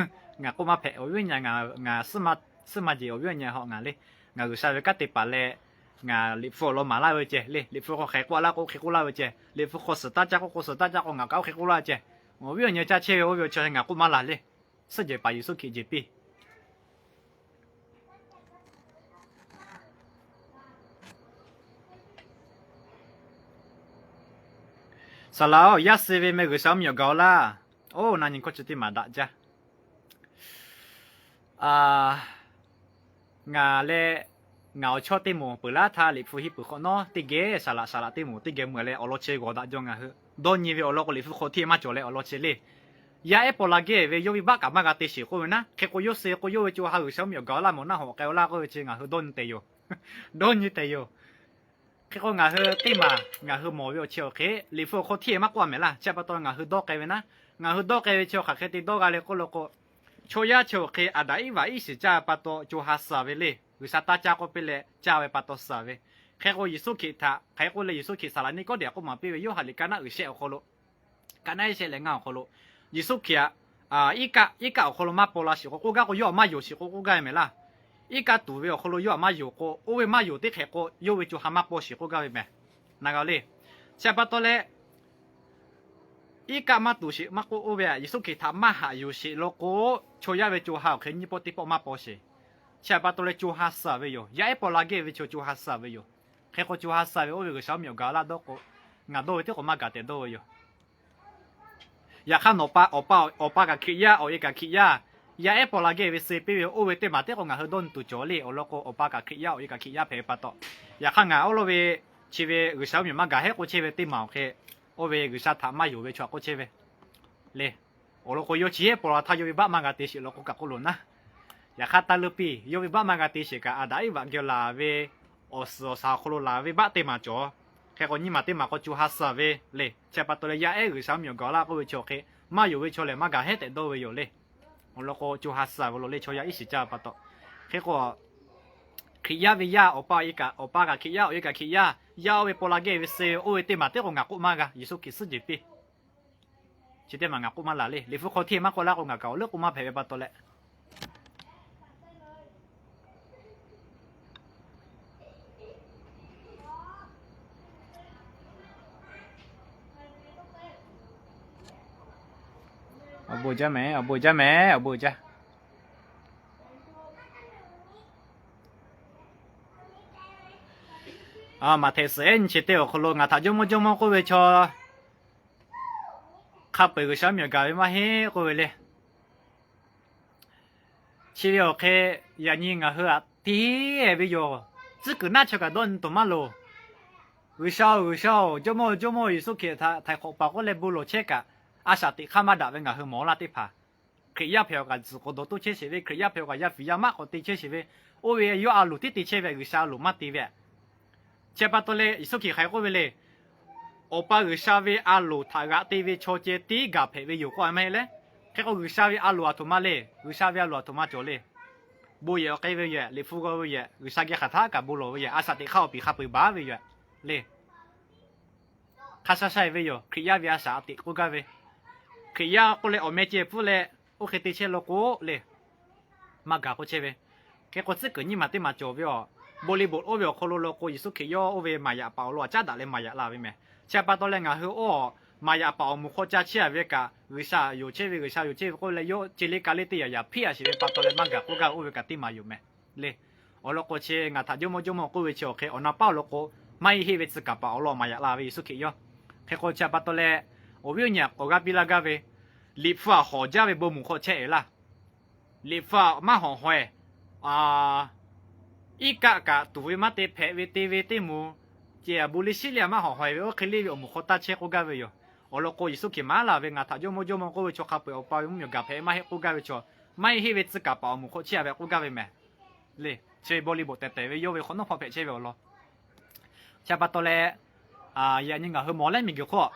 ngaˬ k'oˆ maˇ hpehꞈ. Awˬ viˉ awˬ nyi, ngaˬ suhˉ maˇ jehˬ awˬ viˉ awˬ nyi hawꞈ ngaˬ le. Ngaˬ G'uiˬsha ve kanˉ te paˍ leh, ngaˬ Liꞈ hpu awˬ lawn maˍ laˇ ve ceh le. Liꞈ hpu hk'aw hk'aˬ hk'e k'oˆ laˇ k'o, hk'e k'oˆ laˇ ve ceh. Liꞈ hpu hk'aw suhˍ taˇ caˇ k'oˆ k'o, suhˍ taˇ caˇ k'o, ngaˬ kaꞈ oˇ hk'e k'oˆ laˇ ve ceh. Awˬ viˉ awˬ nyi caˇ chehˇ ve oˇ ve awˬ chaw ngaˬ k'oˆ maˇ laˬ le. Suhˉ jehˬ paˍ Yeˍsuˆ Hkriꞈ jehˬ piˇ. Saˍ laꞈ-oˬ, yaˇ suh ve meh G'uiˬsha mvuhˇ miˬ awˬ gaˬ-oꞈ laˇ. Oˇ, na nyi hkawˇ chi teˇ maˬ daꞈ jaˇ. Ngaˬ leh ngaˬ awˬ chawˇ teˇ moˍ peuˬ laˇ htaˇ, Liꞈ hpu hiˉ peuˬ hk'awꞈ nawˉ teˇ geh saˍ laꞈ saˍ laꞈ teˇ moˍ teˇ geh meuˬ leh awˬ lawn chi g'awˬ daꞈ jaw ngaˬ hui dawˇ nyi ve awˬ lawn k'o, Liꞈ hpu hk'aw hteˇ maˇ cawˬ leh awˬ lawn chi le. Yaˇ ehˉ paw la gehˇ ve yawˇ ve baˆ kaꞈ maˇ g'a te sheˍ k'oˆ ve naˉ. Hk'e k'o, yawˇ suh k'o yawˇ ve co ha G'uiˬsha mvuhˇ miˬ awˬ gaˬ-oꞈ laˇ mawˬ naˆ hawꞈ k'ai-o laˇ k'oˆ ve chi ngaˬ hui dawˇ nyi tehꞈ yoˬ. Dawˇ nyi tehꞈ yoˬ. Hk'e k'o, ngaˬ hui teˇ maˬ ngaˬ hui mawˬ ve awˬ chi awˬ hk'e, Liꞈ hpu awˬ hk'aw hteˇ maˇ k'oˆ a mehˍ laˇ. Chi pa taw ngaˬ hui dawˇ k'ai ve naˉ, ngaˬ hui dawˇ k'ai ve chi awˬ hk'aˬ hk'e te dawˇ g'a le k'oˆ lo k'o, chaw yaˇ chi awˬ hk'e Aˍdanˍ Iˉvaꞈ iˉ shiˍ caˇ ve pa taw co ha suh ve le. G'uiˬsha taˇ caˇ k'oˆ piˇ leh caˇ ve pa taw suh ve. Hk'e k'o, Yeˍsuˆ Hkriꞈ htaꞈ hk'aˬ hk'e k'oˆ leh, Yeˍsuˆ Hkriꞈ saˍ laꞈ Niˆkawˇdeˍ k'oˆ maˍ piˇ ve, Yoˇhanˬ liꞈ ka naˆ uiˍ shehˆ awˬ hk'aw lo, ka naˆ shehˆ leh ngaˇ awˬ hk'aw lo, Yeˍsuˆ Hkriꞈ htaꞈ iˉ kaˆ, iˉ kaˆ awˬ hk'aw lo maˇ paw la sheˍ k'o k'oˆ gaˇ k'o, yawˇ htaꞈ maˇ yonˍ sheˍ k'o k'oˆ gaˇ ve mehˍ laˇ. Iˉ kaˆ tuˬ ve awˬ hk'aw lo yawˇ htaꞈ maˇ yonˍ k'o, oˇ ve maˇ yonˍ teˇ hk'ehꞈ k'o, yawˇ ve co ha maˇ paw sheˍ k'oˆ gaˇ ve mehˍ. Na g'a le. Chi pa taw leh, iˉ kaˆ maˇ tuˬ sheˍ maˇ k'oˆ, oˇ ve Yeˍsuˆ Hkriꞈ htaꞈ maˇ haꞈ yuˬ sheˍ law k'o, chaw yaˇ ve co ha awˬ hk'e nyiˇ pawˆ teˇ pawˆ maˇ paw sheˍ. Chi pa taw leh co ha suh ve yoˬ. Yaˇ ehˉ paw la gehˇ ve chaw co ha suh ve yoˬ. Hk'e k'o, co ha suh ve oˇ ve G'uiˬsha mvuhˇ miˬ awˬ gaˬ laˇ dawˇ k'o, ngaˬ dawˇ ve tiˉ k'o maˇ gaˬ tehꞈ dawˇ ve yoˬ. Yaꞈ hk'aˇ nawˬ pa, awˬ pa, awˬ pa kaꞈ Hkriꞈ yaˇ, awˬ e kaꞈ Hkriꞈ yaˇ, yaˇ ehˉ paw la gehˇ ve suh piˇ ve oˇ ve teˇ maˬ tiˉ k'o ngaˬ hui dawˇ nyi tuˬ cawˬ le. Awˬ lawn k'o, awˬ pa kaꞈ Hkriꞈ yaˇ, awˬ e kaꞈ Hkriꞈ yaˇ hpehꞈ ve pa taw, yaꞈ hk'aˇ ngaˬ oˇ lo ve chi ve G'uiˬsha mvuhˇ miˬ maˇ gaˬ hehˉ k'oˆ chehˇ ve teˇ maˬ awˬ hk'e, oˇ ve G'uiˬsha htaꞈ maˇ yonˍ ve chaw htaꞈ k'oˆ chehˇ ve le. Awˬ lawn k'o, yawˇ chi hk'e paw la htaˇ yawˇ ve baˆ maˇ g'a te sheˍ law k'o kaꞈ k'oˆ loˬ naˉ. Yaꞈ hk'aˇ taˇ leuˉ piˇ, yawˇ ve baˆ maˇ g'a te sheˍ kaꞈ, Aˍdanˍ Eˇvaꞈ geh laˬ ve awˬ suhˍ awˬ shaˍ awˬ hk'aw lo laˬ ve baˆ teˇ maˬ cawˬ. Hk'e k'o, nyi maˬ teˇ maˬ k'o co ha suhˍ ve le. Chi pa taw leh, yaˇ ehˉ G'uiˬsha mvuhˇmiˬ awˬ gaˬ laˇ k'oˆ ve chaw hk'e maˇ yonˍ ve chaw lehˬ, maˇ gaˬ hehˉ tehꞈ dawˇ ve yoˬ le. Awˬ lawn k'o, co ha suhˍ ve lo le, chaw yaˇ iˉ shiˍ caˇ pa taw. Hk'e k'o, Hkriꞈ yaˇ ve yaˇ, awˬ pa kaꞈ Hkriꞈ yaˇ, awˬ e kaꞈ Hkriꞈ yaˇ, oˇ ve teˇ maˬ teˇ k'o ngaˬ k'oˆ maˇ g'a, Yeˍsuˆ Hkriꞈ suhˉ jehˬ piˇ. Chi teˇ maˬ ngaˬ k'oˆ maˇ laˬ le. Liꞈ hpu hk'aw hteˇ maˇ k'oˆ laˇ k'o, ngaˬ kaꞈ awˬ leuˉ k'oˆ maˇ hpehꞈ ve pa taw leh, awˬ bon jaˇ mehˍ, awˬ bon jaˇ mehˍ, awˬ bon jaˇ. Maꞈhtehˍ suhˍ ehˉ nyi chi teˇ awˬ hk'aw lo ngaˬ htaꞈ jawˇmawˇ jawˇmawˇ k'oˆ ve chaw hk'a peu-eˬ G'uiˬsha mvuhˇmiˬ awˬ gaˬ ve maˇ heˆ k'oˆ ve le. Chi ve awˬ hk'e, yaꞈ nyi ngaˬ hui aꞈ tiˉ ve yoˬ. Tcuhˉ kuiˬ naˉ chaw kaꞈ dawˇ nyi tuˬ maˇ loˍ. G'uiˬsha-oˬ, G'uiˬsha-oˬ, Jawˇmawˇ-oˬ, Jawˇmawˇ-oˬ, Yeˍsuˆ Hkriꞈ htaꞈ htaiˍ hk'awꞈ paˍ k'oˆ leh bon lawˬ chehˇ kaꞈ, a shaꞈ teꞈ hk'aˇ maˇ daꞈ ve ngaˬ hui mawˬ laˇ teˇ hpaˍ. Hkriꞈ yaˇ hpehꞈ awˬ kaꞈ tzuhˬ k'awꞈ dawˬ toˇ chehˇ sheˍ ve, Hkriꞈ yaˇ hpehꞈ awˬ kaꞈ yaˇ fiˍ yaˇ maˆ k'awꞈ te chehˇ sheˍ ve, oˇ ve yawˇ a loˍ tiˉ te chehˇ ve, G'uiˬsha a loˍ maˇ te ve. Chi pa taw leh Yeˍsuˆ Hkriꞈ hk'aˬ hk'e k'oˆ ve le. Awˬ pa G'uiˬsha ve a loˍ htaꞈ g'aꞈ te ve chaw ceh tiˉ gaˬ hpehꞈ ve yoˬ k'oˆ ve maˇ heˆ le. Hk'e k'o, G'uiˬsha ve a loˍ aˬ htoꞈ ma le. G'uiˬsha ve a loˍ aˬ htoꞈ ma cawˬ le. Bon yehˬ awˬ k'ai ve yoˬ, Liꞈ hpu g'aw ve yoˬ, G'uiˬsha geh hk'aˬ htaˇ kaꞈ bon lawˬ ve yoˬ, a shaꞈ teꞈ hk'aˇ awˬ piˍ hk'a peu-eˬ baˬ ve yoˬ le. Hk'a sha sha-e ve yoˬ, Hkriꞈ yaˇ ve a shaꞈ teꞈ k'oˆ gaˇ ve. Hkriꞈ yaˇ k'oˆ leh awˬ meh ceh pfuhˇ leh oˇ hk'e te chehˇ law k'o le, maˇ gaˬ k'oˆ chehˇ ve. Hk'e k'o, tcuhˉ kuiˬ nyiˇ maˬ teˇ maˬ cawˬ ve awˬ, bon liꞈ bon oˇ ve awˬ hk'aw lo law k'o, Yeˍsuˆ Hkriꞈ yawˇ oˇ ve maˍ yaꞈ paˍ awˬ lawn aꞈ caˉ daꞈ leh maˍ yaꞈ la ve mehˍ. Chi pa taw leh ngaˬ hui oˇ maˍ yaꞈ paˍ awˬ moˍ hk'aw ca chehˇ a ve kaꞈ, G'uiˬsha yonˍ chehˇ ve, G'uiˬsha yonˍ chehˇ ve k'oˆ leh, yawˇ ceh le ka le teˇ yaꞈ yaꞈ hpiˇ a sheˍ ve pa taw leh maˇ gaˬ k'oˆ gaˇ ve oˇ ve kaꞈ teˇ maˬ yoˬ mehˍ le. Awˬ lawn k'o, chi ngaˬ htaꞈ jawˇmawˇ jawˇmawˇ k'oˆ ve chi awˬ hk'e awˬ na paˉ awˬ lawn k'o, maˇ heˆ heˆ ve tcuh kaˍ paˍ awˬ lawn maˍ yaꞈ la ve Yeˍsuˆ Hkriꞈ yawˇ. Hk'e k'o, chi pa taw leh awˬ viˉ awˬ nyi aꞈ k'awꞈ g'aˇ piˇ laˇ gaˇ ve, Liꞈ hpu aꞈ hawˍ jaˇ ve bon moˍ hk'aw chehˇ e laˇ. Liꞈ hpu aꞈ maˇ hawˍ haweh, iˉ kaˆ kaꞈ tuˍ ve maˇ te hpehꞈ ve te ve teˇ moˍ, ceh aꞈ bon liˇ shiˉ liˇ aꞈ maˇ hawˍ haweh ve oˇ hk'e le ve awˬ moˍ hk'aw taˇ chehˇ k'oˆ gaˇ ve yoˬ. Awˬ lawn k'o, Yeˍsuˆ Hkriꞈ maˍ laˬ ve, ngaˬ htaꞈ jawˇmawˇ jawˇmawˇ k'oˆ ve chaw hk'a peu-eˬ awˬ pa ve mvuhˇmiˬ awˬ gaˬ hpehꞈ maˇ heˆ k'oˆ gaˇ ve chaw, maˇ heˆ heˆ ve tcuh kaˍ paˍ awˬ moˍ hk'aw chehˇ a ve k'oˆ gaˇ ve mehˍ le. Chi ve bon liꞈ bon tehˬ tehˬ ve yawˇ ve hk'awꞈ nawˉ hpawˇ hpehꞈ chehˇ ve awˬ lawn. Chi pa taw leh, yaꞈ nyi ngaˬ hui mawˬ leh miˬguiˬ hk'oˆ,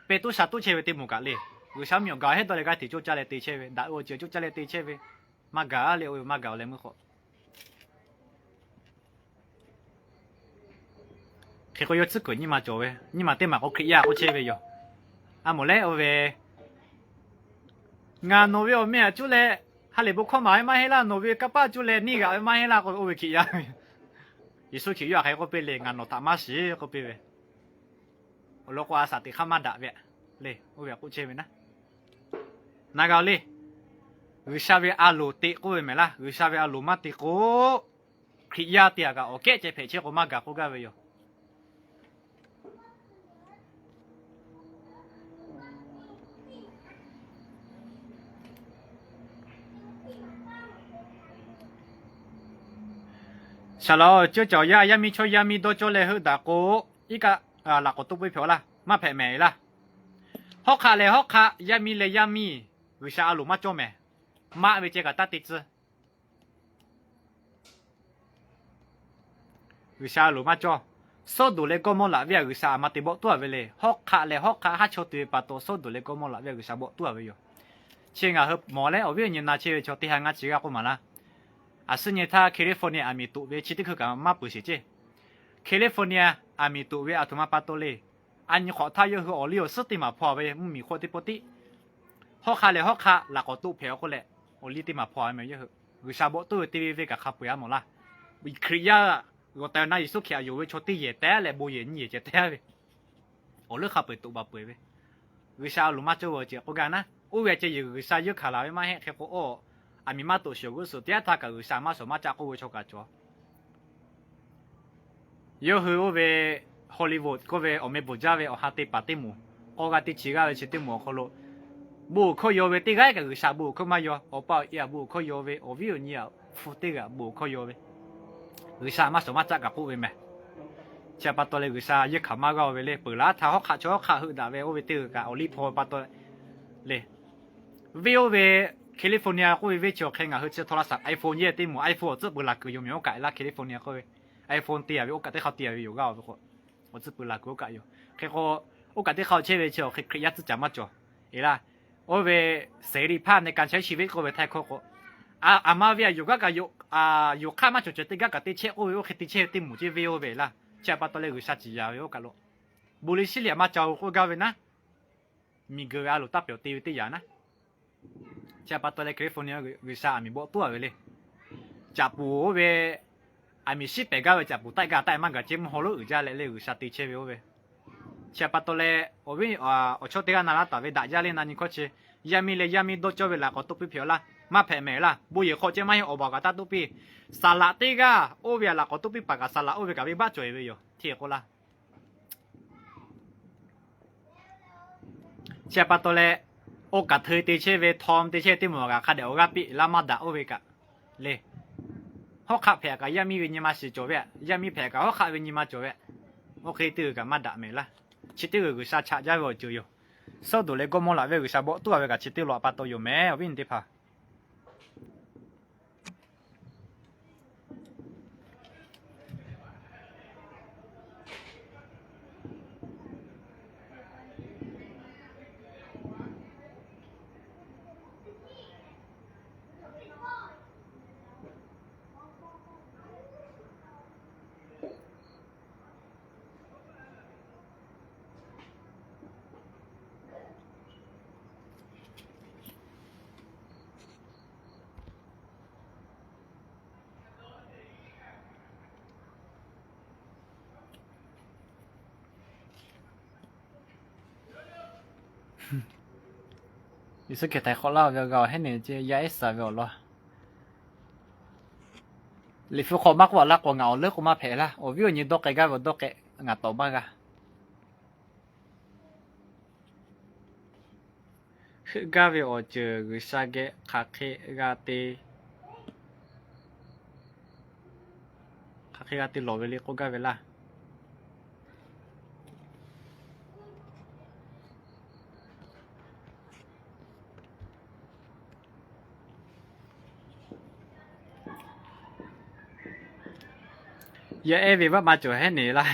pehˇ toˇ sha toˇ chehˇ ve teˇ moˍ kaꞈ le, G'uiˬsha mvuhˇmiˬ awˬ gaˬ hehˉ dawˇ leh g'aˇ hteꞈ coˇ caˇ leh te chehˇ ve, daꞈ ve awˬ ceuˬ coˇ caˇ leh te chehˇ ve, maˇ gaˬ le, oˇ ve maˇ gaˬ awˬ leh meuˇ hk'oˆ Hk'e k'o, yawˇ tcuhˉ kuiˬ nyiˇ maˬ cawˬ ve, nyiˇ maˬ teˇ maˬ k'o Hkriꞈ yaˇ k'oˆ chehˇ ve yoˬ. A moˍ leh oˇ ve, ngaˬ nawˬ ve awˬ meh aꞈ cuˇ leh ha lehˬ bon hkawˇ maˍ ve maˇ heˆ laˇ, nawˬ ve kanˇ paˆ cuˇ leh neˇ g'aꞈ ve maˇ heˆ laˇ k'oˆ ve, oˇ ve Hkriꞈ yaˇ ve. Yeˍsuˆ Hkriꞈ yawˇ hk'aˬ hk'e k'oˆ piˇ le, ngaˬ nawˬ htaꞈ maˇ shiˍ k'oˆ piˇ ve. Awˬ lawn k'o, a shaꞈ teꞈ hk'aˇ maˇ daꞈ ve le, oˇ ve k'oˆ chehˇ ve naˉ. Na g'a le, G'uiˬsha ve a loˍ te k'oˆ ve mehˍ laˇ. G'uiˬsha ve a loˍ maˇ te k'o, Hkriꞈ yaˇ te aꞈ kaꞈ awˬ kehˉ ceh hpehꞈ chehˇ k'o maˇ gaˬ k'oˆ gaˇ ve yoˬ. Saˍ laꞈ ceuˇ caˬ yaˇ, yaˇ miˇ chaw yaˇ miˇ dawˇ cawˇ leh heuˆ daꞈ k'o, iˉ kaˆ laꞈ k'awꞈ toˆ puiˉ hpehꞈ-aw laˇ, maˇ hpehꞈ mehˍ laˇ. Hawˉ hk'aˆ lehˬ hawˉ hk'aˆ, yaˇ miˇ leh yaˇ miˇ, G'uiˬsha a loˍ maˇ cawˇ mehˍ. Maˆ ve ceh kaꞈ taˇ te tcuh. G'uiˬsha a loˍ maˇ cawˇ. Sawˉdonˍ leh Gawˇmawˇraꞈ venˇ aꞈ G'uiˬsha aˬ ma te bawˆ tuˉ a ve le. Hawˉ hk'aˆ leh hawˉ hk'aˆ haˉ chaw te ve pa taw, Sawˉdonˍ leh Gawˇmawˇraꞈ venˇ aꞈ G'uiˬsha bawˆ tuˉ a ve yoˬ. Chi ngaˬ hui mawˬ leh awˬ viˉ awˬ nyi na chehˇ ve chaw teˇ ha ngaˇ chi g'aˇ k'oˆ maˍ laˇ. Aˬ suhˉ nyi htaˇ California aˬ miˍ toꞈ ve chi teˇ hkui kaꞈ maˇ peuˬ sheˍ ceˇ. California aˬ miˍ toꞈ ve aˬ htoꞈ ma pa taw le. A nyi hk'awꞈ htaˇ yawˇ hui awˬ liˇ awˬ suhˉ teˇ maˬ hpaw ve mvuhˇmiˬ hk'oˆ teˇ pawˆ tiˉ. Hawˉ hk'aˆ leh hawˉ hk'aˆ laꞈ k'awꞈ toˆ hpehꞈ-aw k'oˆ leh, awˬ liˇ teˇ maˬ hpaw ve meh yawˇ hui. G'uiˬsha bawˆ tuˉ ve teˇ venˇ venˇ kaꞈ hk'a peu-eˬ a mawˬ laˇ. Hkriꞈ yaˇ g'awˬ tehˬ na Yeˍsuˆ Hkriꞈ aꞈ yonˍ ve chaw teˇ yehˬ tehˉ leh bon yehˬ nyiˇ yehˬ ceh tehˉ ve, awˬ leuˉ hk'a peu-eˬ toꞈ baˬ peu-eˬ ve. G'uiˬsha a loˍ maˇ cawˇ ve awˬ ceuˬ k'oˆ gaˇ naˉ, oˇ ve ceh yehˬ G'uiˬsha yeunˇ hkanˍ laˬ ve maˇ heˆ. Hk'e k'o, aˬ miˍ maˇ toꞈ shiˍ awˬ g'uˇ suhˍ teˇ yanˇ htaˇ kaꞈ G'uiˬsha maˇ shawˍ maˇ caˆ k'oˆ ve chaw kaꞈ cawˬ. Yawˇ hui oˇ ve Hollywood k'oˆ ve awˬ meh bvuhˬ jaˇ ve awˬ ha te paˍ teˇ moˍ, k'aw g'a teˇ chi g'aˇ ve chi teˇ moˍ awˬ hk'aw lo, bon awˬ hkawˇ yaw ve teˇ g'aˇ kaꞈ G'uiˬsha bon awˬ hkawˇ maˇ yaw. Awˬ pa awˬ e aꞈ bon awˬ hkawˇ yaw ve, awˬ viˉ awˬ nyi aꞈ hpu teˇ g'aˇ bon awˬ hkawˇ yaw ve, G'uiˬsha maˇ shawˍ maˇ caˆ kaꞈ k'oˆ ve meh. Chi pa taw leh G'uiˬsha yeunˇ hkanˍ maˇ g'a-o ve le. Peuˬ laˇ htaˇ hawˉ hk'aˆ chaw hawˉ hk'aˆ heuˆ daꞈ ve oˇ ve teˇ g'aˇ kaꞈ awˬ liˇ hpaw ve pa taw le. Venˇ oˇ ve California k'oˆ ve venˇ chi awˬ hk'e ngaˬ hui chi htawˇ laˇ saˍ iPhone yehˇ teˇ moˍ iPhone awˬ tcuhˉ pui laˬ kuiˬ yoˬ mehˍ. Oˇ kaꞈ laˇ California k'oˆ ve iPhone te yaˬ ve oˇ kaꞈ teˇ hk'aˇ te yaˬ ve yoˬ g'aˇ ve k'o, awˬ tcuhˉ pui laˬ kuiˬ oˇ kaꞈ yoˬ. Hk'e k'o, oˇ kaꞈ teˇ hk'aˇ chehˇ ve chi awˬ hk'e Hkriꞈ yaˇ tcuhˉ caˍ maˇ cawˬ. Eˬ laˇ, oˇ ve เสรีภาพในการใช้ชีวิต k'oˆ ve htaiˇ hkawˇ k'o, a, aˬ ma ve a yoˬ gaˇ kaꞈ yoˬ, a, yoˬ hk'aˇ maˇ cawˬ cawˬ teˇ gaˇ kaꞈ te chehˇ k'oˆ ve oˇ hk'e te chehˇ ve teˇ moˍ ceˇ venˇ oˇ ve laˇ. Chi htaꞈ pa taw leh G'uiˬsha ciˍ yaˍ ve oˇ kaꞈ lo, บุหรี่ chi liꞈ a maˇ ca-o k'oˆ gaˇ ve naˉ, miˬguiˬ ve a loˍ taˇ pyawˬ te ve teˇ yanˇ naˉ, chi htaꞈ pa taw leh California G'uiˬsha aˬ miˍ bawˆ tuˉ a ve le. Caꞈ puˍ oˇ ve aˬ miˍ shiˉ pehˍ gaˇ ve caꞈ puˍ taˆ gaˇ taˆ maˇ gaˬ ceˇ mvuhˇ haw lonˉ uiˍ jaˇ leh le G'uiˬsha te chehˇ ve oˇ ve. Chi htaꞈ pa taw leh awˬ viˉ awˬ chawˇ teˇ g'aˇ na laˇ taˍ ve daꞈ jaˇ le na nyi hkawˇ chi, yaˇ miˇ leh yaˇ miˇ dawˇ cawˇ ve laꞈ k'awꞈ toˇ piˇ hpehꞈ-aw laˇ. Maˇ hpehꞈ mehˍ laˇ. Bon yehˬ hk'aw ceh maˇ heˆ awˬ baˬ kaꞈ taˇ toˇ piˇ. Saˍ laꞈ teˇ g'aˇ oˇ ve a laꞈ k'awꞈ toˇ piˇ paˍ kaꞈ saˍ laꞈ oˇ ve kaꞈ venˇbaˆ cawˬ-e ve yoˬ hteˇ k'oˆ laˇ. Chi htaꞈ pa taw leh, oˇ kaꞈ hteu te chehˇ ve htaw te chehˇ ve teˇ moˍ kaꞈ hk'a dehꞈ awˬ g'aˇ piˇ laˇ maˇ daꞈ oˇ ve kaꞈ le. Hawˉ hk'aˆ hpehꞈ kaꞈ yaˇ miˇ ve nyi ma shiˍ cawˬ ve, yaˇ miˇ hpehꞈ kaꞈ hawˉ hk'aˆ ve nyi ma cawˬ ve, oˇ hk'e teˇ g'uiˬ kaꞈ maˇ daꞈ mehˍ laˇ. Chi teˇ g'uiˬ G'uiˬsha chaꞈ jaˇ ve awˬ ceuˬ yoˬ. Sawˉdonˍ leh Gawˇmawˇraꞈ ve G'uiˬsha bawˆ tuˉ a ve kaꞈ chi teˇ lo htaꞈ pa taw yoˬ mehˍ awˬ viˉ nyi teˇ hpaˍ. Yeˍsuˆ Hkriꞈ htaiˍ hk'awꞈ laˇ ve g'a awˬ hehnˇ neˬ ce yaˇ ehˉ suh ve awˬ lawn. Liꞈ hpu hk'aw maˇ k'oˆ a laˇ k'o ngaˬ awˬ leuˉ k'o maˇ hpehꞈ laˇ. Awˬ viˉ awˬ nyi dawˇ k'ai gaˇ ve awˬ dawˇ k'ai ngaˬ tawˍ maˇ g'a. Heuˆ gaˇ ve awˬ ceuˬ G'uiˬsha geh hk'aˬ hk'e g'a te, hk'aˬ hk'e g'a te lawˬ ve le k'oˆ gaˇ ve laˇ. Yaˇ ehˉ ve vaˇ ma cawˬ hehnˇ neˬ laˇ.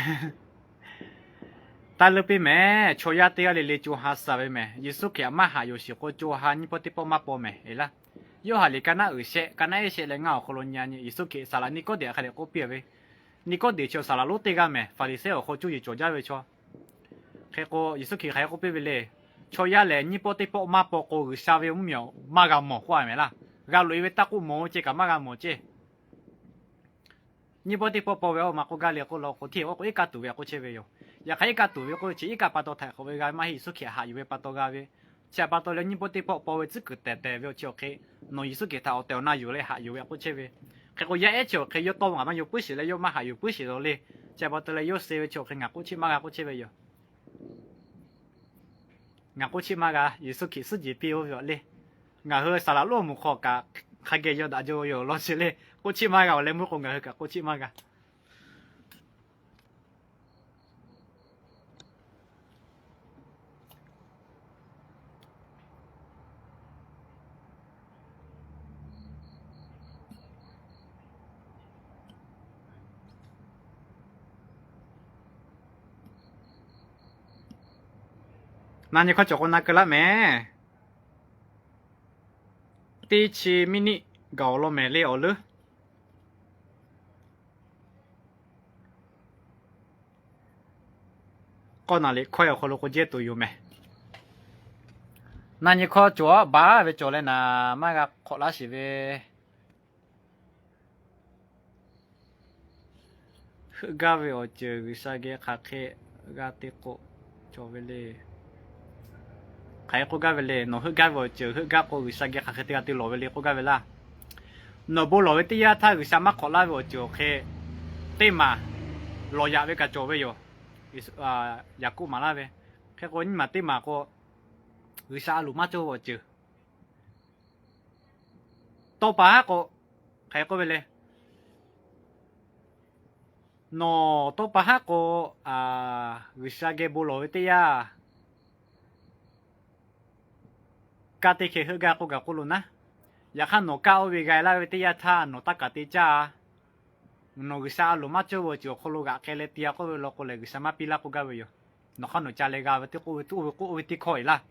Taˇ leuˉ piˇ mehˍ. Chaw yaˇ teˇ g'aˇ le le co ha suh ve mehˍ. Yeˍsuˆ Hkriꞈ htaꞈ maˇ haꞈ yuˬ shiˍ k'o co ha nyiˇ pawˆ teˇ pawˆ maˇ paw mehˍ eˬ laˇ. Yoˇhanˬ liꞈ ka naˉ uiˍ shehˆ, ka naˉ ehˉ shehˆ leh ngaˇ awˬ hk'aw lo nyi a nyi Yeˍsuˆ Hkriꞈ saˍ laꞈ Niˆkawˇdeˍ htaꞈ hk'a dehꞈ k'oˆ piˇ ve. Niˆkawˇdeˍ chi saˍ laꞈ lonˉ teˇ g'aˇ mehˍ. Faˍriˍsehˇ awˬ hk'aw cuˇ yiˍ cawˬ jaˇ ve chaw. Hk'e k'o Yeˍsuˆ Hkriꞈ hk'aˬ hk'e k'oˆ piˇ ve le. Chaw yaˇ lehˬ nyiˇ pawˆ teˇ pawˆ maˇ paw k'o G'uiˬsha ve mvuhˇmiˬ maˇ g'a mawˬ k'oˆ a mehˍ laˇ. G'a loꞈ-e ve taˇ k'oˆ mawˬ-o ceˇ kaꞈ maˇ g'a mawˬ ceˇ. Nyiˇ pawˆ teˇ pawˆ paw ve a ma k'oˆ gaˇ le k'oˆ la k'o hteˇ k'o iˉ kaˆ tuˬ ve a k'oˆ chehˇ ve yoˬ. Yaꞈ hk'aˇ iˉ kaˆ tuˬ ve k'oˆ ve chi iˉ kaˆ pa taw htaꞈ hk'awꞈ ve g'a maˇ heˆ. Yeˍsuˆ Hkriꞈ haꞈ yuˬ ve pa taw g'a ve. Chi htaꞈ pa taw leh nyiˇ pawˆ teˇ pawˆ paw ve tcuhˉ kuiˬ tehˬ tehˬ ve awˬ chi awˬ hk'e nawˬ Yeˍsuˆ Hkriꞈ htaꞈ awˬ tehˬ awˬ na yuˬ leh haꞈ yuˬ ve a k'oˆ chehˇ ve. Hk'e k'o yaˇ ehˉ chi awˬ hk'e yawˇ tawˇ ve ngaˬ maˇ yawˇ puiˉ sheˍ leh yawˇ maˇ haꞈ yuˬ puiˉ sheˍ la le. Chi htaꞈ pa taw leh yawˇ suh ve chi awˬ hk'e ngaˬ k'oˆ chiˇ maˇ g'a k'oˆ chehˇ ve yoˬ. Ngaˬ k'oˆ chiˇ maˇ g'a. Yeˍsuˆ Hkriꞈ suhˉ jeˬ piˇ oˇ ve awˬ le. Ngaˬ hui saˍ laꞈ lonˉ mvuhˬ hk'aw kaꞈ hk'a geh yaw daꞈ jaw ve yoˬ lawn chi le. K'oˆ chiˇ maˇ g'a awˬ leh meuˇ k'o ngaˬ hui kaꞈ k'oˆ chiˇ maˇ g'a. Na nyi hkawˇ cawˬ k'o na keu laˇ mehˍ. Teˇ chi miˉniˆ gaˬ awˬ lawn mehˍ le awˬ leuˉ. K'awˇ naˍ liꞈ hkawˇ awˬ hk'aw lo k'o jehˇ tuˬ yoˬ mehˍ. Na nyi hkawˇ cawˬ baˬ ve cawˬ leh naˍ maˇ g'a hk'awꞈ laˇ sheˍ ve. Heuˆ gaˇ ve awˬ ceuˬ G'uiˬsha geh hk'aˬ hk'e g'a te k'o cawˬ ve le. Hk'aˬ hk'e k'oˆ gaˇ ve le, nawˬ heuˆ gaˇ ve awˬ ceuˬ heuˆ gaˇ k'o G'uiˬsha geh hk'aˬ hk'e te g'a te lawˬ ve le k'oˆ gaˇ ve laˇ. Nawˬ bon lawˬ ve teˇ yanˇ htaˇ G'uiˬsha maˇ hk'awꞈ laˇ ve awˬ ceuˬ awˬ hk'e teˇ maˬ lawˬ yaꞈ ve kaꞈ cawˬ ve yoˬ. Yaˍkoˆ maˍ laˇ ve. Hk'e k'o nyiˇ maˬ teˇ maˬ k'o G'uiˬsha a loˍ maˇ cawˇ ve awˬ ceuˬ tawˇ pa haˉ k'o, hk'aˬ hk'e k'oˆ ve le. Nawˬ tawˇ pa haˉ k'o, G'uiˬsha geh bon lawˬ ve teˇ yanˇ, Kaˇ teˇ hkeh heuˆ gaˇ k'oˆ kaꞈ k'oˆ lo naˉ, yaꞈ hk'aˇ nawˬ kaˇ oˇ ve g'a laˇ ve teˇ yanˇ htaˇ nawˬ taˇ kaˍ te caˇ a. Nawˬ G'uiˬsha a loˍ maˇ cawˇ ve awˬ ceuˬ awˬ hk'aw lo g'aꞈ k'ai leh te a k'oˆ ve law k'o lehˬ, G'uiˬsha maˇ piˇ laˇ k'oˆ gaˇ ve yoˬ. Nawˬ hk'aˇ nawˬ ca leh g'a ve teˇ k'oˆ ve, oˇ ve k'oˆ ve teˇ hkawˇ eˬ laˇ.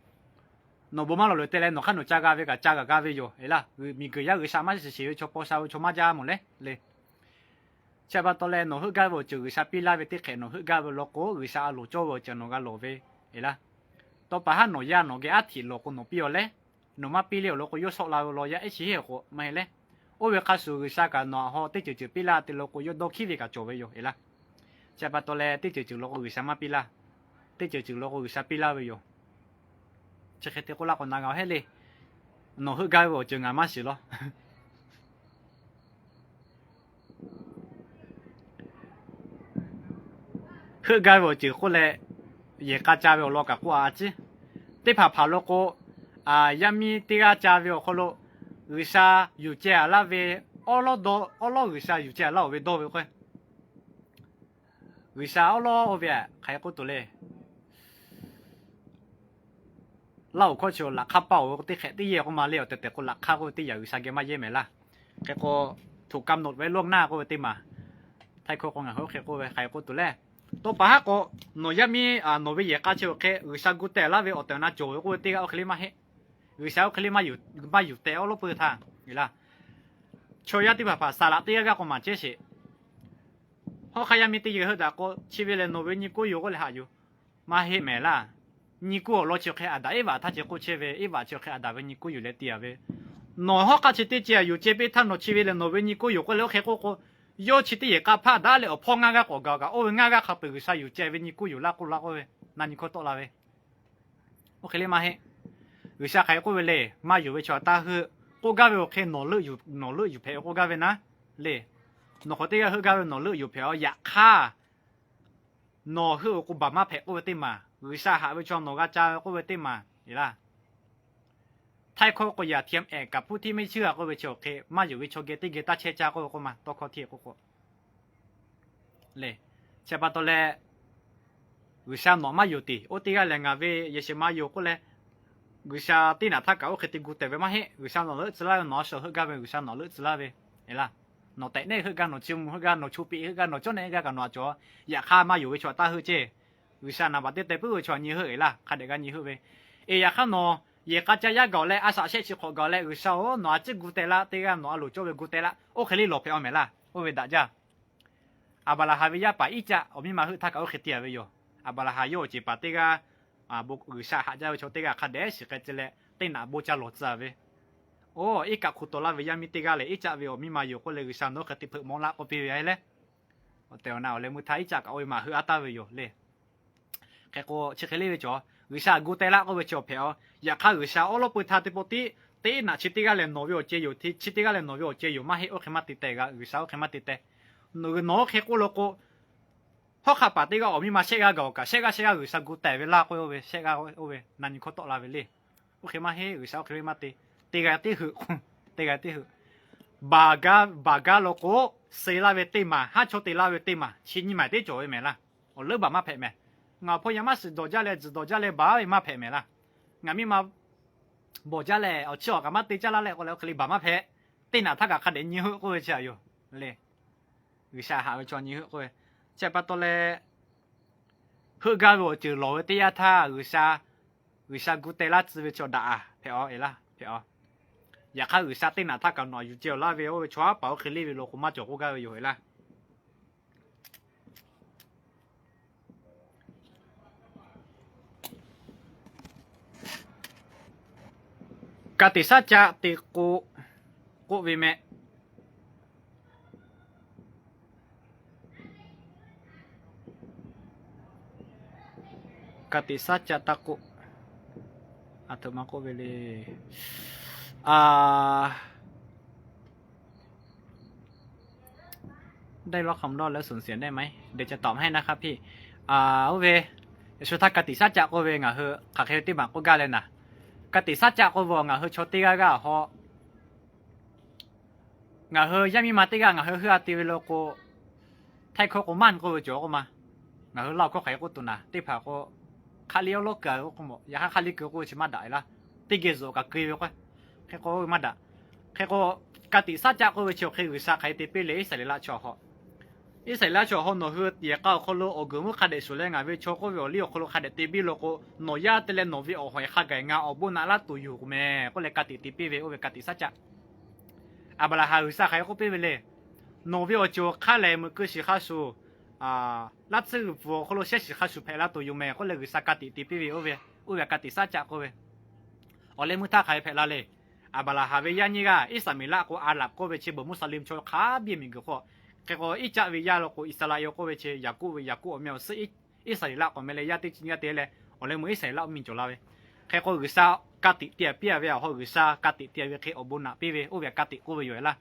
Nawˬ bon maˇ lawˬ leh te leh nawˬ hk'aˇ nawˬ ca g'a ve kaꞈ ca kaꞈ g'a ve yoˬ eˬ laˇ. Miˬguiˬ yaˇ G'uiˬsha maˇ shiˍ shiˍ ve chaw paw sha ve chaw maˇ jaˇ mawˬ leh le. Chi pa taw leh nawˬ heuˆ gaˇ ve awˬ ceuˬ G'uiˬsha piˇ laˇ ve teˇ hk'ehꞈ nawˬ heuˆ gaˇ ve law k'o, G'uiˬsha a loˍ cawˇ ve awˬ ceuˬ nawˬ g'a lawˬ ve eˬ laˇ. Tawˇ pa haˉ nawˬ yaˇ nawˬ geh aˉ htiꞈ lawˬ k'o nawˬ piˇ aw leh, nawˬ maˇ piˇ le awˬ lawn k'o, yawˇ shawˆ la ve law yaˇ ehˉ shiˍ heˆ k'o maˇ heˆ leh, oˇ ve hk'a shuˍ G'uiˬsha kaꞈ nawˬ aꞈ haw teˇ ceuˬ ceuˬ piˇ laˇ te law k'o, yawˇ dawˇ hkiˉ ve kaꞈ cawˬ ve yoˬ eˬ laˇ. Chi pa taw leh teˇ ceuˬ ceuˬ law k'o G'uiˬsha maˇ piˇ laˇ. Teˇ ceuˬ ceuˬ law k'o G'uiˬsha piˇ laˇ ve yoˬ. Chi hk'e te k'oˆ laˇ k'o na g'a heˆ le. Nawˬ heuˆ gaˇ ve awˬ ceuˬ ngaˬ maˇ shiˍ law. Heuˆ gaˇ ve awˬ ceuˬ k'oˆ leh, yehˬ k'a ca ve awˬ lawn kaꞈ k'oˆ a ciˉ. Teˇ hpaˍ hpaˍ law k'o, yaˇ miˇ teˇ g'aˇ ca ve awˬ hk'aw lo G'uiˬsha yuˬ ceh a laˇ ve, awˉ lawˉ dawˇ, awˉ lawˉ G'uiˬsha yuˬ ceh a laˇ oˬ ve dawˇ ve k'o, G'uiˬsha awˉ lawˉ oˇ ve hk'aˬ hk'e k'oˆ tuˬ le. Laˇ oˬ hkawˇ chi laꞈ hk'aˇ paˇ oˬ ve k'o teˇ hk'ehꞈ teˇ yehˬ k'oˆ ma le. Awˬ tehˬ tehˬ k'o laꞈ hk'aˇ k'oˆ ve teˇ yanˇ G'uiˬsha geh maˇ yehˇ mehˍ laˇ. Hk'e k'o, ถูกกำหนดไว้ล่วงหน้า k'oˆ ve teˇ maˬ. Htaiˇ hkawˇ k'o ngaˬ hui oˇ hk'e k'oˆ ve hk'aˬ hk'e k'oˆ tuˬ le. Tawˇ pa haˉ k'o, nawˬ yaˇ miˇ, nawˬ ve yehˬ k'a chi awˬ hk'e G'uiˬsha gu teh laˇ ve awˬ tehˬ awˬ na cawˬ ve k'oˆ ve teˇ g'aˇ oˇ hk'e le maˇ heˆ. G'uiˬsha oˇ hk'e le maˇ yuˬ teh awˉ lawˉ peuˇ htaˇ laˇ. Chaw yaˇ teˇ hpaˍ hpaˍ saˍ laꞈ teˇ g'aˇ g'aˇ k'o maˍ chehˇ sheˍ. Hawˉ hk'aˇ yaˇ miˇ teˇ yehˬ heuˆ daꞈ k'o, chi ve lehˬ nawˬ ve nyi kuˉ yoˬ k'oˆ leh haꞈ yuˬ. Maˇ heˆ mehˍ laˇ. Nyi kuˉ awˬ lawn chi hk'e Aˍdanˍ Eˇvaꞈ htaˇ ceh k'oˆ chehˇ ve, Eˇvaꞈ chi hk'e Aˍdanˍ ve nyi kuˉ yuˬ leh te a ve. Nawˬ hawˉ hk'aˇ chi teˇ ceh a yuˬ ceh piˇ htaˇ nawˬ chi ve lehˬ nawˬ ve nyi kuˉ yoˬ k'oˆ leh oˇ hk'e k'oˆ k'o, yawˇ chi teˇ yehˬ k'a hpaˇ daꞈ leh awˬ hpawˇ ngaˇ g'aˇ k'awꞈ gaˬ kaꞈ oˇ ve ngaˇ g'aˇ hk'a peu-eˬ G'uiˬsha yuˬ ceh ve nyi kuˉ yoˬ laˇ k'oˆ laˇ k'oˆ ve, na nyi hkawˇ tawˆ la ve. Oˇ hk'e le maˇ heˆ. G'uiˬsha hk'aˬ hk'e k'oˆ ve le, maˇ yonˍ ve chaw a taˇ heuˆ k'oˆ gaˇ ve awˬ hk'e nawˬ leuˆ yuˬ hpehꞈ k'oˆ gaˇ ve naˉ le. Nawˬ hk'aˬ teˇ g'aˇ heuˆ gaˇ ve nawˬ leuˆ yuˬ hpehꞈ a. Yaꞈ hk'aˇ, nawˬ heuˆ awˬ k'o baˬ maˇ hpehꞈ k'oˆ ve teˇ maˬ, G'uiˬsha haꞈ ve chaw nawˬ g'a ca ve k'oˆ ve teˇ maˬ eˬ laˇ. Htaiˇ hkawˇ k'o yaꞈ htiꞈ ehˍ kaˍ hpuˇ htiˇ mehˇ chiˇ a k'oˆ ve chi awˬ hk'e maˇ yonˍ ve chaw geh teˇ geh taˇ chehˇ caˇ k'oˆ ve k'oˆ ma tawˇ hkawˇ htiˇ k'oˆ k'o le. Chi pa taw leh, G'uiˬsha nawˬ maˇ yonˍ tiˍ oˇ teˇ g'aˇ lehˬ ngaˬ ve yehˬ shehˍ ma yoˬ k'oˆ leh, G'uiˬsha teˇ naꞈ htaˇ kaꞈ oˇ hk'e te gu tehˬ ve maˇ heˆ. G'uiˬsha nawˬ leuˆ tcuh laˇ ve nawˬ a shaˍ heuˆ gaˇ ve G'uiˬsha nawˬ leuˆ tcuh laˇ ve eˬ laˇ. Nawˬ tehꞈ neˆ heuˆ gaˇ, nawˬ chi mvuh heuˆ gaˇ, nawˬ chu piꞈ heuˆ gaˇ, nawˬ cawˇ neˆ gaˇ kaꞈ nawˬ a cawˬ. Yaꞈ hk'aˇ maˇ yonˍ ve chaw a taˇ heuˆ ceˇ. G'uiˬsha naˍ baˬ teˇ teh puiˉ ve chaw nyi heuˆ eˬ laˇ. Hk'a dehꞈ g'a nyi heuˆ ve. Eˬ, yaꞈ hk'aˇ nawˬ yehˬ k'a caˇ yaˇ gaˬ leh a shaꞈ shehˆ chi hk'awꞈ gaˬ leh G'uiˬsha-oˬ, nawˬ a ciˉ gu teh laˇ, teˇ g'aˇ nawˬ a loˍ cawˇ ve gu teh laˇ, oˇ hk'e le lawˬ hpehꞈ a mehˍ laˇ. Oˇ ve daꞈ jaˇ. Aˍbaˍlaˍhanˍ ve yaˇ paˍ Iˉcaˆ awˬ miˇ ma heuˆ htaˇ kaꞈ oˇ hk'e te a ve yoˬ. Aˍbaˍlaˍhanˍ yawˇ awˬ ceˬ paˍ teˇ g'aˇ, G'uiˬsha haꞈ jaˇ ve chaw teˇ g'aˇ hk'a dehꞈ shiˍ k'ai tcuh leh teˇ naꞈ bon ca lawˬ tcuh a ve. Oˇ, Iˉcaˆ hk'oˆ tawˍ laˇ ve yaˇ miˇ teˇ g'aˇ lehˬ, Iˉcaˆ ve awˬ miˇ ma yoˬ k'oˆ leh G'uiˬsha nawˬ hk'e te hpeuꞈ maw laˇ k'oˆ piˇ ve a leh, awˬ tehˬ awˬ na awˬ leh meuˇ htaˇ Iˉcaˆ kaꞈ oˇ ve maˍ heuˆ a taˍ ve yoˬ le. Hk'e k'o chi hk'e le ve cawˬ, G'uiˬsha gu teh laˇ k'oˆ ve chi awˬ hpehꞈ a. Yaꞈ hk'aˇ G'uiˬsha awˉ lawˉ peu htaˇ teˇ pawˆ tiˉ, teˇ naꞈ chi teˇ g'aˇ lehˬ nawˬ ve awˬ ceh yoˬ, chi teˇ g'aˇ lehˬ nawˬ ve awˬ ceh yoˬ maˇ heˆ. Oˇ hk'e maˇ te teh g'a, G'uiˬsha oˇ hk'e maˇ te teh. Nawˬ oˇ hk'e k'oˆ law k'o, hawˉ hk'aˆ paˍ teˇ g'aˇ awˬ miˇ ma shehˆ g'aˇ gaˬ-oˬ kaꞈ, shehˆ g'aˇ shehˆ g'aˇ G'uiˬsha gu teh ve laˇ k'oˆ ve, shehˆ g'aˇ oˇ ve na nyi hkawˇ tawˆ la ve le. Oˇ hk'e maˇ heˆ, G'uiˬsha oˇ hk'e ve maˇ te. Teˇ g'aˇ teˇ heuˆ, teˇ g'aˇ teˇ heuˆ. Baˬ gaˇ, baˬ gaˇ law k'o, suh laˇ ve teˇ maˬ, haˉ chaw te laˇ ve teˇ maˬ, chi nyi maˬ teˇ cawˬ ve mehˍ laˇ. Awˬ leuˉ baˬ maˇ hpehꞈ mehˍ. Ngaˬ awˬ hpawˇ yaˇ maˇ suhˍ dawˬ jaˇ leh tzuhˬ dawˬ jaˇ leh baˬ ve maˇ hpehꞈ mehˍ laˇ. Ngaˬ miˇ ma bawˬ jaˇ leh awˬ chiˇ awˬ kaꞈ maˇ te caˇ laˇ leh k'o leh oˇ hk'e le baˬ maˇ hpehꞈ. Teˇ naꞈ htaˇ kaꞈ hk'a dehꞈ nyi heuˆ k'oˆ ve chi a yoˬ le. G'uiˬsha haꞈ ve chaw nyi heuˆ k'oˆ ve, chi pa taw leh, heuˆ gaˇ ve awˬ ceuˬ lawˬ ve teˇ yanˇ htaˇ G'uiˬsha, G'uiˬsha gu teh laˇ tcuh ve chaw daꞈ a hpehꞈ a eˬ laˇ hpehꞈ a. Yaꞈ hk'aˇ G'uiˬsha teˇ naꞈ htaˇ kaꞈ nawˬ a yuˬ ceh awˬ laˇ ve oˇ ve chaw haˉ paˍ oˇ hk'e le ve law k'o maˇ cawˬ k'oˆ gaˇ ve yoˬ eˬ laˇ. Ka tiꞈ shaˉ caˆ te k'o, k'oˆ ve meh. Ka tiꞈ shaˉ caˆ taˇ k'oˆ. A htoꞈ ma k'oˆ ve le. A, ได้รับคำร้องแล้วสูญเสียได้ไหม เดี๋ยวจะตอบให้นะครับพี่ Oˇ ve, yaꞈ shu htaˇ ka tiꞈ shaˉ caˆ k'oˆ ve ngaˬ hui hk'aˬ hk'e ve teˇ maˬ k'oˆ gaˇ leh naˍ. Ka tiꞈ shaˉ caˆ k'oˆ ve ngaˬ hui chaw teˇ g'aˇ g'aˇ hawˉ ngaˬ hui yaˇ miˇ ma teˇ g'aˇ ngaˬ hui heuˆ a te ve law k'o, Htaiˇ hkawˇ k'o มั่น k'oˆ ve cawˬ k'oˆ ma. Ngaˬ hui Laˇ huˍ hkawˇ hk'aˬ hk'e k'oˆ tuˬ naˍ, teˇ hpaˍ k'o, hk'aˆ liˇ awˉ lawˉ keu k'oˆ k'o, yaꞈ hk'aˇ hk'aˆ liˇ keu k'oˆ ve chi maˇ daꞈ e laˇ. teˇ geh zuhꞈ kaꞈ keu ve k'o, hk'e k'o maˇ daꞈ. Hk'e k'o, ka tiꞈ saˉ caˆ k'oˆ ve chi awˬ hk'e G'uiˬsha hk'aˬ hk'e te piˇ le Iˉsaˍreˍlaˆ chaw hawˇ. Iˉsaˍreˍlaˆ chaw hawˇ nawˬ hui yehˬ k'a awˬ hk'aw lo awˬ guiˬ mvuhˇ hk'a dehꞈ shuˍ leh ngaˬ ve chaw k'oˆ ve awˬ liˇ awˬ hk'aw lo hk'a dehꞈ te biˇ law k'o, nawˬ yaˇ te leh nawˬ ve awˬ hawˍ hk'a gaˬ ngaˬ awˬ bon naꞈ laˇ tuˬ yoˬ meh k'oˆ leh ka tiꞈ te piˇ ve oˇ ve ka tiꞈ saˉ caˆ. Aˍbraˍhanˍ G'uiˬsha hk'aˬ hk'e k'oˆ piˇ ve le. Nawˬ ve awˬ ceuˬ awˬ hk'aˇ lehˬ meuꞈ keu shiˍ hk'a shuˍ, laˇ tsuhˇ g'uiˬ pfuhˍ awˬ hk'aw lo shehˉ shiˍ hk'a shuˍ hpehꞈ la tuˬ yoˬ meh k'oˆ leh G'uiˬsha ka tiꞈ te piˇ ve oˇ ve, oˇ ve ka tiꞈ saˉ caˆ k'oˆ ve. Awˬ leh meuˇ htaˇ hk'aˬ hk'e hpehꞈ la le. Aˍbraˍhanˍ ve yaˇ nyiˇ g'aˇ Iˉsaˍmeˍlaˆ k'o, Aˍraˍ k'oˆ ve chi beuꞈ Muˇsaˍliˍ chaw hk'a biˇ miˬguiˬ hk'oˆ, hk'e k'o Iˉcaˆ ve yaˇ lo k'o Iˉsaˍreˍlaˆ k'oˆ ve chi Yaˍkoˆ ve, Yaˍkoˆ awˬ meh awˬ suhˉ Iˉsaˍreˍlaˆ k'awꞈ meh leh yaˇ teˇ chi nyiˇ g'aˇ te leh, awˬ leh meuˇ Iˉsaˍreˍlaˆ mvuhˇ miˬ cawˬ la ve. Hk'e k'o G'uiˬsha ka tiꞈ te piˇ ve awˬ hawˇ G'uiˬsha ka tiꞈ te ve hk'e awˬ bon naꞈ piˇ ve oˇ ve ka tiꞈ k'oˆ ve yoˬ laˇ.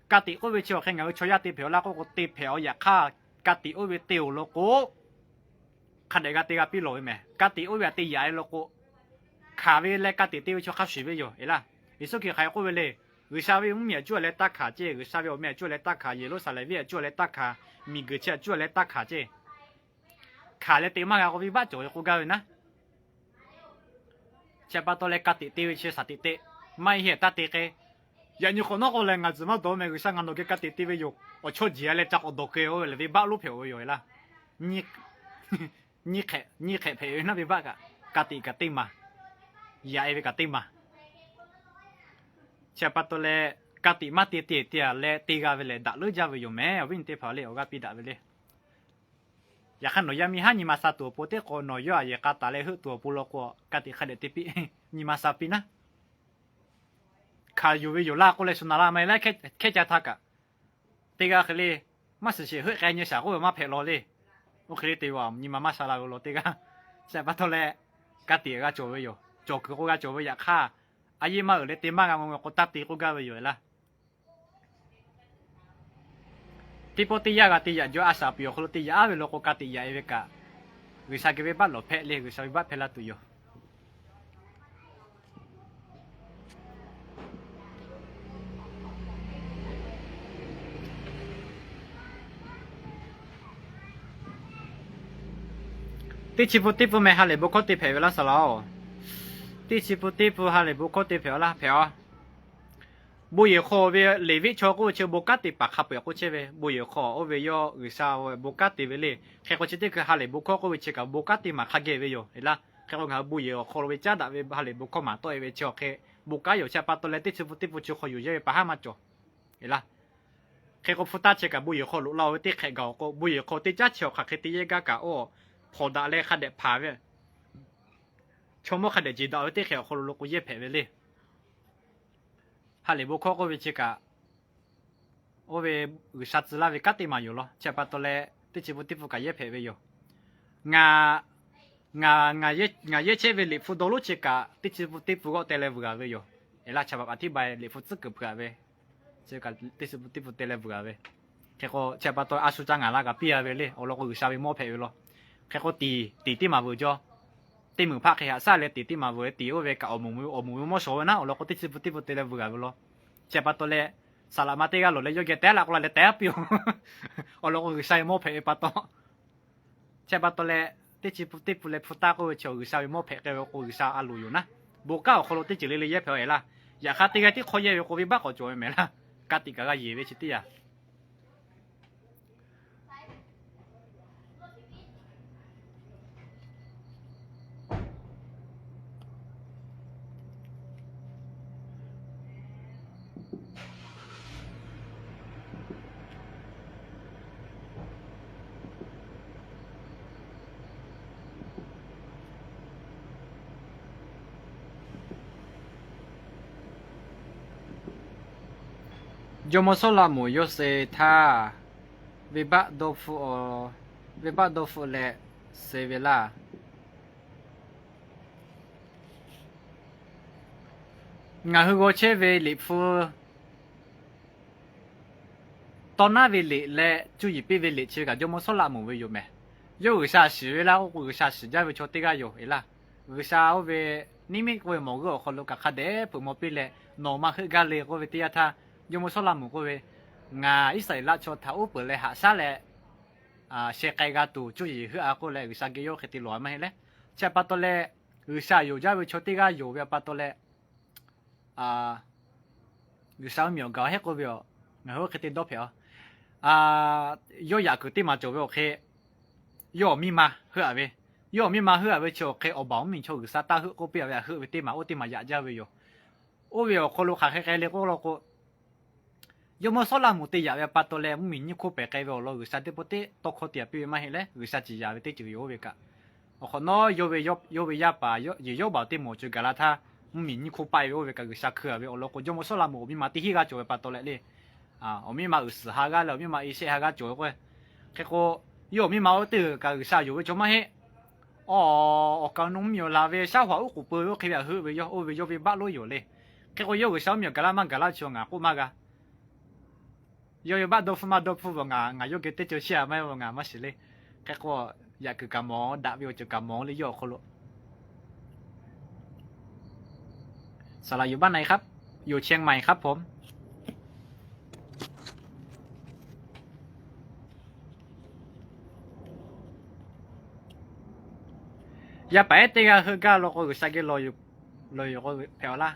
Ka tiꞈ k'oˆ ve chi awˬ hk'e ngaˬ hui chaw yaˇ te hpehꞈ-aw laˇ k'oˆ k'o, te hpehꞈ-aw yaꞈ hk'aˇ, ka tiꞈ oˇ ve te-oˬ law k'o, hk'a dehꞈ g'a te g'a piˇ lawˬ ve meh. Ka tiꞈ oˇ ve htaꞈ te yaꞈ-e law k'o, hkanˍ ve leh ka tiꞈ te ve chaw hk'a shuˍ ve yoˬ laˇ. Yeˍsuˆ Hkriꞈ hk'aˬ hk'e k'oˆ ve le. G'uiˬsha ve mvuhˇmiˬ htaꞈ cuˇ leh taˇ hkanˍ ceˇ, G'uiˬsha ve awˬ meh htaꞈ cuˇ leh taˇ hkanˍ, Yeˍruˆsaˍlehnˍ venˇ htaꞈ cuˇ leh taˇ hkanˍ, miˬguiˬ chi htaꞈ cuˇ leh taˇ hkanˍ ceˇ. Hkanˍ leh te maˇ g'a k'o venˇbaˆ cawˬ ve k'oˆ gaˇ ve naˉ. Chi pa taw leh ka tiꞈ te ve chi shaˍ tiꞈ te, maˇ heˆ taˇ te k'e. Yaꞈ nyi hk'awꞈ nawˉ k'o lehˬ ngaˬ tzuhˬ maˇ dawˬ meh, G'uiˬsha ngaˬ nawˬ geh ka tiꞈ te ve yoˬ. Awˬ chawˇ jeˬ-a leh ca k'awꞈ dawˬ keu-o leh venˇbaˆ lonˉ hpehꞈ-o ve yoˬ laˇ. Nyiˇ hk'ehꞈ hpehꞈ ve naˉ venˇbaˆ kaꞈ, ka tiꞈ kaꞈ teˇ maˬ, yaꞈ-e ve kaꞈ teˇ maˬ. Chi pa taw leh ka tiꞈ maˇ te te te-a leh te g'a ve lehˬ daꞈ leuˉ jaˇ ve yoˬ meh. Awˬ viˉ nyi teˇ hpaˍ le awˬ g'aˇ piˇ daꞈ ve le. Yaꞈ hk'aˇ nawˬ yaˇ miˇ haˉ nyi ma sha tuˬ awˬ pon teˇ k'o nawˬ yawˇ aꞈ yehˬ k'a taˍ leh heuˆ tuˬ awˬ pon law k'o, ka tiꞈ hk'a dehꞈ te piˇ, nyi ma sha piˇ naˉ. Hkanˍ yuˬ ve yoˬ laˇ k'oˆ leh shu na laˇ maˇ heˆ laˇ. Hkehˇ ca htaˇ kaꞈ, teˇ g'aˇ hk'e le, maˇ shiˍ sheˍ heuˆ k'ai nyi shaˍ k'oˆ ve maˇ hpehꞈ law le. Oˇ hk'e le te-a nyi ma maˇ sha la ve law teˇ g'aˇ. Chi pa taw leh ka tiꞈ g'a cawˬ ve yoˬ. Cawˬ kuiˬ k'o g'a cawˬ ve yaꞈ hk'aˇ, a yehˇ maˇ uiˍ leh te maˇ g'a mvuh ve k'o taˇ te k'oˆ gaˇ ve yoˬ laˇ. Teˇ pawˆ teˇ yanˇ g'a te yaꞈ jaw a shaꞈ piˍ awˬ hk'aw lo te yaꞈ-aˉ ve law k'o ka tiꞈ yaꞈ-e ve kaꞈ, G'uiˬsha geh venˇbaˆ lawˬ hpehꞈ le, G'uiˬsha venˇbaˆ hpehꞈ la tuˬ yoˬ. Teˇ chi pun teˇ pun meh ha lehˬ bon hkawˇ te hpehꞈ ve laˇ saˍ laꞈ-oˬ. Teˇ chi pun teˇ pun ha lehˬ bon hkawˇ te hpehꞈ-a laˇ hpehꞈ-a. Bon yehˬ hk'aw ve Leˍviˆ chaw k'oˆ ve chi bon kanˉ te paˍ hk'a peu-eˬ k'oˆ chehˇ ve, bon yehˬ hk'aw oˇ ve yawˇ G'uiˬsha bon kanˉ te ve le. Hk'e k'o chi teˇ hkui ha lehˬ bon hkawˇ k'oˆ ve chi kaꞈ bon kanˉ te maˍ hk'a geh ve yoˬ laˇ. Hk'e k'o ngaˬ hui bon yehˬ awˬ hk'aw lo ve caˉ daꞈ ve ha lehˬ bon hkawˇ maˍ tawˆ-e ve chi awˬ hk'e bon kanˉ yoˬ. Chi pa taw leh teˇ chi pun teˇ pun chi hk'aw yuˬ yehˇ ve pa haˉ maˇ cawˬ laˇ. Hk'e k'o hpu taˇ chi kaꞈ bon yehˬ hk'aw loꞈ la-o ve teˇ hk'ehꞈ gaˬ-oˬ k'o, bon yehˬ hk'aw teˇ caˉ chi awˬ hk'aˬ hk'e te yehˇ gaˇ kaꞈ, oˇ hpawnˬ daꞈ leh hk'a dehꞈ hpanˍ ve, chaw mawˇ hk'a dehꞈ jeˬ daꞈ ve teˇ hk'ehꞈ awˬ hk'aw lo lo k'o yehˇ hpehꞈ ve le. Ha lehˬ bon hkawˇ k'oˆ ve chi kaꞈ, oˇ ve G'uiˬsha tcuh laˇ ve kanˉ teˇ maˬ yoˬ law. Chi pa taw leh teˇ chi pun teˇ pun kaꞈ yehˇ hpehꞈ ve yoˬ. Ngaˬ, ngaˬ, ngaˬ yehˇ chehˇ ve liꞈ hpu dawˇ lonˉ chi kaꞈ teˇ chi pun teˇ pun g'awˆ te leh vuiˬ-a ve yoˬ. Eˬ laˇ, ฉบับอธิบาย liꞈ hpu tcuhˉ kuiˬ hpeuꞈ-a ve, chi kaꞈ teˇ chi pun teˇ pun te leh vuiˬ-a ve. Hk'e k'o chi pa taw a shu ca ngaˬ la kaꞈ piˇ-a ve le. Awˬ lawn k'o G'uiˬsha ve mawˇ hpehꞈ ve law. Hk'e k'o tiˍ, tiˍ teˇ maˬ vuiˬ jaw, teˇ meunˍ hpaˆ hk'e haꞈ shaˉ leh tiˍ teˇ maˬ vuiˬ, tiˍ oˇ ve kaꞈ awˬ moˍ, awˬ moˍ ve mawˇ shawˍ ve naˉ. Awˬ lawn k'o teˇ chi pun teˇ pun te leh vuiˬ-a ve law. Chi pa taw leh saˍ laꞈ ma teˇ g'aˇ lawˬ leh yawˇ geh tehˉ laꞈ k'oˆ la leh tehˉ piˇ-oˬ. Awˬ lawn k'o G'uiˬsha ve mawˇ hpehꞈ ve pa taw, chi pa taw leh teˇ chi pun teˇ pun leh hpu taˇ k'oˆ ve chi G'uiˬsha ve mawˇ hpehꞈ k'ai ve k'o G'uiˬsha a loˍ yoˬ naˉ. Bon kanˉ awˬ hk'aw lo teˇ ceuˬ le le yehˇ hpehꞈ-a eˬ laˇ. Yaꞈ hk'aˇ teˇ g'aˇ tiˉ hk'awˇ yehˇ ve k'o venˇbaˆ k'awꞈ cawˬ ve mehˍ laˇ. Ka tiꞈ kaꞈ g'a yeˬ ve chi teˇ yanˇ Jawˇmawˇ Sawˉlaꞈmonˍ yawˇ suh htaˇ, venˇbaˆ dawˇ hpfuhˆ leh suh ve laˇ. Ngaˬ hui g'aw chehˇ ve liꞈ hpu tawˇ naˉ ve liꞈ leh cuˇ yiˍ piˇ ve liꞈ chi kaꞈ Jawˇmawˇ Sawˉlaꞈmonˍ ve yoˬ mehˍ. Yawˇ G'uiˬsha shiˍ ve laˇ k'oˆ k'o G'uiˬsha shiˍ jaˇ ve chaw teˇ g'aˇ yoˬ eˬ laˇ. G'uiˬsha oˇ ve niˇmiˆ k'oˆ ve mawˬ g'uˇ awˬ hk'aw lo kaꞈ hk'a dehꞈ hpeuꞈ maw piˇ leh, nawˬ maˇ heuˆ gaˇ le k'oˆ ve teˇ yanˇ htaˇ, Jawˇmawˇ Sawˉlaꞈmonˍ k'oˆ ve, ngaˬ Iˉsaˍreˍlaˆ chaw htaꞈ uˉ peunˍ leh haꞈ shaˉ leh sheh k'ai g'a tuˬ cuˇ yiˍ heuˆ-a k'oˆ leh G'uiˬsha geh yawˇ hk'e te lawˬ-a maˇ heˆ leh. Chi pa taw leh G'uiˬsha yonˍ jaˇ ve chaw teˇ g'aˇ yoˬ ve pa taw leh, G'uiˬsha mvuhˇmiˬ awˬ gaˬ heˆ k'oˆ ve aˬ, ngaˬ hui oˇ hk'e te dawˇ hpehꞈ a. Yawˇ yaꞈ kuiˬ teˇ maˬ cawˬ ve awˬ hk'e, yawˇ awˬ miˇ ma heuˆ a ve, yawˇ awˬ miˇ ma heuˆ a ve chi awˬ hk'e awˬ baˬ mvuhˇmiˬ chaw G'uiˬsha taˇ heuˆ k'oˆ piˇ a ve, heuˆ ve teˇ maˬ oˇ teˇ maˬ yaꞈ jaˇ ve yoˬ. Oˇ ve awˬ hk'aw lo hk'aˬ hk'e k'ai le k'oˆ law k'o, Jawˇmawˇ Sawˉlaꞈmonˍ te yaꞈ ve pa taw leh mvuhˇmiˬ nyiˇ hk'oˆ pehˬ k'ai ve awˬ lawn G'uiˬsha teˇ pawˆ teˇ tawˇ hkawˇ te yaꞈ piˇ ve maˇ heˆ leh, G'uiˬsha ciˍ yaꞈ ve teˇ ceuˬ yoˬ oˇ ve kaꞈ. Awˬ hk'awꞈ nawˉ yawˇ ve yawˇ baˬ teˇ mawˬ ceuˬ gaˬ la htaˇ, mvuhˇmiˬ nyiˇ hk'oˆ paˆ e ve oˇ ve kaꞈ G'uiˬsha hkui a ve awˬ lawn k'o, Jawˇmawˇ Sawˉlaꞈmonˍ awˬ miˇ ma teˇ hinˉ g'aˇ cawˬ ve pa taw leh le, awˬ miˇ ma uiˍ suhˍ ha g'aˇ leh awˬ miˇ ma e shehˆ ha g'aˇ cawˬ ve k'o, hk'e k'o, yawˇ awˬ miˇ ma oˇ teˇ g'uiˬ kaꞈ G'uiˬsha yonˍ ve chaw maˇ heˆ. Awˬ, awˬ kaˍ awˬ nu mvuhˇmiˬ awˬ laˬ ve shaˉ hoꞈ uˉ k'oˍ pui ve oˇ hk'e ve htaꞈ heuˆ ve yawˇ oˇ ve yawˇ ve baˆ lonˉ yoˬ le. Hk'e k'o, yawˇ G'uiˬsha mvuhˇmiˬ awˬ gaˬ laˇ maˇ gaˬ laˇ chi ngaˬ k'oˆ maˇ g'a. Yawˇ ve baˆ dawˇ hpfuhˇ maˇ dawˇ hpfuhˇ ve ngaˬ, ngaˬ yawˇ geh teˇ ceuˬ chiˇ a maˇ heˆ ve ngaˬ maˇ shiˍ le. Hk'e k'o, yaꞈ kuiˬ kaꞈ mawˬ, daꞈ ve awˬ ceuˬ kaꞈ mawˬ le yawˇ awˬ hk'aw lo. Saˍ laꞈ อยู่บ้านไหนครับ อยู่เชียงใหม่ครับผม Yaˇ paˍ ehˉ teˇ g'aˇ heuˆ gaˇ law k'o, G'uiˬsha geh lawˬ yoˬ, lawˬ yoˬ k'o hpehꞈ a laˇ.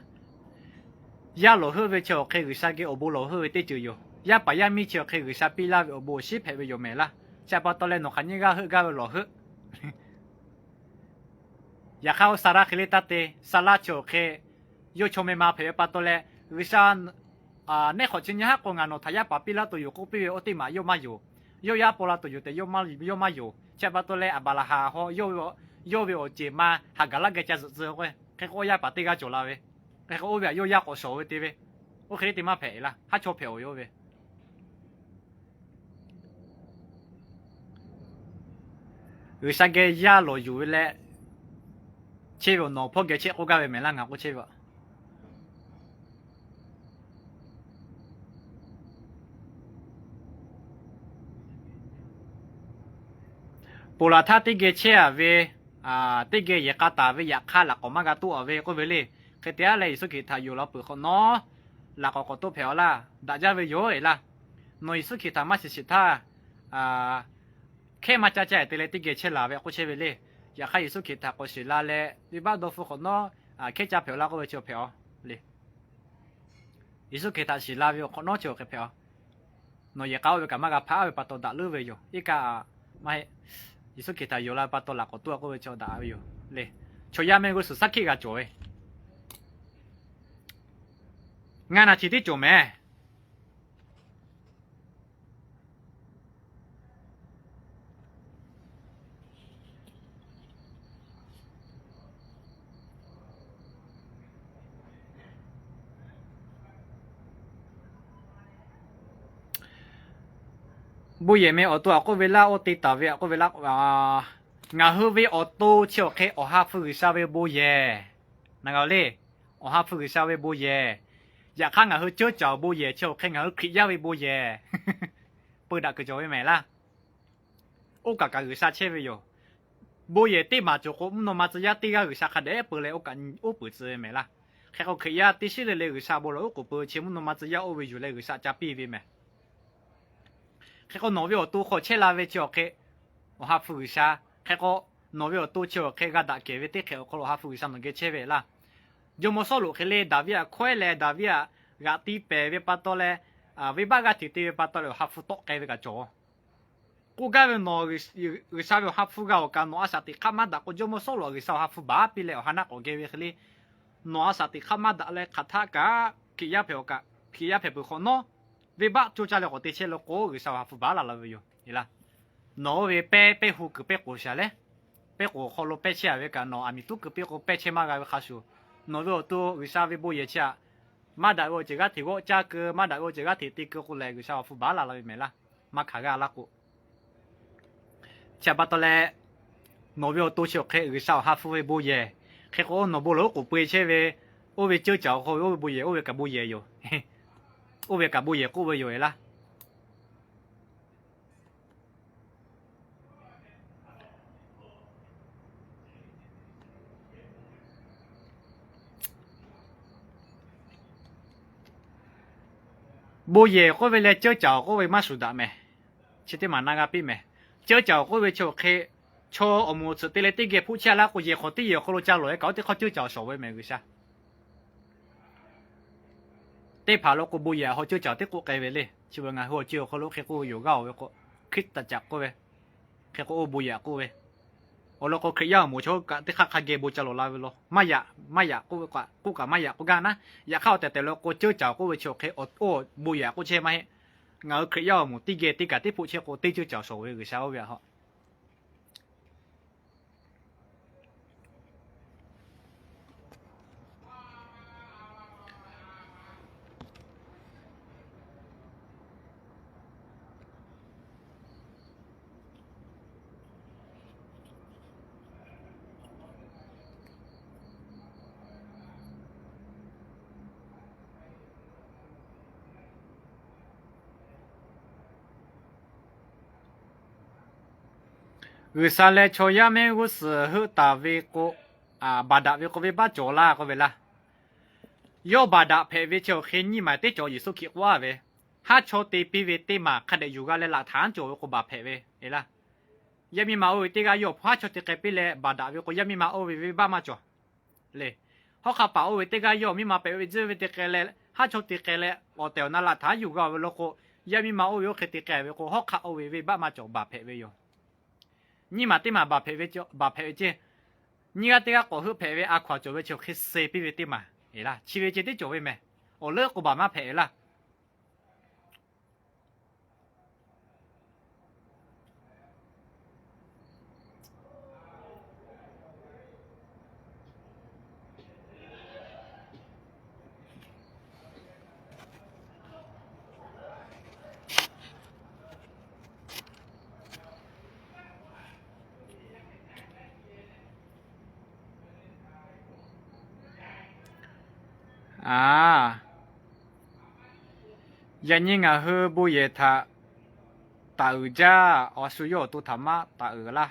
Yaˇ lawˬ heuˆ ve chi awˬ hk'e G'uiˬsha geh awˬ bon lawˬ heuˆ ve teˇ ceuˬ yoˬ. Yaˇ paˍ yaˇ miˇ chi awˬ hk'e G'uiˬsha piˇ laˇ ve awˬ bon awˬ shinˉ hpehꞈ ve yoˬ mehˍ laˇ. Chi pa taw leh nawˬ hk'aˬ nyiˇ g'aˇ heuˆ gaˇ ve lawˬ heuˆ. Yaꞈ hk'aˇ, Saˍraˆ hk'e le taˇ te. Saˍraˆ chi awˬ hk'e yawˇ chaw meh ma hpehꞈ ve pa taw leh, G'uiˬsha nehˉ hk'awꞈ chi nyi haˉ k'o ngaˬ nawˬ htaꞈ yaˇ paˍ piˇ laˇ tuˬ yoˬ k'oˆ piˇ ve oˇ teˇ maˬ yawˇ maˇ yonˍ. Yawˇ yaˇ paw la tuˬ yoˬ tehꞈ yawˇ maˇ yonˍ. Chi pa taw leh, Aˍbaˍlaˍhanˍ hawˇ yawˇ ve awˬ ceˬ ma Haˍgaˍlaˆ geh ca zuhꞈ tcuh k'o, hk'e k'o yaˇ paˍ teˇ g'aˇ cawˬ la ve. Hk'e k'o oˇ ve htaꞈ yawˇ yaˇ k'awꞈ shawˍ ve te ve, oˇ hk'e le te maˇ hpehꞈ laˇ. Haˉ chaw hpehꞈ-oˬ ve oˇ ve G'uiˬsha geh yaˇ lawˬ yuˬ ve leh, chehˇ ve awˬ nawˬ hpawˇ geh chehˇ k'oˆ gaˇ ve mehˍ laˇ ngaˬ k'oˆ chehˇ ve a. Ponˬ laˬ htaˇ teˇ geh chehˇ a ve, teˇ geh yehˬ k'a taˍ ve yaꞈ hk'aˇ laꞈ k'awꞈ maˇ g'a toˆ a ve k'oˆ ve le. Hk'e te a leh Yeˍsuˆ Hkriꞈ htaꞈ yonˍ la peuˬ hk'awꞈ nawˉ, laꞈ k'awꞈ k'awꞈ toˆ hpehꞈ a laˇ. Daꞈ jaˇ ve yoˬ e laˇ. Nawˬ Yeˍsuˆ Hkriꞈ htaꞈ maˇ shiˍ shiˍ htaˇ, hkehˇ maˇ caˇ caˇ te leh teˇ geh chehˇ laˬ ve k'oˆ chehˇ ve le. Yaꞈ hk'aˇ Yeˍsuˆ Hkriꞈ htaꞈ k'awꞈ shiˍ la leh venˇbaˆ dawˇ hpfuhˇ hk'awꞈ nawˉ, hkehˇ caˇ hpehꞈ a laˇ k'oˆ ve chi hpehꞈ a le. Yeˍsuˆ Hkriꞈ htaꞈ shiˍ la ve awˬ hk'awꞈ nawˉ chi awˬ hk'e hpehꞈ a. Nawˬ yehˬ k'a oˇ ve kaꞈ maˇ g'a hpaˇ ve pa taw daꞈ leuˉ ve yoˬ. Iˉ kaˆ maˇ heˆ. Yeˍsuˆ Hkriꞈ htaꞈ yonˍ la ve pa taw laꞈ k'awꞈ toˆ a k'oˆ ve chi daꞈ ve yoˬ le. Chaw yaˇ mehˆ g'uˇ suhˍ saˉ hkiˆ g'a cawˬ ve, ngaˇ naˬ chi tiˉ cawˬ mehˍ. Bon yehˬ meh awˬ to aꞈ k'oˆ ve laˇ, oˇ te taˍ ve aꞈ k'oˆ ve laˇ. Ngaˬ hui ve awˬ to chi awˬ hk'e Awˬ ha hpu G'uiˬsha ve bon yehˬ. Naˬ g'a le, Awˬ ha hpu G'uiˬsha ve bon yehˬ. Yaꞈ hk'aˇ ngaˬ hui ceuˇ caˍ awˬ bon yehˬ chi awˬ hk'e ngaˬ hui Hkriꞈ yaˇ ve bon yehˬ. Peu daꞈ kuiˬ cawˬ ve mehˍ laˇ. Oˇ kaꞈ kaꞈ G'uiˬsha chehˇ ve yoˬ. Bon yehˬ teˇ maˬ cawˬ k'o, mvuhˇ naw ma tcuh yaˇ teˇ g'aˇ G'uiˬsha hk'a dehꞈ peu leh oˇ kaꞈ oˉ peunˍ tcuh ve mehˍ laˇ. Hk'e k'o Hkriꞈ yaˇ teˇ shiˉ le le G'uiˬsha bon lawˬ oˉ k'oˍ pui chi mvuhˇ naw ma tcuh yaˇ oˇ ve yuˬ leh G'uiˬsha ca piˇ ve mehˍ. Hk'e k'o nawˬ ve awˬ to hk'aw chehˇ la ve chi awˬ hk'e Awˬ ha hpu G'uiˬsha. Hk'e k'o nawˬ ve awˬ to chi awˬ hk'e g'a daꞈ kehˬ ve teˇ hk'e awˬ hk'aw lo Awˬ ha hpu G'uiˬsha nawˬ geh chehˇ ve laˇ. Jawˇmawˇ Sawˉluꞈ hk'e le Daˍviˆ aꞈ hkawehˉ leh Daˍviˆ aꞈ g'aꞈ ti pehˍ ve pa taw leh, venˇbaˆ g'aˇ hteꞈ te ve pa taw leh Awˬ ha hpu tawˆ k'ai ve kaꞈ cawˬ. K'oˆ gaˇ ve nawˬ G'uiˬsha ve Awˬ ha hpu g'a awˬ kaꞈ nawˬ a shaꞈ teꞈ hk'aˇ maˇ daꞈ k'o, Jawˇmawˇ Sawˉluꞈ aꞈ G'uiˬsha Awˬ ha hpu baˬ piˇ leh awˬ ha naˆ k'awꞈ geh ve hk'e le, nawˬ a shaꞈ teꞈ hk'aˇ maˇ daꞈ leh hk'aˬ htaˆ kaꞈ Hkriꞈ yaˇ hpehꞈ awˬ kaꞈ, Hkriꞈ yaˇ hpehꞈ peuˬ hk'awꞈ nawˉ, venˇbaˆ coˇ caˇ leh k'awꞈ te chehˇ le k'o, G'uiˬsha Awˬ ha hpu baˬ laˬ la ve yoˬ. Nawˬ oˇ ve pehˇ pehˇ hu kuiˬ pehˇ k'oˍ shaˍ leh, pehˇ k'oˍ awˬ hk'aw lo pehˇ chehˇ a ve kaꞈ nawˬ aˬ miˍ tuˉ keu piˇ k'o pehˇ chehˇ maˇ g'a ve hk'a shuˍ, nawˬ ve awˬ to G'uiˬsha ve bon yehˬ chi aꞈ maˇ daꞈ ve awˬ ceuˬ g'aˇ hteꞈ g'awˆ caˇ keu, maˇ daꞈ ve awˬ ceuˬ g'aˇ hteꞈ te keu k'o leh G'uiˬsha Awˬ ha hpu baˬ laˬ la ve mehˍ laˇ. Maˇ hkanˍ g'a laˇ k'o Chi pa taw leh, nawˬ ve awˬ to chi awˬ hk'e G'uiˬsha Awˬ ha hpu ve bon yehˬ. Hk'e k'o nawˬ bon lawˬ oˉ k'oˍ pui chehˇ ve, oˇ ve ceuˇ caˍ awˬ hk'aw ve oˇ ve bon yehˬ, oˇ ve kaꞈ bon yehˬ yoˬ. Oˇ ve kaꞈ bon yehˬ k'oˆ ve yoˬ e laˇ. Bon yehˬ k'oˆ ve leh ceuˇ caˍ awˬ k'oˆ ve maˇ shuˍ daꞈ mehˍ. Chi teˇ maˬ na g'a piˇ mehˍ. Ceuˇ caˍ awˬ k'oˆ ve chi awˬ hk'e, chaw awˬ moˍ awˬ tsuhꞈ te leh teˇ geh hpoˆ chehˇ a laˇ k'o, yehˬ hk'awꞈ teˇ yehˬ awˬ hk'aw lo ca lawˬ e kaꞈ oˇ teˇ hk'awˇ ceuˇ caˍ awˬ shawˍ ve mehˍ G'uiˬsha. Teˇ hpaˍ lo k'o bon yehˬ haw ceuˇ caˬ teˇ k'oˆ k'ai ve le. Chi beuꞈ ngaˬ hui awˬ ceuˬ awˬ hk'aw lo hk'e k'oˆ ve yoˬ g'aˇ-oˬ ve k'o, Hkriꞈ taˍ caꞈ k'oˆ ve, hk'e k'o oˇ bon yehˬ k'oˆ ve, awˬ lawn k'o Hkriꞈ yaˇ awˬ moˍ chaw kaꞈ teˇ hk'aˇ hk'a geh bon ca lawˬ la ve law. Maˇ yaꞈ, maˇ yaꞈ k'oˆ ve k'o, k'oˆ kaꞈ maˇ yaꞈ k'oˆ gaˇ naˉ. Yaꞈ hk'aˇ awˬ tehˬ tehˬ lo k'o ceuˇ caˬ k'oˆ ve chi awˬ hk'e, oˇ bon yehˬ k'oˆ chehˇ maˇ heˆ. Ngaˬ hui Hkriꞈ yaˇ awˬ moˍ teˇ geh teˇ kaꞈ teˇ hpoˆ chehˇ k'o teˇ ceuˇ caˬ shawˍ ve G'uiˬsha oˇ ve a haw. G'uiˬsha leh chaw yaˇ mehˆ g'uˇ suhˍ heuˆ taˍ ve k'o, baˬ daꞈ ve k'oˆ ve baˆ cawˬ laˇ k'oˆ ve laˇ. Yawˇ baˬ daꞈ hpehꞈ ve chi awˬ hk'e nyiˇ maˬ teˇ cawˬ Yeˍsuˆ Hkriꞈ k'oˆ a ve, haˉ chaw te piˇ ve teˇ maˬ hk'a dehꞈ yuˬ g'a leh laꞈ htaꞈ cawˬ ve k'o baˬ hpehꞈ ve e laˇ. Yaˇ miˇ ma oˇ ve teˇ g'aˇ yawˇ hpu haˉ chaw te k'ai piˇ leh baˬ daꞈ ve k'o, yaˇ miˇ ma oˇ ve venˇbaˆ maˇ cawˬ le. Hawˉ hk'aˆ paˍ oˇ ve teˇ g'aˇ yawˇ miˇ ma pehꞈ ve tzuhˇ ve te k'ai leh, haˉ chaw te k'ai leh, awˬ tehˬ awˬ na laꞈ htaꞈ yuˬ g'a ve law k'o, yaˇ miˇ ma oˇ ve oˇ hk'e te k'ai ve k'o, hawˉ hk'aˆ oˇ ve venˇbaˆ maˇ cawˬ baˬ hpehꞈ ve yoˬ. Nyiˇ maˬ teˇ maˬ baˬ hpehꞈ ve, baˬ hpehꞈ ve ceˇ. Nyiˇ g'aˇ teˇ g'aˇ k'awꞈ heuˆ hpehꞈ ve a hkaw-anˬ cawˬ ve chi hk'e suh piˇ ve teˇ maˬ e laˇ. Chi ve ceˇ teˇ cawˬ ve mehˬ. Awˬ leuˉ k'o baˬ maˇ hpehꞈ e laˇ. A, yaꞈ nyi ngaˬ hui bon yehˬ htaꞈ taˍ uiˍ jaˇ, awˬ shu yawˇ awˬ to htaꞈ maˇ taˍ uiˍ laˇ.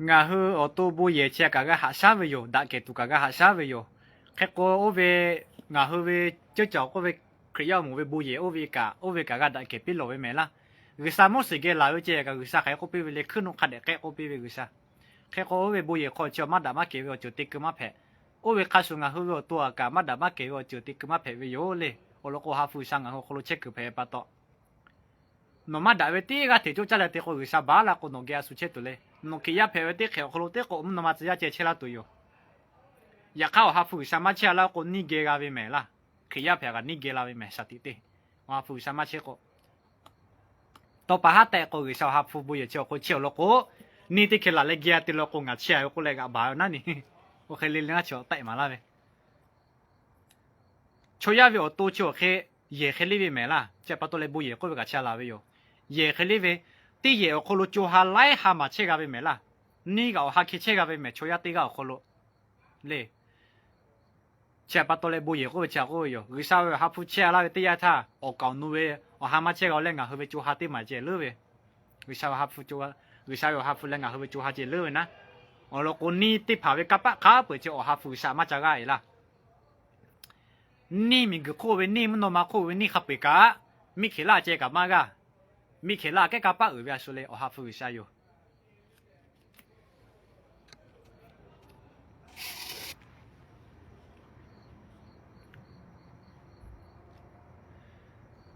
Ngaˬ hui awˬ to bon yehˬ chi kaꞈ g'a haꞈ shaˉ ve yoˬ. Daꞈ kehˬ tuˬ kaꞈ g'a haꞈ shaˉ ve yoˬ. Hk'e k'o oˇ ve ngaˬ hui ve ceuˇ caˬ k'oˆ ve Hkriꞈ yaˇ awˬ moˍ ve bon yehˬ oˇ ve kaꞈ, oˇ ve kaꞈ g'a daꞈ kehˬ piˇ lawˬ ve mehˍ laˇ. G'uiˬsha Moˉseˍ geh laˬ ve ceˇ kaꞈ G'uiˬsha hk'aˬ hk'e k'oˆ piˇ ve le, hkuiˉ nuˆ hk'a dehꞈ k'ehˆ k'oˆ piˇ ve G'uiˬsha. Hk'e k'o oˇ ve bon yehˬ hk'aw chi maˇ daꞈ maˇ kehˬ ve awˬ ceuˬ te keu maˇ hpehꞈ. Oˇ ve hk'a shuˍ ngaˬ hui ve awˬ to aꞈ kaꞈ maˇ daꞈ maˇ kehˬ ve awˬ ceuˬ te keu maˇ hpehꞈ ve yoˬ le. Awˬ lawn k'o ha hpu G'uiˬsha ngaˬ hui awˬ hk'aw lo chehˇ kuiˬ hpehꞈ ve pa taw, nawˬ maˇ daꞈ ve teˇ g'aˇ hteꞈ coˇ caˇ leh te k'o G'uiˬsha baˬ laˇ k'o nawˬ geh a shu chehˇ tuˬ le. Nawˬ Hkriꞈ yaˇ hpehꞈ ve teˇ hk'e awˬ hk'aw lo teˇ k'o mvuhˇ naw ma tcuh yaˇ ceh chehˇ laˇ tuˬ yoˬ. Yaꞈ hk'aˇ awˬ ha hpu G'uiˬsha maˇ chehˇ a laˇ k'o neˇ geh g'a ve mehˍ laˇ. Hkriꞈ yaˇ hpehꞈ kaꞈ neˇ geh la ve mehˍ shaˍ tiꞈ te. Awˬ ha hpu G'uiˬsha maˇ chehˇ k'o, tawˇ pa haˉ tehꞈ k'o G'uiˬsha awˬ ha hpu bon yehˬ chi awˬ hk'aw lo chehˇ awˬ lawn k'o, neˇ teˇ hkeh laˬ leh geh a te law k'o ngaˬ chehˇ a ve k'oˆ leh g'aꞈ baˬ ve naˉ ni. Oˇ hk'e le le ngaˇ chi awˬ tehꞈ maˍ laˇ ve. Chaw yaˇ ve awˬ to chi awˬ hk'e yehˬ hk'e leˇ ve mehˍ laˇ. Chi pa taw leh bon yehˬ k'oˆ ve kaꞈ chehˇ laˬ ve yoˬ. Yehˬ hk'e leˇ ve, teˇ yehˬ awˬ hk'aw lo co ha laiˉ ha maˍ chehˇ g'a ve mehˍ laˇ. Neˇ g'aꞈ awˬ ha hkeh chehˇ g'a ve mehˍ chaw yaˇ teˇ g'aˇ awˬ hk'aw lo le. Chi pa taw leh bon yehˬ k'oˆ ve chi k'oˆ ve yoˬ. G'uiˬsha ve awˬ ha hpu chehˇ a laˇ ve teˇ yanˇ htaˇ awˬ kaˍ awˬ nu ve awˬ ha maˇ chehˇ g'a leh ngaˬ hui ve co ha teˇ maˬ ceh leuˉ ve, G'uiˬsha ve awˬ ha hpu co, G'uiˬsha ve awˬ ha hpu leh ngaˬ hui ve co ha ceh leuˉ ve naˉ. Awˬ lawn k'o neˇ teˇ hpaˍ ve kanˇ paˆ hk'a peu-eˬ chi awˬ ha hpu G'uiˬsha maˇ ca g'aˇ e laˇ. Neˇ miˬguiˬ hk'oˆ ve neˇ, mvuhˇ naw ma hk'oˆ ve neˇ hk'a peu-eˬ kaꞈ, miˇ hk'e laˇ ceh kaꞈ maˇ g'aˇ. Miˇ hk'e laˇ kehˉ kanˇ paˆ uiˍ ve a shu le awˬ ha hpu G'uiˬsha yoˬ.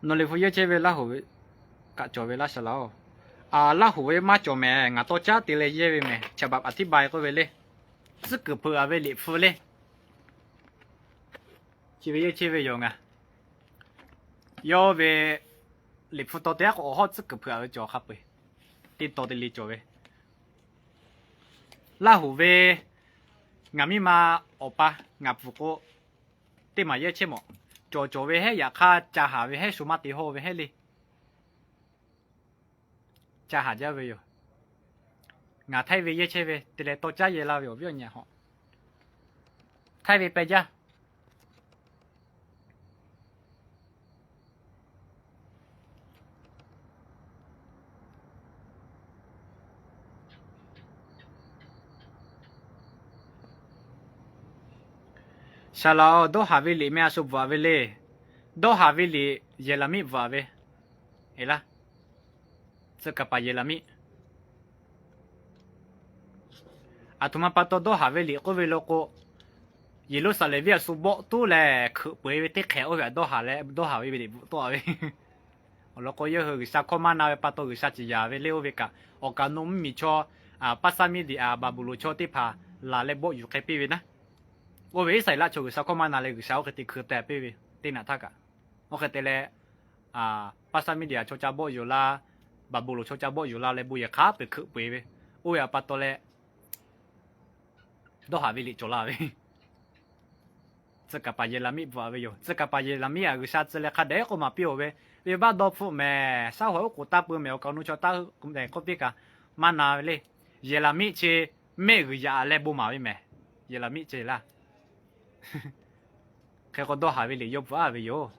Nawˬ liꞈ hpu yehˇ chehˇ ve Laˇ huˍ ve kaꞈ cawˬ ve laˇ shaˍ laˇ-oˬ. Laˇ huˍ ve maˇ cawˬ mehˍ, ngaˬ tawˇ caˉ te leh yehˇ ve mehˍ. Chaˍ baˍ a htiˇ ba k'oˆ ve le, tcuhˉ kuiˬ hpeuꞈ a ve liꞈ hpu le. Chi ve yehˇ chehˇ ve yoˬ ngaˬ. Yawˇ ve liꞈ hpu taw te aˉ k'o awˬ hawˉ tcuhˉ kuiˬ hpeuꞈ a ve cawˬ hk'a peu-eˬ, teˇ taw te le cawˬ ve. Laˇ huˍ ve ngaˬ miˇ ma awˬ pa ngaˬ pfuhˍ k'o, teˇ maˬ yehˇ chehˇ mawˬ. Cawˬ cawˬ ve heˉ, yaꞈ hk'aˇ ca haˍ ve heˉ, shu maˇ te hawˇ ve heˉ le. Ca haˍ jaˇ ve yoˬ. Ngaˬ Htaiˇ ve yehˇ chehˇ ve te leh tawˇ caˉ yehˇ laˇ ve awˬ viˉ awˬ nyi-a hawꞈ. Htaiˇ ve peh jaˇ. Shaˍ laꞈ-oˬ, dawˇ haˍ ve liꞈ meh a shu bvuhꞈ-a ve le. Dawˇ haˍ ve liꞈ yehˬ laꞈ miˆ bvuhꞈ-a ve, e laˇ, tcuh kaˍ paˍ yehˬ laꞈ miˆ. Aˬ htoꞈ ma pa taw dawˇ haˍ ve liꞈ k'oˆ ve lo k'o, Yeˍruˆsaˍlehnˍ venˇ a shu bawˆ tuˉ leh hkeuꞈ peu-eˬ ve teˇ hk'ehꞈ oˇ ve htaꞈ dawˇ haˍ leh dawˇ haˍ ve ve liꞈ bvuhꞈ tawˆ ve. Awˬ lawn k'o, yawˇ hui G'uiˬsha hkawˇ maˇ na ve pa taw G'uiˬsha ciˍ yanˍ ve le oˇ ve kaꞈ, awˬ kaˍ nawˇ mvuhˇmiˬ chaw, Paˍsaˇmiˇdiˍaˍ Baˍbuˍlonˍ chaw teˇ hpaˍ laˬ leh bawˆ yuˬ k'ai piˇ ve naˉ. Oˇ ve Iˉsaˍreˍlaˆ chaw G'uiˬsha hkawˇ maˇ na leh G'uiˬsha oˇ hk'e te hkui teh piˇ ve teˇ naꞈ htaˇ kaꞈ, oˇ hk'e te leh Paˍsaˇmiˇdiˍaˍ chaw ca bawˆ yuˬ la, Baˍbuˍlonˍ chaw ca bawˆ yuˬ la leh bon yehˬ hk'a peu-eˬ hkeuꞈ peu-eˬ ve, oˇ ve pa taw leh dawˇ haˍ ve liꞈ cawˬ la ve. Tcuh kaˍ paˍ Yeˍraˍmiˆ bvuhꞈ ve yoˬ. Tcuh kaˍ paˍ Yeˍraˍmiˆ aꞈ G'uiˬsha tcuh leh hk'a dehꞈ k'oˆ maˍ piˇ-oˬ ve, venˇbaˆ dawˇ hpfuhˆ mehˍ, shaˉ hoꞈ oˉ k'oˍ taˇ pui mehˍ, awˬ kaˍ awˬ nu chaw taˇ heuˆ k'oˆ piˇ kaꞈ maˇ na ve le. Yeˍraˍmiˆ chi mehˆ g'uiˬ yaꞈ leh bon maˍ ve mehˍ. Yeˍraˍmiˆ chi laˇ. Hk'e k'o dawˇ haˍ ve liꞈ yawˇ bvuhꞈ-a ve yoˬ.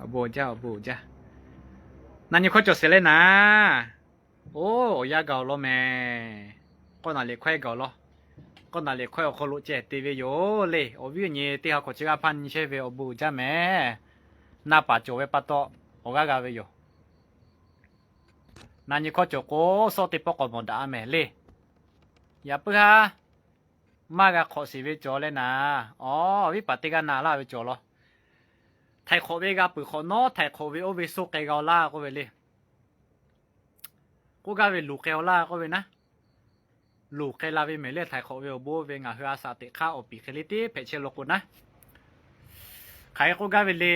Awˬ bon jaˇ, awˬ bon jaˇ. Na nyi hkawˇ cawˬ sheˍ leh naˍ. Oˇ, awˬ yanˇ gaˬ-oˬ law mehˍ. K'awˇ naˍ liꞈ hkawehˇ gaˬ-oˬ law. K'awˇ naˍ liꞈ hkawehˇ awˬ hk'aw lo ceh te ve yoˬ le. Awˬ viˉ awˬ nyi teˇ ha hk'awꞈ chi g'aˇ hpaˇ nyi chehˇ ve awˬ bon jaˇ mehˍ. Na paˍ cawˬ ve pa taw awˬ g'aˇ g'a ve yoˬ. Na nyi hkawˇ cawˬ k'o, suhˉ teˇ pawˆ k'awꞈ mawˬ daꞈ-a mehˍ le. Yaꞈ puiˉ haˉ maˇ g'a hk'awꞈ shiˍ ve cawˬ leh naˍ. Awˬ, viˉ paˍ teˇ g'aˇ na laˇ ve cawˬ law. Htaiˍ hk'awꞈ ve g'a peuˬ hk'awꞈ nawˉ, htaiˍ hk'awꞈ ve oˇ ve suh k'ai g'a-oˬ laˇ k'oˆ ve le. K'oˆ gaˇ ve luˬ k'ai-aw laˇ k'oˆ ve naˉ. Luˬ k'ai la ve mehˍ le. Htaiˍ hk'awꞈ ve awˬ bon ve ngaˬ hui a shaꞈ teꞈ hk'aˇ awˬ piˍ hk'e le teˇ hpehꞈ chehˇ law k'o naˉ. Hk'aˬ hk'e k'oˆ gaˇ ve le.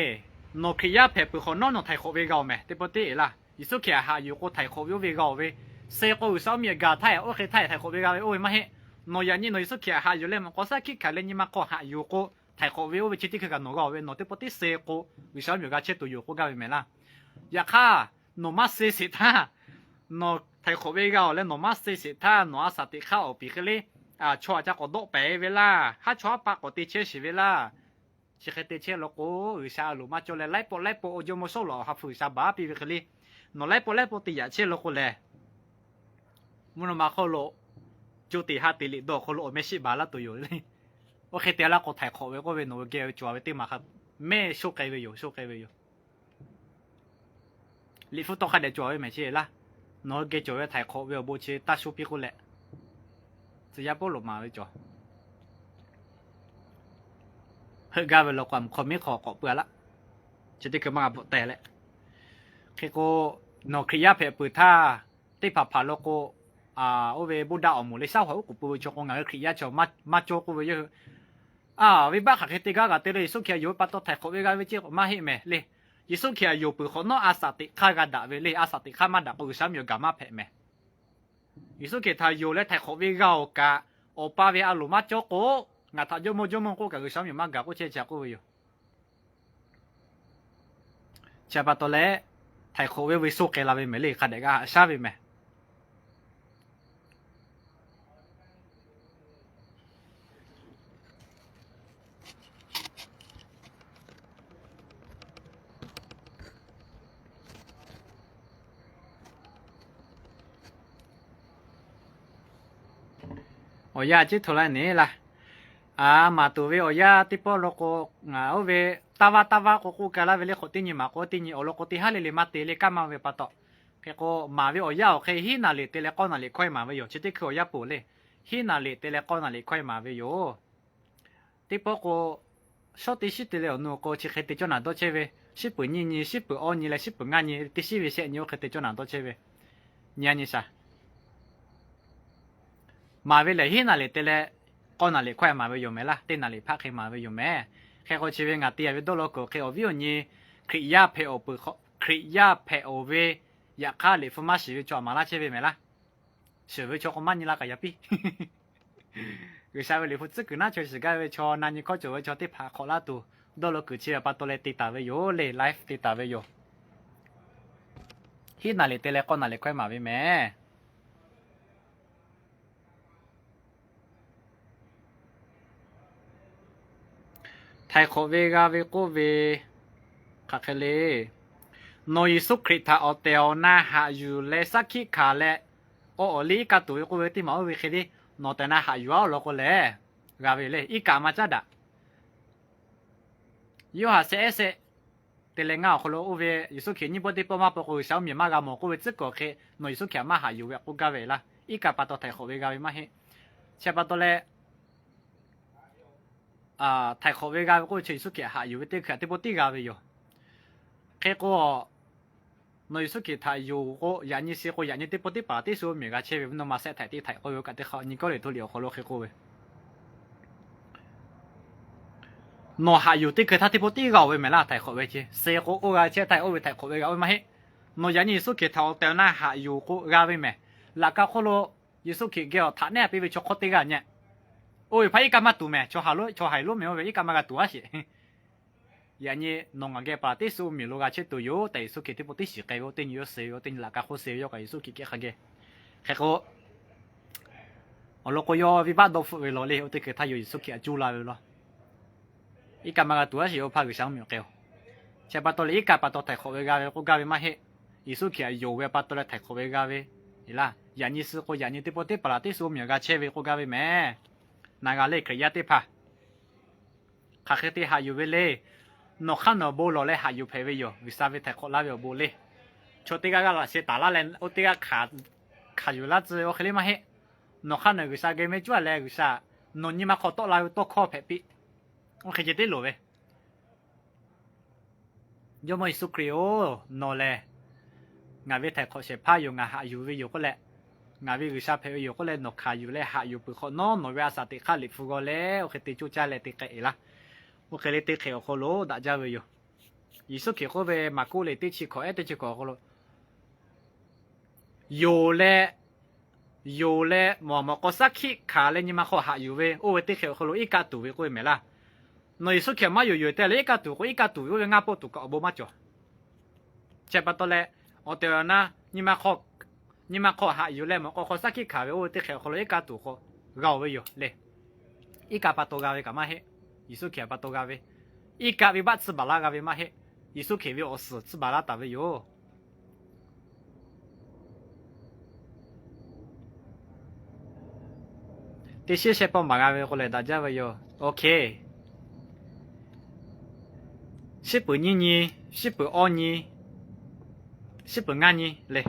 Nawˬ Hkriꞈ yaˇ hpehꞈ peuˬ hk'awꞈ nawˉ nawˬ htaiˍ hk'awꞈ ve g'a-oˬ mehˍ. Teˇ pawˆ tiˉ-e laˇ. Yeˍsuˆ Hkriꞈ htaꞈ haꞈ yuˬ k'o htaiˍ hk'awꞈ ve oˇ ve g'a-oˬ ve, suh k'o G'uiˬsha mvuhˇmiˬ gaˬ htaˇ oˇ hk'e htaˇ htaiˍ hk'awꞈ ve g'a ve oˇ ve maˇ heˆ. Nawˬ yaꞈ nyi nawˬ Yeˍsuˆ Hkriꞈ htaꞈ haꞈ yuˬ leh mawꞈ k'aw shaˉ hkiˆ hkanˍ leh nyi ma hk'aw haꞈ yuˬ k'o, htaiˍ hk'awꞈ ve oˇ ve chi teˇ hkui kaꞈ nawˬ g'a-oˬ ve, nawˬ teˇ pawˆ tiˉ suh k'o G'uiˬsha mvuhˇmiˬ g'a chehˇ tuˬ yoˬ k'oˆ gaˇ ve mehˍ laˇ. Yaꞈ hk'aˇ, nawˬ maˇ suh sheˍ htaˇ, nawˬ htaiˍ hk'awꞈ ve g'a-oˬ leh nawˬ maˇ suh sheˍ htaˇ nawˬ a shaꞈ teꞈ hk'aˇ awˬ piˍ hk'e le, chaw htaꞈ ca k'awꞈ dawˆ pehˍ ve laˇ. Haˉ chawˇ haˉ paˆ k'awꞈ te chehˇ sheˍ ve laˇ. Chi hk'e te chehˇ law k'o, G'uiˬsha a loˍ maˇ cawˇ leh laiˉ pawˆ laiˉ pawˆ awˬ jawˇmawˇ Sawˉluꞈ awˬ ha hpu G'uiˬsha baˬ piˇ ve hk'e le, nawˬ laiˉ pawˆ laiˉ pawˆ te yaꞈ chehˇ law k'o lehˬ, mvuhˇ naw ma hk'oˆ lo co tiꞈ ha tiꞈ liꞈ dawˬ hk'aw lo awˬ meh shiˆ baˬ laˇ tuˬ yoˬ le. Oˇ hk'e te laˇ k'o htaiˍ hk'awꞈ ve k'oˆ ve nawˬ hui geh ve cawˬ ve teˇ maˬ hk'a mehˆ shoˆ k'ai ve yoˬ, shoˆ k'ai ve yoˬ. Liꞈ hpu tawˇ hk'a dehꞈ cawˬ ve mehˍ chi laˇ. Nawˬ hui geh cawˬ ve htaiˍ hk'awꞈ ve awˬ bon chi taˇ shuˉ piˇ k'oˆ leh, tcuh yaˇ Pawˇluꞈ maˍ ve cawˬ. Heuˆ gaˇ ve law k'o, a mvuhˬ hk'aw miˉ hk'aw k'awꞈ pui-a laˇ. Chi teˇ hkui maˇ g'a bvuhꞈ teh leh, hk'e k'o, nawˬ Hkriꞈ yaˇ hpehꞈ peuˬ htaˇ, teˇ hpaˍ hpaˍ law k'o, oˇ ve Buddha awˬ moˍ leh shaˉ hoꞈ oˉ k'oˍ pui ve chaw k'o, ngaˬ hui Hkriꞈ yaˇ chaw maˇ cawˇ k'oˆ ve yawˇ hui. A, venˇbaˆ hk'aˬ hk'e te gaˇ g'a te le, Yeˍsuˆ Hkriꞈ htaꞈ yonˍ ve pa taw htaiˍ hk'awꞈ ve g'a ve ceˇ maˇ heˆ mehˍ le. Yeˍsuˆ Hkriꞈ htaꞈ yonˍ peuˬ hk'awꞈ nawˉ a shaꞈ teꞈ hk'aˇ g'a daꞈ ve le. A shaꞈ teꞈ hk'aˇ maˇ daꞈ k'o G'uiˬsha mvuhˇmiˬ awˬ gaˬ maˇ hpehꞈ mehˍ. Yeˍsuˆ Hkriꞈ htaꞈ yonˍ leh htaiˍ hk'awꞈ ve g'a-oˬ kaꞈ, Awˬ pa ve a loˍ maˇ cawˇ k'o, ngaˬ htaꞈ jawˇmawˇ jawˇmawˇ k'oˆ kaꞈ G'uiˬsha mvuhˇmiˬ maˇ gaˬ k'oˆ chehˇ chi k'oˆ ve yoˬ. Chi pa taw leh, htaiˍ hk'awꞈ ve oˇ ve sho k'ai la ve mehˍ le, hk'a dehꞈ g'a haꞈ shaˉ ve mehˍ. Awˬ yanˇ ceˉ htoꞈ la ne laˇ. A, maˍ tuˬ ve awˬ yanˇ teˇ pawˆ law k'o, ngaˬ oˇ ve taˇ vaˇ taˇ vaˇ k'o k'oˆ ka laˇ ve le, k'awꞈ teˇ nyi maˍ k'o teˇ nyi awˬ lawn k'o teˇ haˉ le le maˇ te le, kanˉ maˇ ve pa taw. Hk'e k'o, maˍ ve awˬ yanˇ awˬ hk'e Hiˉnaˍleˍ te leh K'awˇnaˍleˍ hkawehˇ maˍ ve yoˬ. Chi teˇ hkui awˬ yanˇ poˬ le. Hiˉnaˍleˍ te leh K'awˇnaˍleˍ hkawehˇ maˍ ve yoˬ. Teˇ pawˆ k'o, shawˉ teˇ shiˉ te leh awˬ nu k'o chi hk'e te cawˇ naˍ dawˇ chehˇ ve, shiˉ peuˬ nyiˇ nyi, shiˉ peuˬ awˇ nyi leh shiˉ peuˬ ngaˇ nyi, teˇ shiˉ ve shehˆ nyi oˇ hk'e te cawˇ naˍ dawˇ chehˇ ve, nyi a nyi shaˍ. Maˍ ve lehˬ, Hiˉnaˍleˍ te leh K'awˇnaˍleˍ hkawehˇ maˍ ve yoˬ mehˍ laˇ. Teˇ naˍleˍ hpaˆ hk'e maˍ ve yoˬ mehˍ. Hk'e k'o chi ve ngaˬ te yaꞈ ve dawˇ law kuiˬ hk'e awˬ viˉ awˬ nyi Hkriꞈ yaˇ hpehꞈ awˬ peuˬ hk'aw, Hkriꞈ yaˇ hpehꞈ awˬ ve yaꞈ hk'aˇ Liꞈ hpu maˇ shiˍ ve chaw maˍ laˇ chehˇ ve mehˍ laˇ. Shiˍ ve chaw k'o maˇ nyi la kaꞈ yaꞈ piˇ. G'uiˬsha ve Liꞈ hpu tcuhˉ kuiˬ naˉ chaw shiˍ gaˇ ve chaw, na nyi hkawˇ cawˬ ve chaw teˇ hpaˍ hk'awꞈ laˇ tuˬ dawˇ law kuiˬ chi ve pa taw leh te taˍ ve yoˬ le, live te taˍ ve yoˬ. Hiˉnaˍleˍ te leh K'awˇnaˍleˍ hkawehˇ maˍ ve mehˍ. Htaiˍ hk'awꞈ ve g'a ve k'oˆ ve, Hk'aˬ hk'e le, nawˬ Yeˍsuˆ Hkriꞈ htaꞈ awˬ tehˬ awˬ na haꞈ yuˬ leh saˉ hkiˆ hkanˍ leh, awˬ awˬ liˇ iˉ kaˆ tuˬ ve k'oˆ ve teˇ maˬ oˇ ve hk'e le, nawˬ tehˬ na haꞈ yuˬ-a awˬ lawn k'o lehˬ, g'a ve le, iˉ kaˆ maˇ caˉ daꞈ. Yoˇhanˬ shehˆ ehˉ shehˆ te leh ngaˇ awˬ hk'aw lo oˇ ve Yeˍsuˆ Hkriꞈ nyiˇ pawˆ teˇ pawˆ maˇ pa k'o G'uiˬsha mvuhˇmiˬ maˇ g'a mawˬ k'oˆ ve tcuhˉ kuiˬ awˬ hk'e, nawˬ Yeˍsuˆ Hkriꞈ htaꞈ maˇ haꞈ yuˬ ve k'oˆ gaˇ ve laˇ. Iˉ kaˆ pa taw htaiˍ hk'awꞈ ve g'a ve maˇ heˆ. Chi pa taw leh, htaiˍ hk'awꞈ ve g'a ve k'oˆ ve chi Yeˍsuˆ Hkriꞈ haꞈ yuˬ ve teˇ hkui htaꞈ teˇ pawˆ tiˉ g'a ve yoˬ. Hk'e k'o, nawˬ Yeˍsuˆ Hkriꞈ htaꞈ yonˍ k'o, yaꞈ nyi suh k'o yaꞈ nyi teˇ pawˆ tiˉ paˍ teˇ suh mvuhˇmiˬ g'a chehˇ ve, nawˬ maˇ shehˆ htaiˍ teˇ htaiˍ k'oˆ ve kaꞈ teˇ hk'a nyi kawˇ liꞈ hto liꞈ awˬ hk'aw lo hk'e k'oˆ ve, nawˬ haꞈ yuˬ teˇ hkui htaˇ teˇ pawˆ tiˉ g'a-oˬ ve mehˍ laˇ. Htaiˍ hk'awꞈ ve chi suh k'o oˇ g'a chehˇ htaˇ oˇ ve htaiˍ hk'awꞈ ve g'a ve maˇ heˆ. Nawˬ yaꞈ nyi Yeˍsuˆ Hkriꞈ htaꞈ awˬ tehˬ awˬ na haꞈ yuˬ k'o g'a ve mehˍ. Laꞈ ka hk'oˆ lo Yeˍsuˆ Hkriꞈ geh awˬ htaꞈ neˉ a piˇ ve chaw hk'awˇ teˇ g'aˇ nyi. Oˇ ve hpaˇ iˉ kaˆ maˇ tuˬ mehˍ, chaw haiˬ lonˉ mehˍ, oˇ ve iˉ kaˆ maˇ g'a tuˬ aˉ sheˍ. Yaꞈ nyi nawˬ ngaˬ geh paˍ teˇ suh mvuhˇmiˬ lo g'a chehˇ tuˬ yoˬ tehꞈ Yeˍsuˆ Hkriꞈ teˇ pawˆ tiˉ shiˍ k'ai ve, oˇ teˇ nyi yawˇ suh ve, oˇ teˇ nyi laꞈ ka hk'oˆ suh ve yawˇ kaꞈ Yeˍsuˆ Hkriꞈ kehˉ hk'a geh. Hk'e k'o, awˬ lawn k'o yawˇ venˇbaˆ dawˇ hpfuhˆ ve law le, oˇ teˇ hkui htaˇ yawˇ Yeˍsuˆ Hkriꞈ htaꞈ cuˇ la ve law. Iˉ kaˆ maˇ g'a tuˬ aˉ sheˍ, oˇ hpaˇ G'uiˬsha mvuhˇmiˬ k'ai-oˬ. Chi pa taw leh iˉ kaˆ pa taw htaiˍ hk'awꞈ ve g'a ve k'oˆ gaˇ ve maˇ heˆ. Yeˍsuˆ Hkriꞈ htaꞈ yonˍ ve pa taw leh htaiˍ hk'awꞈ ve g'a ve laˇ. Yaꞈ nyi suh k'o yaꞈ nyi teˇ pawˆ tiˉ paˍ laˬ teˇ suh mvuhˇmiˬ g'a chehˇ ve k'oˆ gaˇ ve mehˍ. Na g'a le, Hkriꞈ yaˇ teˇ hpaˍ hk'aˬ hk'e te haꞈ yuˬ ve le. Nawˬ hk'aˇ nawˬ bon lawˬ leh haꞈ yuˬ hpehꞈ ve yoˬ. G'uiˬsha ve htaiˍ hk'awꞈ laˇ ve awˬ bon le. Chaw teˇ g'aˇ g'aˇ laꞈ sheh taˍ laˇ leh oˇ teˇ g'aˇ hk'aˬ yuˬ laˇ tcuh ve oˇ hk'e le maˇ heˆ. Nawˬ hk'aˇ nawˬ G'uiˬsha geh mehˆ cuˉ leh G'uiˬsha nawˬ nyi ma hk'aw tawˆ la ve tawˇ hkawˇ hpehꞈ piˇ. Oˇ hk'e ceh tiˉ loˍ ve. Jawˇmawˇ Yeˍsuˆ Hkriꞈ-oˬ, nawˬ lehˬ ngaˬ ve htaiˍ hk'awꞈ shehˍ hpaˇ yoˬ, ngaˬ haꞈ yuˬ ve yoˬ k'oˆ leh, ngaˬ ve G'uiˬsha hpehꞈ ve yoˬ k'oˆ leh nawˬ hkanˍ yuˬ leh haꞈ yuˬ peuˬ hk'awꞈ nawˉ, nawˬ ve a shaꞈ teꞈ hk'aˇ liꞈ hpu g'aw leh oˇ hk'e te coˇ caˇ leh te k'ai-e laˇ. Oˇ hk'e le teˇ hk'e awˬ hk'aw lo daꞈ jaˇ ve yoˬ. Yeˍsuˆ Hkriꞈ k'oˆ ve Maˍkuˆ liꞈ teˇ chi hkawꞈ ehˉ teˇ chi hkawꞈ awˬ hk'aw lo, yonˍ leh, yonˍ leh mawˬ mawˬ k'aw saˉ hkiˆ hkanˍ leh nyi ma hk'aw haꞈ yuˬ ve, oˇ ve teˇ hk'e awˬ hk'aw lo iˉ kaˆ tuˬ ve k'oˆ ve mehˍ laˇ. Nawˬ Yeˍsuˆ Hkriꞈ maˇ yonˍ, yonˍ te leh iˉ kaˆ tuˬ k'o, iˉ kaˆ tuˬ ve oˇ ve ngaˇ pawˆ tuˬ kaꞈ awˬ bon maˇ cawˬ. Chi pa taw leh, awˬ tehˬ awˬ na nyi ma hk'aw haꞈ yuˬ leh mawˬ k'aw hk'aw saˉ hkiˆ hkanˍ ve oˇ ve teˇ hk'e awˬ hk'aw lo iˉ kaˆ tuˬ k'o g'a-oˬ ve yoˬ le. Iˉ kaˆ pa taw g'a ve kaꞈ maˇ heˆ. Yeˍsuˆ Hkriꞈ pa taw g'a ve, iˉ kaˆ venˇbaˆ tsuhˇ baˬ laˇ g'a ve maˇ heˆ. Yeˍsuˆ Hkriꞈ ve awˬ suhˍ tsuhˇ baˬ laˇ taˍ ve yoˬ. Teˇ shiˉ shehˆ pawˆ maˍ g'a ve k'o lehˬ daꞈ jaˇ ve yoˬ. OK. Shiˉ peuˬ nyiˇ nyi, shiˉ peuˬ awˇ nyi, shiˉ peuˬ ngaˇ nyi le.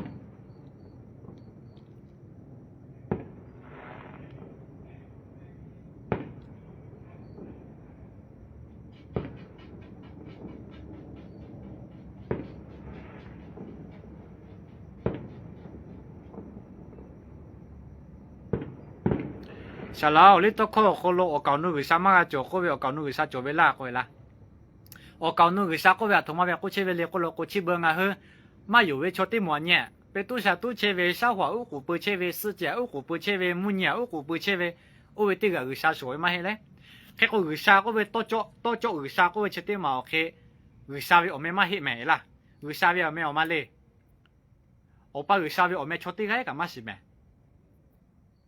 Saˍ laˍ-oˬ, liˇ tawˇ hkawˇ awˬ hk'aw lo awˬ kaˍ awˬ nu G'uiˬsha maˇ g'a cawˬ k'oˆ ve, awˬ kaˍ awˬ nu G'uiˬsha cawˬ ve laˇ k'oˆ ve laˇ. Awˬ kaˍ awˬ nu G'uiˬsha k'oˆ ve aˬ htoꞈ ma ve k'oˆ chehˇ ve le k'oˆ lo k'o, chi beuꞈ ngaˬ hui maˇ yonˍ ve chaw teˇ moˍ aꞈ nyi, pehˇ tuˉ sha tuˉ chehˇ ve, shaˉ hoꞈ aꞈ uˉ k'oˍ pui chehˇ ve, suhˆ cehˬ aꞈ uˉ k'oˍ pui chehˇ ve, mvuhˇ nyi aꞈ uˉ k'oˍ pui chehˇ ve, oˇ ve teˇ g'aˇ G'uiˬsha shawˍ ve maˇ heˆ le. Hk'e k'o G'uiˬsha k'oˆ ve tawˇ cawˆ, tawˇ cawˆ G'uiˬsha k'oˆ ve chi teˇ maˬ awˬ hk'e G'uiˬsha ve awˬ meh maˇ heˆ mehˍ laˇ. G'uiˬsha ve awˬ meh awˬ ma le. Awˬ pa G'uiˬsha ve awˬ meh chaw teˇ g'aˇ kaꞈ maˇ shiˍ mehˍ.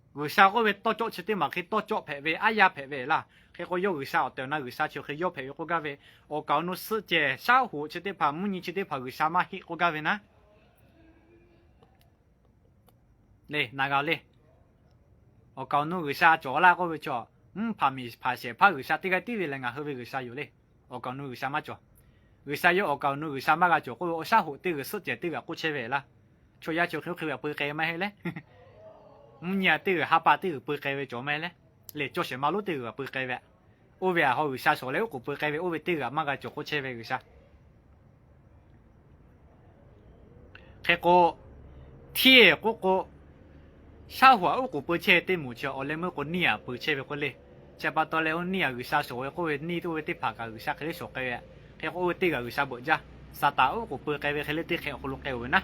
G'uiˬsha k'oˆ ve tawˇ cawˆ chi teˇ maˬ hk'e tawˇ cawˆ hpehꞈ ve, aˉ yaˇ hpehꞈ ve laˇ. Hk'e k'o yawˇ G'uiˬsha awˬ tehˬ awˬ na G'uiˬsha chi hk'e yawˇ hpehꞈ ve k'oˆ gaˇ ve, awˬ kaˍ awˬ nu suhˆ cehˬ, shaˉ hoꞈ chi teˇ hpaˍ, mvuhˇ nyi chi teˇ hpaˍ G'uiˬsha maˇ heˆ k'oˆ gaˇ ve naˉ. Le, na g'a le. Awˬ kaˍ awˬ nu G'uiˬsha cawˬ laˇ k'oˆ ve chaw, mvuhˇ hpaˍ miˬ hpaˍ shehˍ hpaˇ G'uiˬsha teˇ g'aˇ tiˉ ve lehˬ ngaˬ hui ve G'uiˬsha yoˬ le. Awˬ kaˍ awˬ nu G'uiˬsha maˇ cawˬ. G'uiˬsha yawˇ awˬ kaˍ awˬ nu G'uiˬsha maˇ g'a cawˬ k'oˆ ve, awˬ shaˉ hoꞈ teˇ g'uiˬ, suhˆ cehˬ teˇ g'uiˬ k'oˆ chehˇ ve laˇ. Chaw yaˇ chi hk'e hk'e ve aꞈ pui k'ai maˇ heˆ le. Mvuhˇ nyi aꞈ teˇ g'uiˬ, ha pa teˇ g'uiˬ pui k'ai ve cawˬ maˇ heˆ le. Lehˬ cawˇ shehˍ ma lonˉ teˇ g'uiˬ aꞈ pui k'ai ve, oˇ ve aꞈ haw G'uiˬsha shawˍ leh uˉ k'oˍ pui k'ai ve, oˇ ve teˇ g'uiˬ aꞈ maˇ g'a cawˬ k'oˆ chehˇ ve G'uiˬsha. Hk'e k'o, hteˇ k'oˆ k'o, shaˉ hoꞈ aꞈ uˉ k'oˍ pui chehˇ ve teˇ moˍ chi awˬ leh meuˇ k'o neˇ aꞈ pui chehˇ ve k'oˆ le. Chi pa taw leh oˇ neˇ aꞈ G'uiˬsha shawˍ ve k'oˆ ve, neˇ oˇ ve teˇ hpaˍ kaꞈ G'uiˬsha hk'e le shawˍ k'ai ve. Hk'e k'o oˇ ve teˇ g'uiˬ aꞈ G'uiˬsha beuꞈ jaˇ. Saˍtanˍ uˉ k'oˍ pui k'ai ve hk'e le teˇ hk'e awˬ hk'aw lo k'ai-oˬ ve naˉ.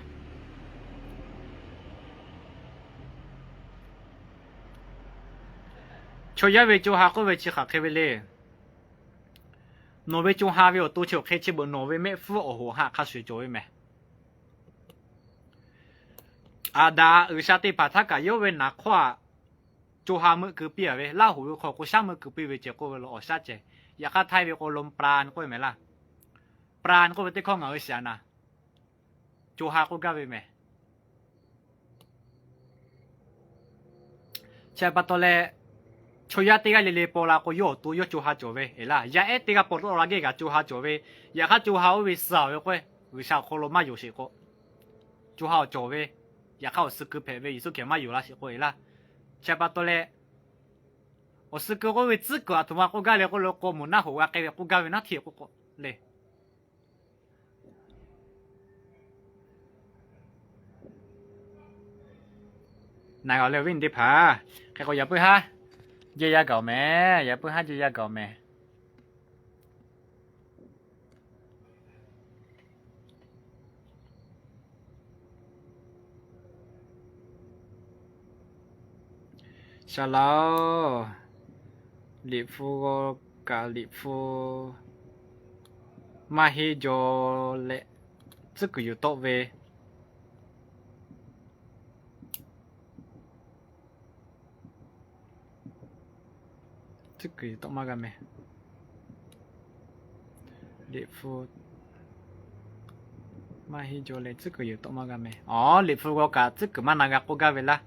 Chaw yaˇ ve co ha k'oˆ ve chi hk'aˬ hk'e ve le. Nawˬ ve co ha ve awˬ to chi awˬ hk'e chi beuꞈ nawˬ ve mehˆ hpfuhˇ awˬ hoꞈ haꞈ hk'a shuˍ cawˬ ve mehˍ. Aˍdanˍ G'uiˬsha teˇ hpaˍ htaˇ kaꞈ yawˇ ve naˍ hk'awˇ aꞈ co ha meuˆ keu piˇ-a ve, Laˇ hoꞈ ve hk'aw k'o shaˉ meuˆ keu piˇ ve ceh k'oˆ ve law, awˬ shaˉ ceh. Yaꞈ hk'aˇ htaiˇ ve k'o lo plan k'oˆ ve mehˍ laˇ. pran k'oˆ ve teˇ hkawˇ ngaˬ hui shiˍ a naˍ, co ha k'oˆ gaˇ ve mehˍ. Chi pa taw leh, chaw yaˇ teˇ g'aˇ le le paw la k'o, yawˇ awˬ to yawˇ co ha cawˬ ve eˬ laˇ. Yaˇ ehˉ teˇ g'aˇ paw la g'aˇ geh kaꞈ co ha cawˬ ve. Yaꞈ hk'aˇ co ha oˇ ve suh ve k'o, G'uiˬsha awˬ hk'aw lo maˇ yonˍ sheˍ k'o, co ha awˬ cawˬ ve. Yaꞈ hk'aˇ awˬ suh keu hpehꞈ ve Yeˍsuˆ Hkriꞈ maˇ yonˍ la sheˍ k'o eˬ laˇ. Chi pa taw leh, awˬ suh keu k'oˆ ve tcuhˉ kuiˬ aˬ htoꞈ ma k'oˆ gaˇ le k'oˆ lo k'o, moˬ naˆ hoꞈ g'a k'ai ve k'oˆ gaˇ ve naˉ hteˇ k'oˆ k'o le. Naˬ g'a leh awˬ viˉ nyi teˇ hpaˍ, hk'e k'o yaꞈ puiˉ haˉ jehˇ yaˇ gaˬ awˬ mehˍ. Yaꞈ puiˉ haˉ jehˇ yaˇ gaˬ awˬ mehˍ. Shaˍ laꞈ-oˬ, Liꞈ hpu g'aw kaꞈ Liꞈ hpu maˇ heˆ jaw leh tcuhˉ kuiˬ yuˬ tawˆ ve, tcuhˉ kuiˬ yuˬ tawˆ maˇ g'a mehˍ. Liꞈ hpu maˇ heˆ jaw leh tcuhˉ kuiˬ yuˬ tawˆ maˇ g'a mehˍ. Aˬ, Liꞈ hpu g'aw kaꞈ tcuhˉ kuiˬ maˇ na g'a k'oˆ gaˇ ve laˇ.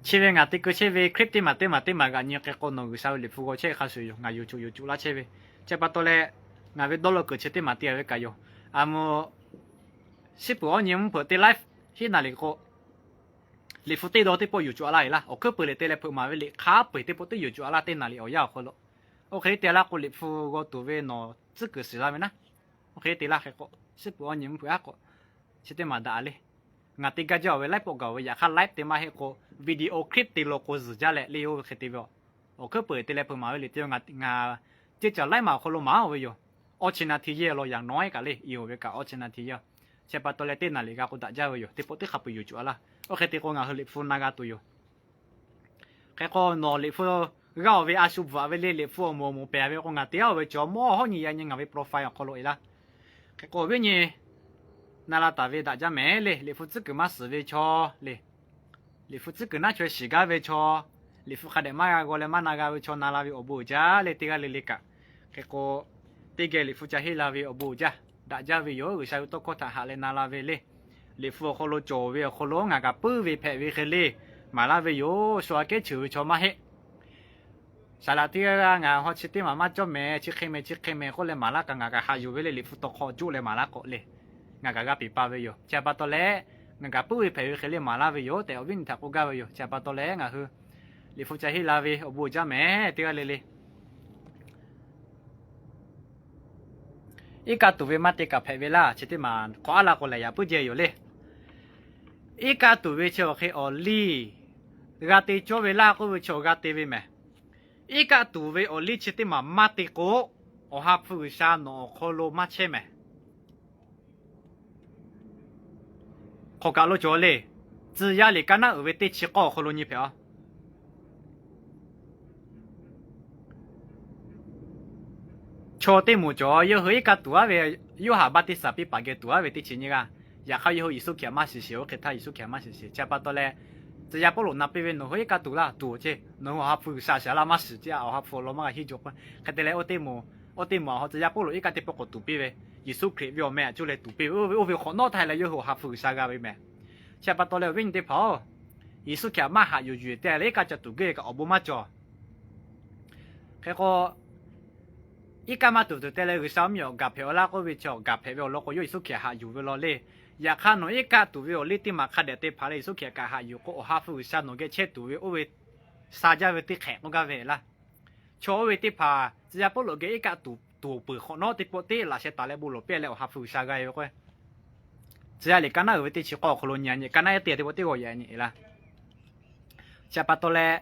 Chi ve ngaˬ te keu chehˇ ve clip teˇ maˬ teˇ maˬ teˇ maˬ g'aꞈ nyi hk'e k'o, nawˬ G'uiˬsha ve Liꞈ hpu g'aw chehˇ hk'a shuˍ yoˬ. Ngaˬ yuˬ cuˬ yuˬ cuˬ laˇ chehˇ ve. Chi pa taw leh, ngaˬ ve dawˇ law kuiˬ chi teˇ maˬ te a ve kaꞈ yoˬ. A mvuh, shiˉ peuˬ awˇ nyi mvuhˇ hpeuꞈ teˇ live hiˉ naˍ liꞈ k'o, Liꞈ hpu teˇ daw teˇ pawˆ yuˬ cuˬ a laˇ eˬ laˇ. Awˬ hkuiˉ peuˬ lehˬ te leh hpeuꞈ maˍ ve liꞈ hk'a peu-eˬ teˇ pawˆ teˇ yuˬ cuˬ a laˇ teˇ naˍ liꞈ awˬ yanˇ awˬ hk'aw lo. Oˇ hk'e te laˇ k'o, Liꞈ hpu g'aw tuˬ ve nawˬ tcuhˉ kuiˬ shiˍ la ve naˉ. Oˇ hk'e te laˇ hk'e k'o, shiˉ peuˬ awˇ nyi mvuhˇ hpeuꞈ aˉ k'o, chi teˇ maˬ daꞈ a le. Ngaˬ te gaˇ jaˇ-oˬ ve live pawˆ gaˬ-oˬ ve, yaꞈ hk'aˇ live te maˇ heˆ k'o, video clip te lo k'o zuhˬ jaˇ leh le oˇ ve hk'e te ve. Awˬ hkuiˉ peuˬ te leh hpeuꞈ maˍ ve liꞈ te ngaˬ, ngaˬ ceˇ caˬ live maˬ awˬ hk'aw lo maˍ-oˬ ve yoˬ. Awˇ chi na hti yehˇ law yaꞈ nawˉ kaꞈ le, i-oˬ ve kaꞈ awˇ chi na hti yehˇ. Chi pa taw leh teˇ naˍ liꞈ g'a k'o daꞈ jaˇ ve yoˬ. Teˇ pawˆ teˇ hk'a peuˬ yuˬ cuˬ a laˇ. Oˇ hk'e te k'o ngaˬ hui Liꞈ hpu na g'a tuˬ yoˬ. Hk'e k'o nawˬ Liꞈ hpu g'aˇ-oˬ ve a shu bvuhꞈ ve le, Liꞈ hpu awˬ moˍ awˬ moˍ pehˍ ve k'o, ngaˬ te aˉ-oˬ ve cawˬ mawˇ hawˉ nyi yaꞈ nyi ngaˬ ve profile awˬ hk'aw lo eˬ laˇ. Hk'e k'o awˬ viˉ nyi na la taˍ ve daꞈ jaˇ mehˍ le. Liꞈ hpu tcuhˉ kuiˬ maˇ suhˍ ve chaw le, Liꞈ hpu tcuhˉ kuiˬ naˉ chaweh shiˍ gaˇ ve chaw, Liꞈ hpu hk'a dehꞈ maˇ g'a g'aw leh maˇ na g'a ve chaw na la ve awˬ bon uiˍ jaˇ le. Teˇ g'aˇ le le kaꞈ, hk'e k'o teˇ geh Liꞈ hpu ca henˇ la ve awˬ bon uiˍ jaˇ, daꞈ jaˇ ve yoˬ. G'uiˬsha ve tawˇ hkawˇ htaꞈ haꞈ leh na la ve le. Liꞈ hpu awˬ hk'aw lo cawˬ ve awˬ hk'aw lo ngaˬ kaꞈ puiˉ ve hpehꞈ ve hk'e le maˍ laˇ ve yoˬ. Shu aꞈ kehˉ cheuˬ ve chaw maˇ heˆ. Saˍ laꞈ teˇ g'aˇ g'aˇ ngaˬ haw chi teˇ maˬ maˇ cawˇ mehˍ, chi hk'e mehˍ chi hk'e mehˍ k'oˆ leh maˍ laˇ kaꞈ ngaˬ kaꞈ haꞈ yuˬ ve le. Liꞈ hpu tawˇ hkawˇ joˆ leh maˍ laˇ k'o le, ngaˬ kaꞈ g'a peˬ pa ve yoˬ. Chi pa taw leh, ngaˬ kaꞈ puiˉ ve hpehꞈ ve hk'e le maˍ laˇ ve yoˬ tehꞈ awˬ viˉ nyi htaꞈ k'oˆ gaˇ ve yoˬ. Chi pa taw leh ngaˬ hui Liꞈ hpu ca henˇ la ve awˬ bon uiˍ jaˇ mehˍ. Teˇ g'aˇ le le iˉ kaˆ tuˬ ve maˇ te kaꞈ hpehꞈ ve laˇ. Chi teˇ maˬ hk'awꞈ aˉ la k'o lehˬ yaꞈ puiˉ jehˇ yoˬ le. Iˉ kaˆ tuˬ ve chi awˬ hk'e awˬ liˇ g'a te cawˇ ve laˇ k'oˆ ve chi awˬ g'a te ve mehˍ. Iˉ kaˆ tuˬ ve awˬ liˇ chi teˇ maˬ maˇ te k'o, Awˬ ha hpu G'uiˬsha nawˬ awˬ hk'aw lo maˇ chehˇ mehˍ. Hk'awꞈ kaꞈ lo cawˬ le. Tcuh yaˇ liꞈ kaˇ naˉ uiˍ ve teˇ chi k'awˇ awˬ hk'aw lo nyi hpehꞈ-aˬ. Chaw teˇ moˍ cawˬ, yawˇ hui iˉ kaˆ tuˬ aˉ ve, Yoˇhanˬ baˆtiˆsaˬ piˇ paˍ geh tuˬ aˉ ve teˇ chi nyiˇ g'aˇ. Yaꞈ hk'aˇ yawˇ hui Yeˍsuˆ Hkriꞈ maˇ shiˍ sheˍ, oˇ hk'e htaˇ Yeˍsuˆ Hkriꞈ maˇ shiˍ sheˍ. Chi pa taw leh, tcuh yaˇ Pawˇluꞈ na piˇ ve, Nawˬ hui iˉ kaˆ tuˬ laˇ tuˬ-oˬ ceˇ. Nawˬ hui Awˬ ha hpu G'uiˬsha shiˍ laˇ maˇ shiˍ ceˇ. Awˬ ha hpu awˬ lawn maˇ g'a henˇ jaw k'o, hk'e te leh oˇ teˇ moˍ, oˇ teˇ moˍ awˬ ha tcuh yaˇ Pawˇluꞈ iˉ kaˆ teˇ pawˆ k'awꞈ tuˬ piˇ ve, Yeˍsuˆ Hkriꞈ ve awˬ meh aꞈ cuˇ leh tuˬ piˇ ve, oˇ ve, oˇ ve hk'awꞈ nawˉ htaˇ leh yawˇ hui Awˬ ha hpu G'uiˬsha g'a ve mehˍ. Chi pa taw leh awˬ viˉ nyi teˇ hpaˍ-oˬ, Yeˍsuˆ Hkriꞈ maˇ haꞈ yuˬ yuˬ te leh iˉ kaˆ ca tuˬ geh kaꞈ awˬ bon maˇ cawˬ. Hk'e k'o, iˉ kaˆ maˇ tuˬ tuˬ te leh G'uiˬsha mvuhˇmiˬ awˬ gaˬ hpehꞈ-aw laˇ k'oˆ ve chi awˬ gaˬ hpehꞈ ve awˬ lawn k'o, yawˇ Yeˍsuˆ Hkriꞈ haꞈ yuˬ ve law le. Yaꞈ hk'aˇ nawˬ iˉ kaˆ tuˬ ve awˬ liˇ teˇ maˬ hk'a dehꞈ te hpanˍ leh Yeˍsuˆ Hkriꞈ kaꞈ haꞈ yuˬ k'o, Awˬ ha hpu G'uiˬsha nawˬ geh chehˇ tuˬ ve oˇ ve sha jaˇ ve teˇ hk'ehꞈ k'oˆ gaˇ ve laˇ. Chaw oˇ ve teˇ hpaˍ tcuh yaˇ Pawˇluꞈ geh iˉ kaˆ tuˬ tuˬ peuˬ hk'awꞈ nawˉ teˇ pawˆ teˇ laꞈ sheh taˍ leh bon lawˬ piˇ leh Awˬ ha hpu G'uiˬsha g'a ve k'o, tcuh yaˇ liꞈ kaˇ naˉ uiˍ ve teˇ chi k'awˇ awˬ hk'aw lo nyi nyi, kaˇ naˉ yaˇ teˇ htaꞈ teˇ pawˆ teˇ g'aw yaꞈ nyi laˇ. Chi pa taw leh,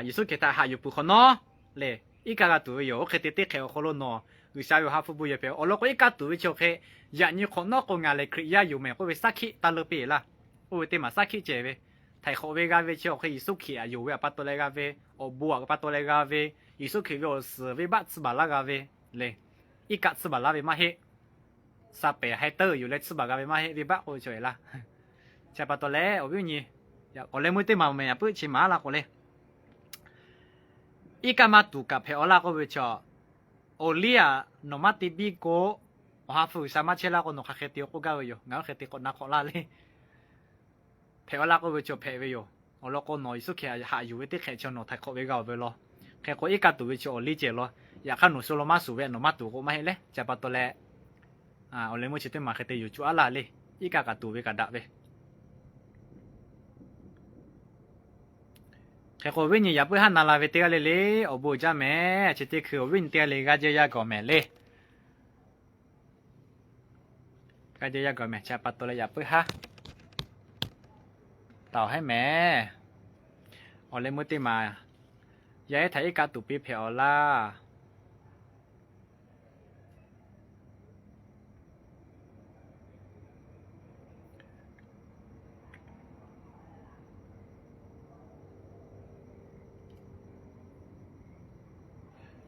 Yeˍsuˆ Hkriꞈ htaꞈ haꞈ yuˬ peuˬ hk'awꞈ nawˉ le, iˉ kaˆ g'a tuˬ ve yoˬ. Oˇ hk'e te teˇ hk'ehꞈ awˬ hk'aw lo nawˬ G'uiˬsha ve Awˬ ha hpu bon yehˬ hpehꞈ. Awˬ lawn k'o, iˉ kaˆ tuˬ ve chi awˬ hk'e yaꞈ nyi hk'awꞈ nawˉ k'o, ngaˬ lehˬ Hkriꞈ yaˇ yoˬ mehˍ k'oˆ ve saˉ hkiˆ taˇ leuˆ piˇ laˇ. Oˇ ve teˇ maˬ saˉ hkiˆ cehˬ ve, htaiˍ hk'awꞈ ve g'a ve chi awˬ hk'e Yeˍsuˆ Hkriꞈ htaꞈ yonˍ ve awˬ pa taw leh g'a ve, awˬ bon awˬ pa taw leh g'a ve, Yeˍsuˆ Hkriꞈ ve awˬ suhˍ venˇbaˆ tsuhˇ baˬ laˇ g'a ve le. Iˉ kaˆ tsuhˇ baˬ laˇ ve maˇ heˆ. Sa pehˍ haiˬ teuˆ yoˬ leh tsuhˇ baˬ g'a ve maˇ heˆ, venˇbaˆ k'oˆ ve chi laˇ. Chi pa taw leh awˬ viˉ nyi, awˬ leh meuˇ teˇ maˬ mehˍ yaꞈ puiˉ chi maˍ laˇ k'o le, iˉ kaˆ maˇ tuˬ kaꞈ hpehꞈ-aw laˇ k'oˆ ve chi Awˬ liˇ aꞈ nawˬ maˇ te biˇ k'o, Awˬ ha hpu G'uiˬsha maˇ chehˇ laˇ k'o, nawˬ hk'aˬ hk'e te k'oˆ gaˇ ve yoˬ. Ngaˬ hui hk'e te k'awꞈ na hk'awꞈ laˇ le. Hpehꞈ-aw laˇ k'oˆ ve chi hpehꞈ ve yoˬ. Awˬ lawn k'o, nawˬ Yeˍsuˆ Hkriꞈ haꞈ yuˬ ve teˇ hk'ehꞈ chi nawˬ htaiˍ hk'awꞈ ve g'a-oˬ ve law. Hk'e k'o, iˉ kaˆ tuˬ ve chi awˬ liˇ ceh law. Yaꞈ hk'aˇ nawˬ shu law maˇ shuˍ ve nawˬ maˇ tuˬ k'o maˇ heˆ le. Chi pa taw leh, awˬ leh meuˇ chi teˇ maˬ hk'e te yuˬ cuˇ aˉ laˇ le. Iˉ kaˆ kaꞈ tuˬ ve kaꞈ daꞈ ve. Hk'e k'o, awˬ viˉ nyi yaꞈ puiˉ haˉ na la ve teˇ g'aˇ le le, awˬ bon uiˍ jaˇ mehˍ. Chi teˇ hkui awˬ viˉ nyi teˇ g'aˇ le g'aˇ jehˇ yaˇ gawˬ mehˍ le. G'aˇ jehˇ yaˇ gawˬ mehˍ. Chi pa taw leh yaꞈ puiˉ haˉ taˍ-oˬ hehˉ mehˍ. Awˬ leh meuˇ teˇ maˬ yaˇ ehˉ htaꞈ iˉ kaˆ tuˬ piˇ hpehꞈ-aw laˇ.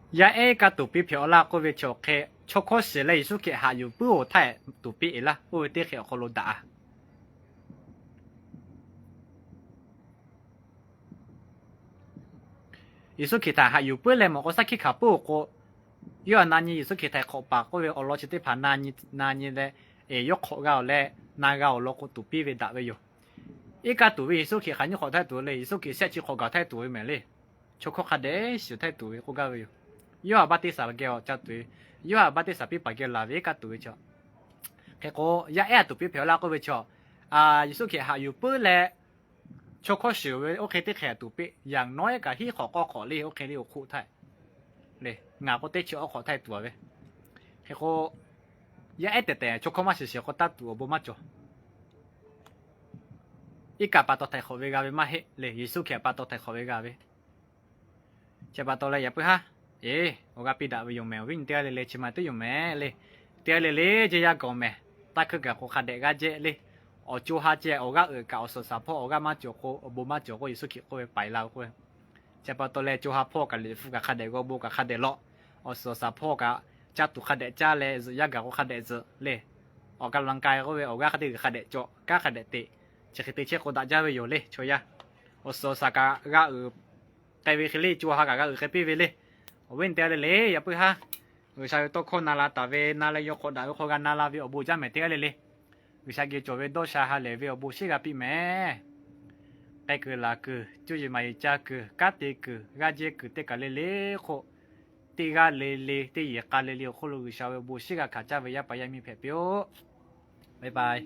Yaˇ ehˉ kaˆ tuˬ piˇ hpehꞈ-aw laˇ k'oˆ ve chi awˬ hk'e, chaw hkawˇ shiˍ leh Yeˍsuˆ Hkriꞈ haꞈ yuˬ puiˉ-oˬ htaˇ tuˬ piˇ-eˬ laˇ. Oˇ ve teˇ hk'e awˬ hk'aw lo daꞈ-a. Yeˍsuˆ Hkriꞈ htaꞈ haꞈ yuˬ puiˉ leh mawꞈ k'aw shaˉ hkiˆ hkanˍ puiˉ-oˬ k'o, yawˇ htaꞈ na nyi, Yeˍsuˆ Hkriꞈ htaꞈ hk'awꞈ paˍ k'oˆ ve awˬ lawn chi teˇ hpaˍ na nyi leh, eˬ, yawˇ hk'awꞈ g'a-oˬ leh na g'a awˬ lawn k'o tuˬ piˇ ve daꞈ ve yoˬ. Iˉ kaˆ tuˬ ve Yeˍsuˆ Hkriꞈ hk'aˬ nyiˇ hk'awꞈ htaˇ tuˬ le, Yeˍsuˆ Hkriꞈ shehˆ chi hk'awꞈ gaˬ htaˇ tuˬ ve mehˍ le. Chaw hkawˇ hk'a dehꞈ shiˍ htaˇ tuˬ ve k'oˆ gaˇ ve yoˬ. Yoˇhanˬ baˆtiˆsaˬ geh awˬ ca tuˬ ve, Yoˇhanˬ baˆtiˆsaˬ piˇ paˍ geh laˬ ve iˉ kaˆ tuˬ ve chi. Hk'e k'o, yaˇ ehˉ tuˬ piˇ hpehꞈ-aw laˇ k'oˆ ve chi, Yeˍsuˆ Hkriꞈ haꞈ yuˬ puiˉ leh chaw hkawˇ shiˍ ve oˇ hk'e teˇ hk'e tuˬ piˇ. Yaꞈ nawˉ ehˉ kaꞈ hiˉ hk'awꞈ k'awˇ hk'awꞈ le, oˇ hk'e le awˬ hk'oˆ htaˇ le, ngaˬ k'o teˇ chi awˬ hk'awꞈ htaˇ tuˬ-a ve. Hk'e k'o, yaˇ ehˉ tehˬ tehˬ chaw hkawˇ maˇ shiˍ shiˍ k'o taˇ tuˬ awˬ bon maˇ cawˬ. Iˉ kaˆ pa taw htaiˍ hk'awꞈ ve g'a ve maˇ heˆ le, Yeˍsuˆ Hkriꞈ pa taw htaiˍ hk'awꞈ ve g'a ve. Chi pa taw leh yaꞈ puiˉ haˉ, eˬ, awˬ g'aˇ piˇ daꞈ ve yoˬ mehˍ. Awˬ viˉ nyi teˇ g'aˇ le le chi ma teˇ yoˬ mehˍ le. Teˇ g'aˇ le le jehˇ yaˇ gawˬ mehˍ. Taˇ hkuiˇ gaˬ k'o hk'a dehꞈ g'aˇ jehˇ le. Awˬ co ha ceh awˬ g'aˇ uiˍ kaꞈ awˬ suhˍ awˬ shaˍ hpawˇ awˬ g'aˇ maˇ cawˬ k'o awˬ bon maˇ cawˬ k'o, Yeˍsuˆ Hkriꞈ k'oˆ ve paiˍ la ve k'oˆ ve. Chi pa taw leh co ha hpawˇ kaꞈ liꞈ hpu kaꞈ hk'a dehꞈ g'aw, bon kaꞈ hk'a dehꞈ lawꞈ, awˬ suhˍ awˬ shaˍ hpawˇ kaꞈ caˇ tuˬ hk'a dehꞈ caˇ leh zuhꞈ yaˇ gaˬ k'o hk'a dehꞈ zuhꞈ le. Awˬ ka laꞈ ka k'oˆ ve awˬ g'aˇ hk'a teˇ g'uiˬ hk'a dehꞈ cawˬ, kanˉ hk'a dehꞈ teꞈ, chi hk'e te chehˇ k'o daꞈ jaˇ ve yoˬ le chaw yaˇ. Awˬ suhˍ awˬ shaˍ kaꞈ g'a uiˍ k'ai ve hk'e le, co ha kaꞈ g'a uiˍ k'ai piˇ ve le. Awˬ viˉ nyi teˇ g'aˇ le le yaꞈ puiˉ haˉ, G'uiˬsha ve tawˇ hkawˇ na la taˍ ve, na leh yaw k'awꞈ daꞈ ve hk'aw g'a na la ve awˬ bon jaˇ mehˍ teˇ g'aˇ le le. G'uiˬsha geh cawˬ ve dawˇ sha ha lehˬ ve awˬ bon shiˉ g'a piˇ mehˍ. K'ai kuiˬ laˬ kuiˬ, cuˇ yiˍ maˍ yiˍ ca kuiˬ, kanˉ te kuiˬ, g'aˇ jehˇ kuiˬ teˇ kaˬ le le hk'oˆ, teˇ g'aˇ le le teˇ yehˬ k'a le le awˬ hk'oˆ lo G'uiˬsha ve awˬ bon shiˉ g'a hkanˍ caˇ ve yaˇ paˍ yaˇ miˇ hpehꞈ piˇ-oˆ. Bye bye.